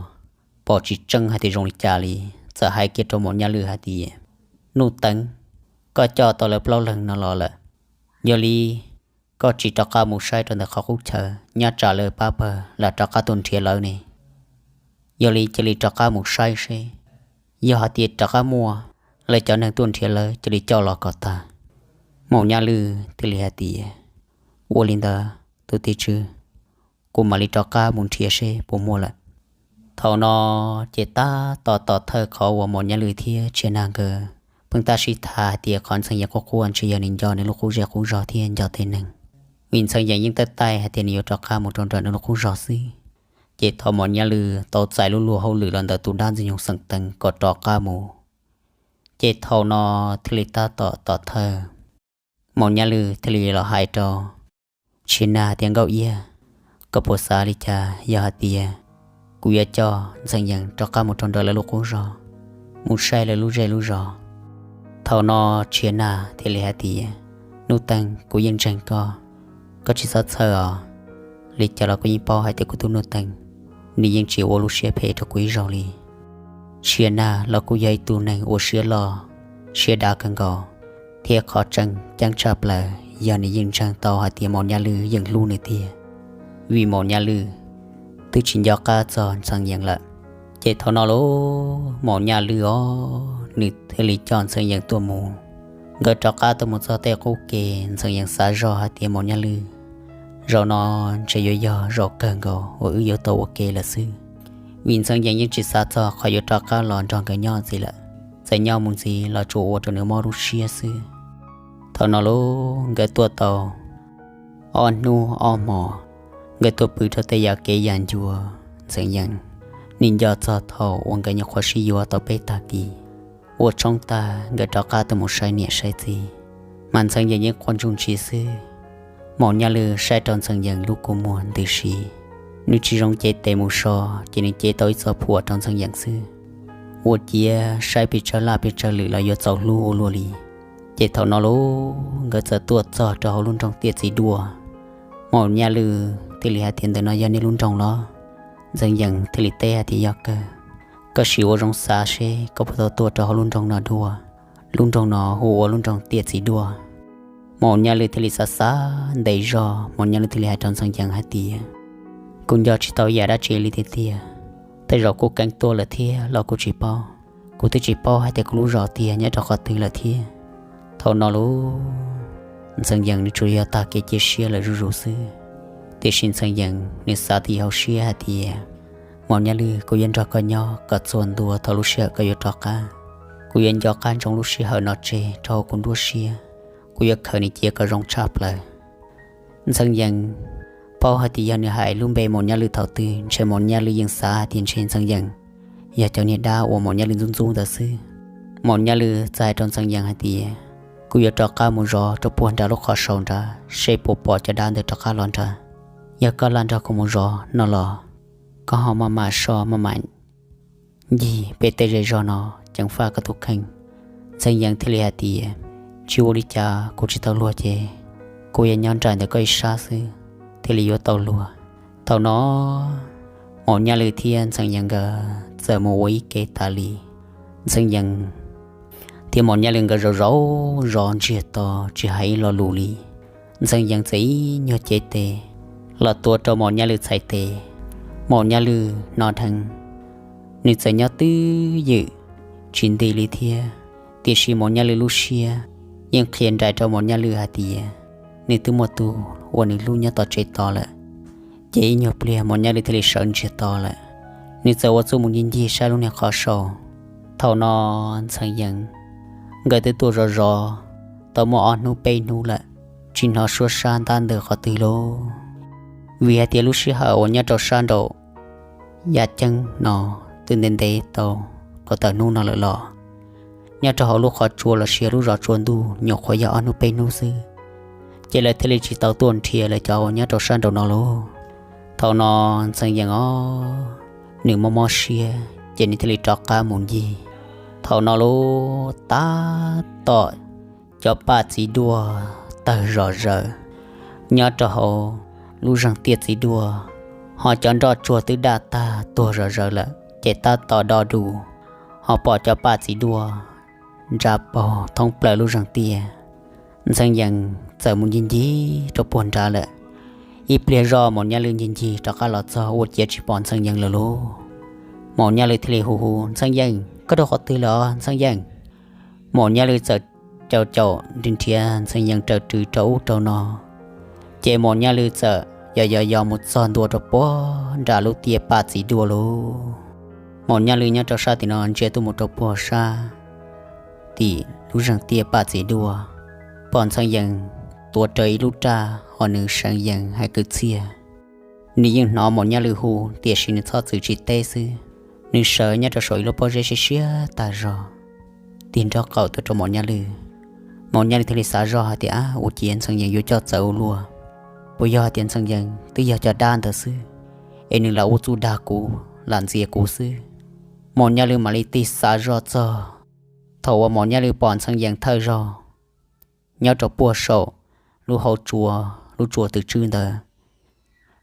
pom tsis tseeb hais tias zoo li cas li, txawm hais kiag rau Maum Nyaj Lwm hais tias, Nuj Teev, koj coj tau lawv plaub leeg no los lawm, yog li koj tsis rov qab mus saib rau ntawm qhov qub chaw, nyob tsam lawv pab pawg lam rov qab tuaj nrhiav lawv ne. Yog li cia li rov qab mus saib seb, yog hais tias rov qab muaj lawv cov neeg tuaj nrhiav lawv cia li coj los kom tag. Maum Nyaj Lwm thiaj li hais tias, Ua li ntawd tus tim tswv, kuv mam li rov qab mus nrhiav seb puas muaj lawm. Thaum no ces tab tom tom thawj qhov uas Maum Nyaj Lwm thiab Tsia Nag nkawd pheej tab sib tham hais tias qhov Ntxhee Yees quaj quaj ntshe yog nws nco nws lub qub zej qub zog thiab nco tej neeg. Vim Ntxhee Yees yeej tawj taij hais tias nws yuav rov qab mus rau nram nws lub qub zog xwb. Ces thaum Maum Nyaj Lwm tau txais lub luag hauj lwm los ntawm tus dab Ntxwg Nyoog xeem Teev kom rov qab mus, ces thaum no thiaj li tab tom tom thawj, Maum Nyaj Lwm thiaj li los hais rau Tsia Nag tias, Nkauj Iab, koj puas xav li cas yog hais tias kuv yuav coj Ntxhee Yees rov qab mus rau nram lawv lub qub zog, mus saib lawv lub zej lub zos? Thaum no Tsia Nag thiaj li hais tias, Nuj Teeg, kuv yeej ntseeg koj, koj tsis txhob txhawj os. Li cas los koj yeej paub hais tias kuv tus Nuj Teeg, nws yeej tsis ua lub siab phem rau kuv ib zaug li. Tsia Nag los kuj yog ib tug neeg ua siab loj, siab dav kawg nkaus, thiab qhov tseem ceeb tshaj plaws yog nws yeej ntseeg tau hais tias Maum Nyaj Lwm yeej hlub nws tiag, vim Maum Nyaj Lwm twb tsis nco qab txog Ntxhee Yees lawm. Ces thaum no lauj, Maum Nyaj Lwm os, nws thiaj li coj Ntxhee Yees tuaj mus. Nkawd rov qab tuaj mus txog tej qub ke, Ntxhee Yees xav zog hais tias, Maum Nyaj Lwm, zaum no ntshe yuav yog zaum kawg nkaus uas wb yuav tau ua ke lawm xwb, vim Ntxhee Yees yeej tsis xav txog qhov yuav rov qab los nrog nkawd nyob ntxiv lawm. Txawm nyob mus ntxiv los tsuas ua rau nws mob lub siab xwb. Thaum no lauj, nkawd tuaj tau ob hnub ob hmos, nkawd tuaj pw rau tej yam kev yam ncua. Ntxhee Yees, nws nco txog thaum uas nkawd nyuam qhuav sib yuav tau peb tag kis, ua tshoob tag nkawd rov qab tuaj mus saib niam saib txiv, mas Ntxhee Yees yeej quaj ntsuj ntsis xwb. Maum Nyaj Lwm saib rau Ntxhee Yees lub kua muag ntws si, nws tsis zoo cev tes mus so, ces nws cev tau ib txoj phuam rau Ntxhee Yees xwb. Ua ciav saib pes tsawg laj pes tsawg lwm los yuav txaus hlub ua luaj li. Ces thaum no lauj, nkawd txawm tuaj txog rau hauv lub nroog Tiaj Txiv Duaj. Maum Nyaj Lwm thiaj li hais tias, Ntawm no yog nej lub nroog los? Ntxhee Yees thiaj li teb hais tias, Yog kawg, koj sim ua zoo xav seb koj puas tau tuaj rau hauv lub nroog no dua. Lub nroog no hu ua lub nroog Tiaj Txiv Duaj. Maum Nyaj Lwm thiaj li xav xav ntev zog, Maum Nyaj Lwm thiaj li hais rau Ntxhee Yees hais tias, Kuv nco tsis tau yam dab tsi li tiag tiag, tej zaum kuj keev tuaj lawm thiab los kuj tsis paub. Kuv twb tsis paub hais tias kuv lub zos tiag nyob rau qhov twg lawm thiab. Thaum no lauj, Ntxhee Yees nws tsuas yog tag kev cia siab lawm zuj zus xwb. Tiam sis Ntxhee Yees nws xav tib hauv siab hais tias, Maum Nyaj Lwm, kuv yuav nrog koj nyob kom txhua ntua thaum lub sij hawm koj yuav rov qab. Kuv yuav nco qab ntsoov lub sij hawm no tseg rau hauv kuv nruab siab. Kuv yuav khaws nws cia kom zoo tshaj plaws. Ntxhee Yees paub hais tias yog nws hais lub npe Maum Nyaj Lwm thaum twg ntshe Maum Nyaj Lwm yeej xav hais tias ntshe Ntxhee Yees yog cov niag dab uas Maum Nyaj Lwm ntxub ntxub ntawd xwb. Maum Nyaj Lwm txawm hais rau Ntxhee Yees hais tias, Kuv yuav rov qab mus zov rau puag nram lub qhov saud nrad seb puas pom cov dab ntawd rov qab los nrad. Yog koj lam nrog kuv mus zov no los koj ho maj mam so maj mam ncig pem tej zej zog no ceev faj koj tus kheej. Ntxhee Yees thiaj li hais tias, Tsis ua li cas, kuv tsis tau luag ces kuv yuav nyob nraim ntawm koj ib sab xwb thiaj li yuav tau luag. Thaum no Maum Nyaj Lwm thiab Ntxhee Yees nkawd txawm mus ua ib ke tas li. Ntxhee Yees thiab Maum Nyaj Lwm nkawd zaum zaum zov ntsiag to tsis hais ib lo lus li. Ntxhee Yees txawm ib nyuag cev tes los tuav rau Maum Nyaj Lwm txhais tes. Maum Nyaj Lwm hnov dheev, nws txawm nyob twj ywm tsis nti li thiab, tiam sis Maum Nyaj Lwm lub siab yeej qhia nrais rau Maum Nyaj Lwm hais tias nws twb muaj tus uas nws hlub nyob tom tsev tos lawm. Ces ib nyuag pliag Maum Nyaj Lwm thiaj li sawv ntsiag to lawm. Nws txawm ua txuj mus ncig ncig saib lub niag qhov saud. Thaum no Ntxhee Yees nkawd twb tuaj zov zov tau muaj ob hnub peb hnub lawm, tsis hnov suab sab ntab ntws qhov twg lauj. Vim hais tias lub sij hawm uas nyob rau sab nraum yaj ceeb no twb ntev ntev tau kaum tawm hnub no lawm los, nyob rau hauv lub qhov tsua los sis lub zos tsua ntuj nyuam qhuav yog ob hnub peb hnub xwb, ces lawv thiaj li tsis tau tuaj nrhiav lawv cov uas nyob rau sab nraum no lauj. Thaum no Ntxhee Yees os, nws mob mob siab ces nws thiaj li rov qab mus ncig. Thaum no lauj, tab tom cov paj txiv duaj tawg zom zaws nyob rau hauv lub zeeg Tiaj Txiv Duaj, ho cov nroj tsuag twb daj tag tuag zom zaws lawm, ces tab tom do dus ho pom cov paj txiv duaj nra paug thoob plaws lub zeeg tiaj. Ntxhee Yees txawm mus ncig ncig rau puag nrad lawm. Ib pliag zoj Maum Nyaj Lwm ncig ncig rov qab los txog ua ciav tsis pom Ntxhee Yees lawm lauj. Maum Nyaj Lwm thiaj li hu hu, Ntxhee Yees, koj rau qhov twg lawm os Ntxhee Yees? Maum Nyaj Lwm txawm caum caum nrhiav nrhiav Ntxhee Yees raws rw rau ub rau no, ces Maum Nyaj Lwm txawm yos yos yos mus txog ntua rau puag nram lub tiaj paj txiv duaj lauj. Maum Nyaj Lwj nyob rau sab tim no ntsia tuaj mus rau puag sab tim lub zeeg tiaj paj txiv duaj, pom Ntxhee Yees tuav rawv ib lub raj ho nws seev yees hais kwv txhiaj. Nws yeej hnov Maum Nyaj Lwj hu tiam sis nws txhob txwm tsis teb xwb. Nws sawv nyob rau saum ib lub pob zeb siab siab tag zog, tig nrob qaum tuaj rau Maum Nyaj Lwj. Maum Nyaj Lwj thiaj li xav zog hais tias, ab, ua ciav Ntxhee Yees yuav coj txawv ua luaj. Puas yog hais tias Ntxhee Yees twb yog cov dab ntawd xwb, es nws lam ua txuj dag kuv, lam ntxias kuv xwb? Maum Nyaj Lwj mam li tig xav zog txog thaum uas Maum Nyaj Lwj pom Ntxhee Yees thawj zaug nyob rau puag saum lub hauv tsua, lub tsua tw tswb ntawd.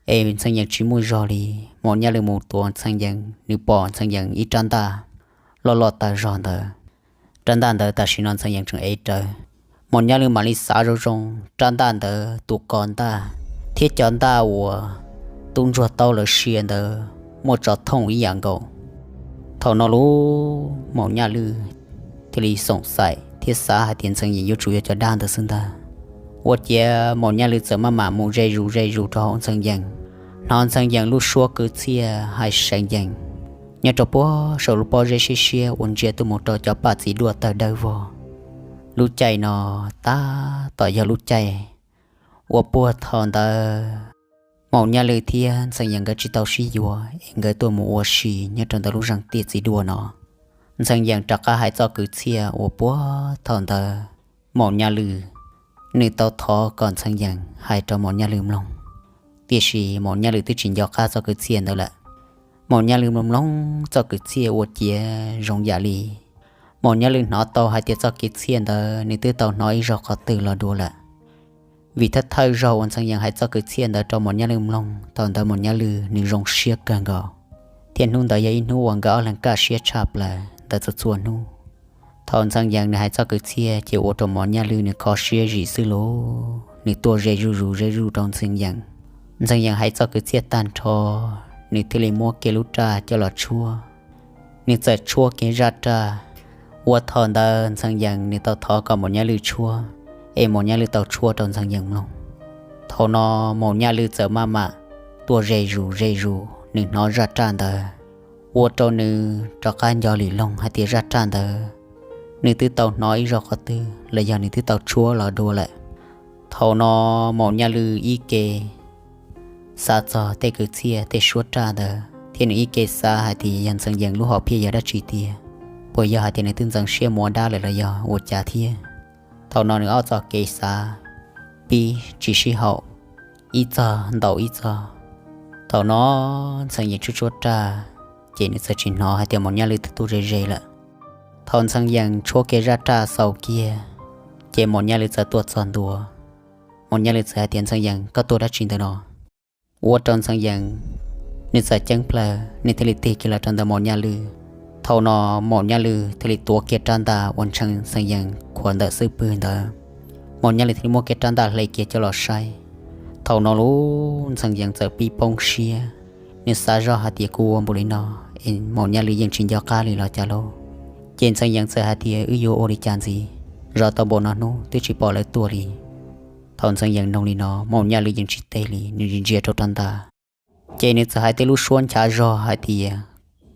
Es Ntxhee Yees tsis muaj zog li, Maum Nyaj Lwj mus tuav Ntxhee Yees, nws pom Ntxhee Yees ib rab ntaj loj loj tag zog ntawd. Rab ntaj ntawd tam sim no Ntxhee Yees tseem ev rawv. Maum Nyaj Lwj mam li xav zoo zoo, rab ntaj ntawd tus ko ntaj thiab cov ntaj uas tub ntsuag taub lawv sia ntawd muaj tsov thooj ib yam nkaus. Thaum no lub Maum Nyaj Lwj thiaj li xoom xaim thiab xav hais tias Ntxhee Yees yuav tsum yog cov dab ntawd xwb ntag. Ua ciav Maum Nyaj Lwj txawm maj mam mus ze zus ze zus rau hauv Ntxhee Yees, hnov Ntxhee Yees lub suab kwv txhiaj hais seev yees nyob rau puag saum lub pob zeb siab siab uas ntsia tuaj mus rau cov paj txiv duaj tawg dawb vog. Lub caij no tab tom yog lub caij uas puag thaum ntawd Maum Nyaj Lwj thiab Ntxhee Yees nkawd tsis tau sib yuav es nkawd tuaj mus ua si nyob rau ntawm lub zeeg tiaj txiv duaj no. Ntxhee Yees rov qab hais txoj kwv txhiaj uas puag thaum ntawd Maum Nyaj Lwj nws tau thov kom Ntxhee Yees hais rau Maum Nyaj Lwj mloog, tiam sis Maum Nyaj Lwj twb tsis nco qab txoj kwv txhiaj ntawd lawm. Maum Nyaj Lwj mloog mloog txoj kwv txhiaj ua ciav zoo yam li Maum Nyaj Lwj hnov tau hais tias txoj kwv txhiaj ntawd nws twb tau hnov ib zaug qhov twg los dua lawm. Vim thawj thawj zaug uas Ntxhee Yees hais txoj kwv txhiaj ntawd rau Maum Nyaj Lwj mloog, thaum ntawd Maum Nyaj Lwj nws zoo siab kawg nkaus, thiab hnub ntawd yog ib hnub uas nkawd ob leeg kaj siab tshaj plaws ntawm txhua txhua hnub. Thaum Ntxhee Yees nws hais txoj kwv txhiaj ces ua rau Maum Nyaj Lwj nws kho siab zim xwb lauj, nws tuaj ze zuj zus ze zuj rau Ntxhee Yees. Ntxhee Yees hais txoj kwv txhiaj tag nrho, nws thiaj li muab kiag lub raj coj los tshuab. Nws txawm tshuab kiag zaj raj uas thaum ntawd Ntxhee Yees nws tau thov kom Maum Nyaj Lwj tshuab, es Maum Nyaj Lwj tau tshuab rau Ntxhee Yees mloog. Thaum no Maum Nyaj Lwj txawm maj mam tuaj ze zus ze zus, nws hnov zaj raj ntawd ua rau nws rov qab nco lwm loog hais tias zaj raj ntawd nws twb tau hnov ib zaug qhov twg los yog nws twb tau tshuab los dua lawm. Thaum no Maum Nyaj Lwj ib ke xav txog tej kwv txhiaj tej suab raj ntawd thiab nws ib ke xav hais tias yog Ntxhee Yees lub hom phiaj yog dab tsi tiag, puas yog hais tias nws twb ntxeev siab mus ua dab lawm los yog ua cas thiab. Thaum no nws ob txoj kev xav pib tsis sib haum, ib txog ntaus ib txog. Thaum no Ntxhee Yees tshuab tshuab raj, ces nws txawm tsis hnov hais tias Maum Nyaj Lwj twb tuaj ze ze lawm. Thaum Ntxhee Yees tshuab kiag zaj raj xaus kiag, ces Maum Nyaj Lwj txawm tuaj txog ntua. Maum Nyaj Lwj txawm hais tias, Ntxhee Yees, koj tuaj dab tsi ntawm no? Ua rau Ntxhee Yees nws txawm ceeb plaws, nws thiaj li tig kiag los rau ntawm Maum Nyaj Lwj. Thaum no Maum Nyaj Lwj thiaj li tuav kiag rab ntaj uas ntshee Ntxhee Yees khuam ntawm xub pwg ntawd. Maum Nyaj Lwj thiaj li muab kiag rab ntaj hle kiag coj los saib. Thaum no lub Ntxhee Yees txawm pib poob siab, nws xav zoj hais tias kuv ua npaum li no es Maum Nyaj Lwj yeej tsis nco qab li los cas lauj. Ces Ntxhee Yees txawm hais tias, Wb yuav ua li cas ntxiv? Zov tau npaum no hnub twb tsis pom lawv tuaj li. Thaum Ntxhee Yees nug li no, Maum Nyaj Lwj yeej tsis teb li, nws ntsia rau rab ntaj. Ces nws txawm hais tej lub suab nchav zog hais tias,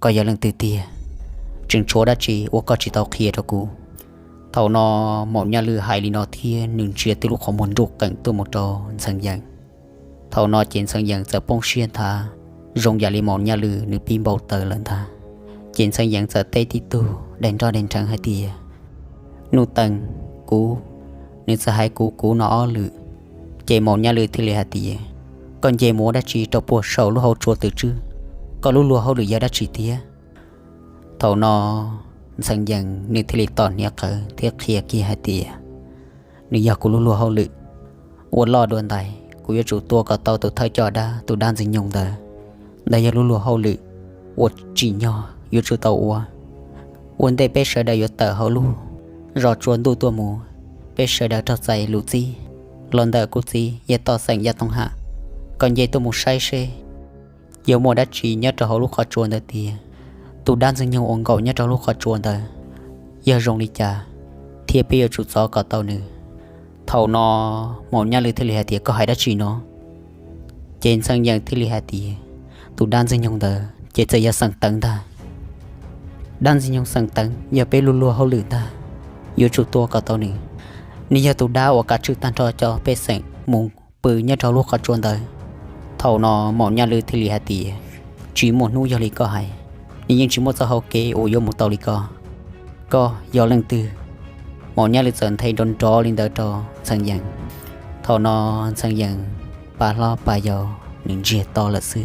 Koj yog leej twg tiag? Tseem tshuav dab tsi uas koj tsis tau qhia rau kuv? Thaum no Maum Nyaj Lwj hais li no thiab nws ntsia tej lub qhov muag nruj qees tuaj mus rau Ntxhee Yees. Thaum no ces Ntxhee Yees txawm poob siab nthav, zoo yam li Maum Nyaj Lwj nws pib npau taws lawm ntag. Ces Ntxhee Yees txawm teb tib tug daig nroj daig nrheev hais tias, Nuj Teem, kuv. Nws txawm hais kuv kuv no ob lwm. Ces Maum Nyaj Lwj thiaj li hais tias, Koj nce mus ua dab tsi rau puag saum lub hauv tsua twm tswb? Koj lub luag hauj lwm yog dab tsi tiag? Thaum no Ntxhee Yees nws thiaj li tom hniav qawv thiab qhia kiag hais tias, Nws yog kuv lub luag hauj lwm. Ua loj dua ntais kuv yuav tsum tua kom tau tus thawj coj dab, tus dab Ntxwg Nyoog ntawd. Ntawd yog lub luag hauj lwm uas tsim nyog yuav tsum tau ua. Ua ntej peb sawv daws yuav tawm hauv lub zos tsua ntuj tuaj mus, peb sawv daws raug txais lus txib los ntawm kuv txiv yawg Toj Xeem Yaj Tooj Ham, kom nce tuaj mus saib seb yuav muaj dab tsi nyob rau hauv lub qhov tsua ntawd tiag. Tus dab Ntxwg Nyoog uas nkaum nyob rau lub qhov tsua ntawd yog zoo li cas, thiab peb yuav tsum txov kom tau nws. Thaum no Maum Nyaj Lwj thiaj li hais tias, Koj hais dab tsi no? Ces Ntxhee Yees thiaj li hais tias, Tus dab Ntxwg Nyoog ntawd ces txawm yog Xeem Teev ntag. Dab ntxwg nyoog xeem Teev yog peb luag luag hauj lwm ntag, yuav tsum tua kom tau nws. Nws yog tus dab uas kav tswj tag nrho cov pej xeem mus pw nyob rau lub qhov tsua ntawd. Thaum no Maum Nyaj Lwj thiaj li hais tias, tsis muaj hnub yog li koj hais, nws yeej tsis muaj txoj hau kev uas yuav mus tau li ko. Koj yog leej twg? Maum Nyaj Lwj txawm nthe nrov nrov li ntawd rau Ntxhee Yees. Thaum no Ntxhee Yees pa hlob pa yau nws ntsiag to lawm xwb.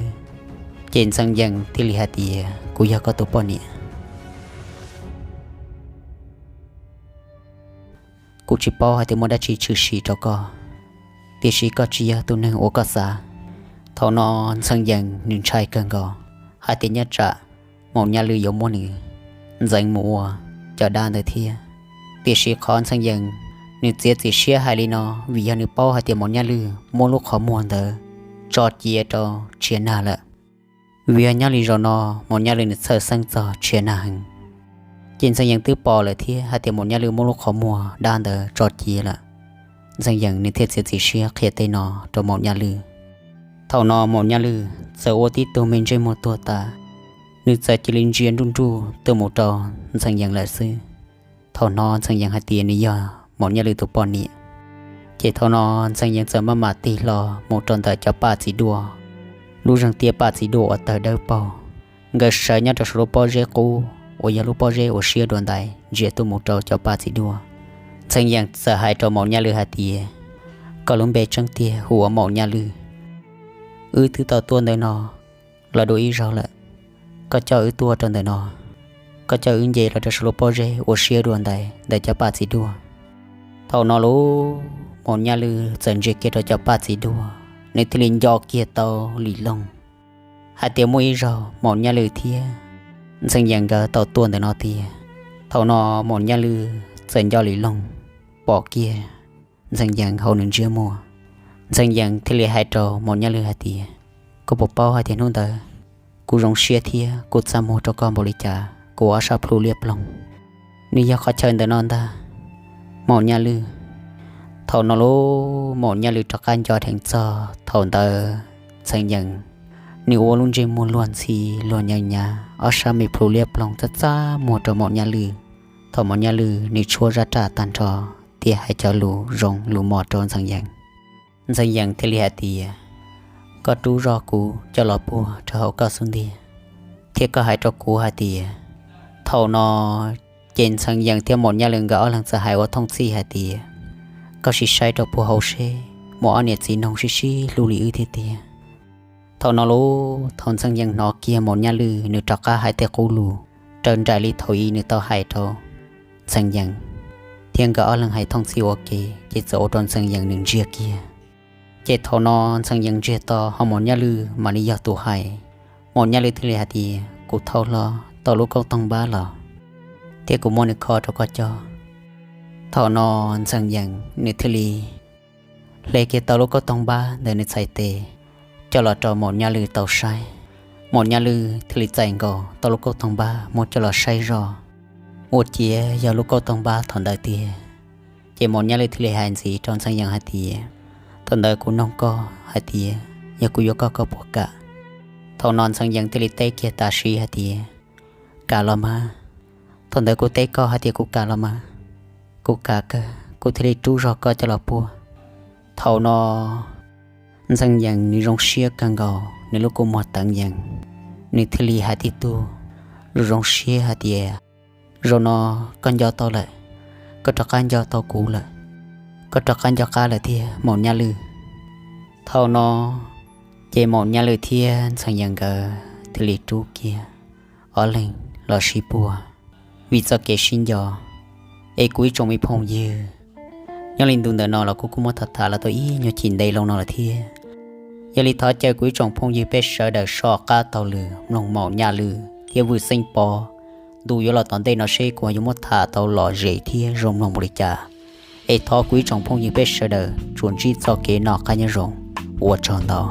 Ces Ntxhee Yees thiaj li hais tias, kuv yog koj tus poj niam. Kuv tsis paub hais tias muaj dab tsi tshwm sim rau koj, tiam sis koj tsis yog tus neeg uas koj xav. Thaum no Ntxhee Yees nws ntshai kawg nkaus hais tias nyob tsam Maum Nyaj Lwj yuav muab nws ntxeev mus ua cov dab ntawd thiab. Tiam sis qhov Ntxhee Yees nws txiav txim siab hais li no vim yog nws paub hais tias Maum Nyaj Lwj muab lub qhov muag ntawd tso cia rau Tshia Nag lawm. Vim yog nyob li zaum no Maum Nyaj Lwj nws txhawj xeeb txog Tshia Nag heev. Ces Ntxhee Yees twb pom lawm thiab hais tias Maum Nyaj Lwj muab lub qhov muag dab ntawd tso cia lawm. Ntxhee Yees nws thiaj txiav txim siab qhia tej no rau Maum Nyaj Lwj. Thaum no Maum Nyaj Lwj txawm ua tib tug me ntsej muag tuag tas, nws txawm cia li ntsia nruj nruj tuaj mus rau Ntxhee Yees lawm xwb. Thaum no Ntxhee Yees hais tias nws yog Maum Nyaj Lwj tus poj niam. Ces thaum no Ntxhee Yees txawm maj mam tig hlo mus rau ntawm cov paj txiv duaj, lub zeeg tiaj paj txiv duaj uas tawg dawb paug. Nkawd sawv nyob rau saum lub pob zeb qub uas yog lub pob zeb uas siab dua ntais ntsia tuaj mus rau cov paj txiv duaj. Ntxhee Yees txawm hais rau Maum Nyaj Lwj hais tias, koj lub npe tseeb tiag hu ua Maum Nyaj Lwj. Wb twb tau tuaj ntawm no los dua ib zaug lawm. Koj coj wb tuaj rau ntawm no, koj coj wb nce los rau saum lub pob zeb uas siab dua ntais ntawm cov paj txiv duaj. Thaum no lub Maum Nyaj Lwj txawm ntsia kiag rau cov paj txiv duaj, nws thiaj li nco kiag tau Lis Loog hais tias muaj ib zaug Maum Nyaj Lwj thiab Ntxhee Yees nkawd tau tuaj ntawm no tiag. Thaum no Maum Nyaj Lwj txawm nco Lis Loog pom kiag Ntxhee Yees hauv nws ntsiab muag. Ntxhee Yees thiaj li hais rau Maum Nyaj Lwj hais tias, koj puas paub hais tias hnub ntawd kuv zoo siab thiab kuv txaj muag rau koj npaum li cas, kuv ua ob sab plhu liab ploog. Nws yog qhov chaw ntawm no ntag, Maum Nyaj Lwj. Thaum no lub Maum Nyaj Lwj rov qab nco dheev txog thaum ntawd Ntxhee Yees nws ua lub ntsej muag luag ntxhi luag nyav nyav, ob sab me plhu liab ploog txaj txaj muag rau Maum Nyaj Lwj. Thaum Maum Nyaj Lwj nws tshuab zaj raj tag nrho thiab hais cov lus zoo lus mos rau Ntxhee Yees, Ntxhee Yees thiaj li hais tias, koj rub zog kuv coj los puag rau hauv koj xub ntiag, thiab koj hais rau kuv hais tias, thaum no ces Ntxhee Yees thiab Maum Nyaj Lwj nkawd ob leeg txawm hais ua thooj txhij hais tias, koj sim saib rau puag hauv seb muaj ob niam txiv noog sib sib hlub li wb thiab tiag. Thaum no lub thaum Ntxhee Yees hnov kiag Maum Nyaj Lwj nws rov qab hais tej qub lus raws nraim li thaum ub nws tau hais rau Ntxhee Yees, thiab nkawd ob leeg hais thooj txhij ua ke ces txawm ua rau Ntxhee Yees nws ntsiag kiag. Ces thaum no Ntxhee Yees ntsiag to ho Maum Nyaj Lwj mam li yog tus hais. Maum Nyaj Lwj thiaj li hais tias, kuv thau hlo tau lub kauj toog npab los, thiab kuv muab nws kho rau koj coj. Thaum no Ntxhee Yees nws thiaj li hle kiag tau lub kauj toog npab ntawm nws txhais tes coj los rau Maum Nyaj Lwj tau saib. Maum Nyaj Lwj thiaj li txais nkaus tau lub kauj toog npab muab coj los saib zoj, ua ciav yog lub kauj toog npab thaum ntawd tiag. Ces Maum Nyaj Lwj thiaj li hais ntxiv rau Ntxhee Yees hais tias, thaum ntawd kuv noog koj hais tias yog kuv yuav koj koj puas kam? Thaum no Ntxhee Yees thiaj li teb kiag tam sim hais tias, kam los mas. Thaum ntawd kuv teb koj hais tias kuv kam los mas. Kuv kam kawg, kuv thiaj li rub zog koj coj los puag. Thaum no Ntxhee Yees nws zoo siab kawg nkaus, nws lub kua muag teev yees, nws thiaj li hais tib tug zoo zoo siab hais tias, zaum no koj nco tau lawm, koj rov qab nco tau kuv lawm, koj rov qab nco qab lawm tiag Maum Nyaj Lwj. Thaum no ces Maum Nyaj Lwj thiab Ntxhee Yees nkawd thiaj li rub kiag ob leeg los sib puag vim txoj kev sib nco. Es kuv ib tsoom me phooj ywg, nyob li ntu ntawm no los kuv kuj muab tham tham los tau ib nyuag chim ntev loo no lawm thiab. Yog li thov caw kuv ib tsoom phooj ywg peb sawv daws soj qab taug lw mloog Maum Nyaj Lwj thiab Vwj Xeeb Pov ntu yuav los tom ntej no seb kuv yuav muab tham tau lom zem thiab zoo mloog npaum li cas. Es thov kuv ib tsoom phooj ywg peb sawv daws tsuas ntsib txoj kev noj qab nyob zoo, ua tsaug ntau.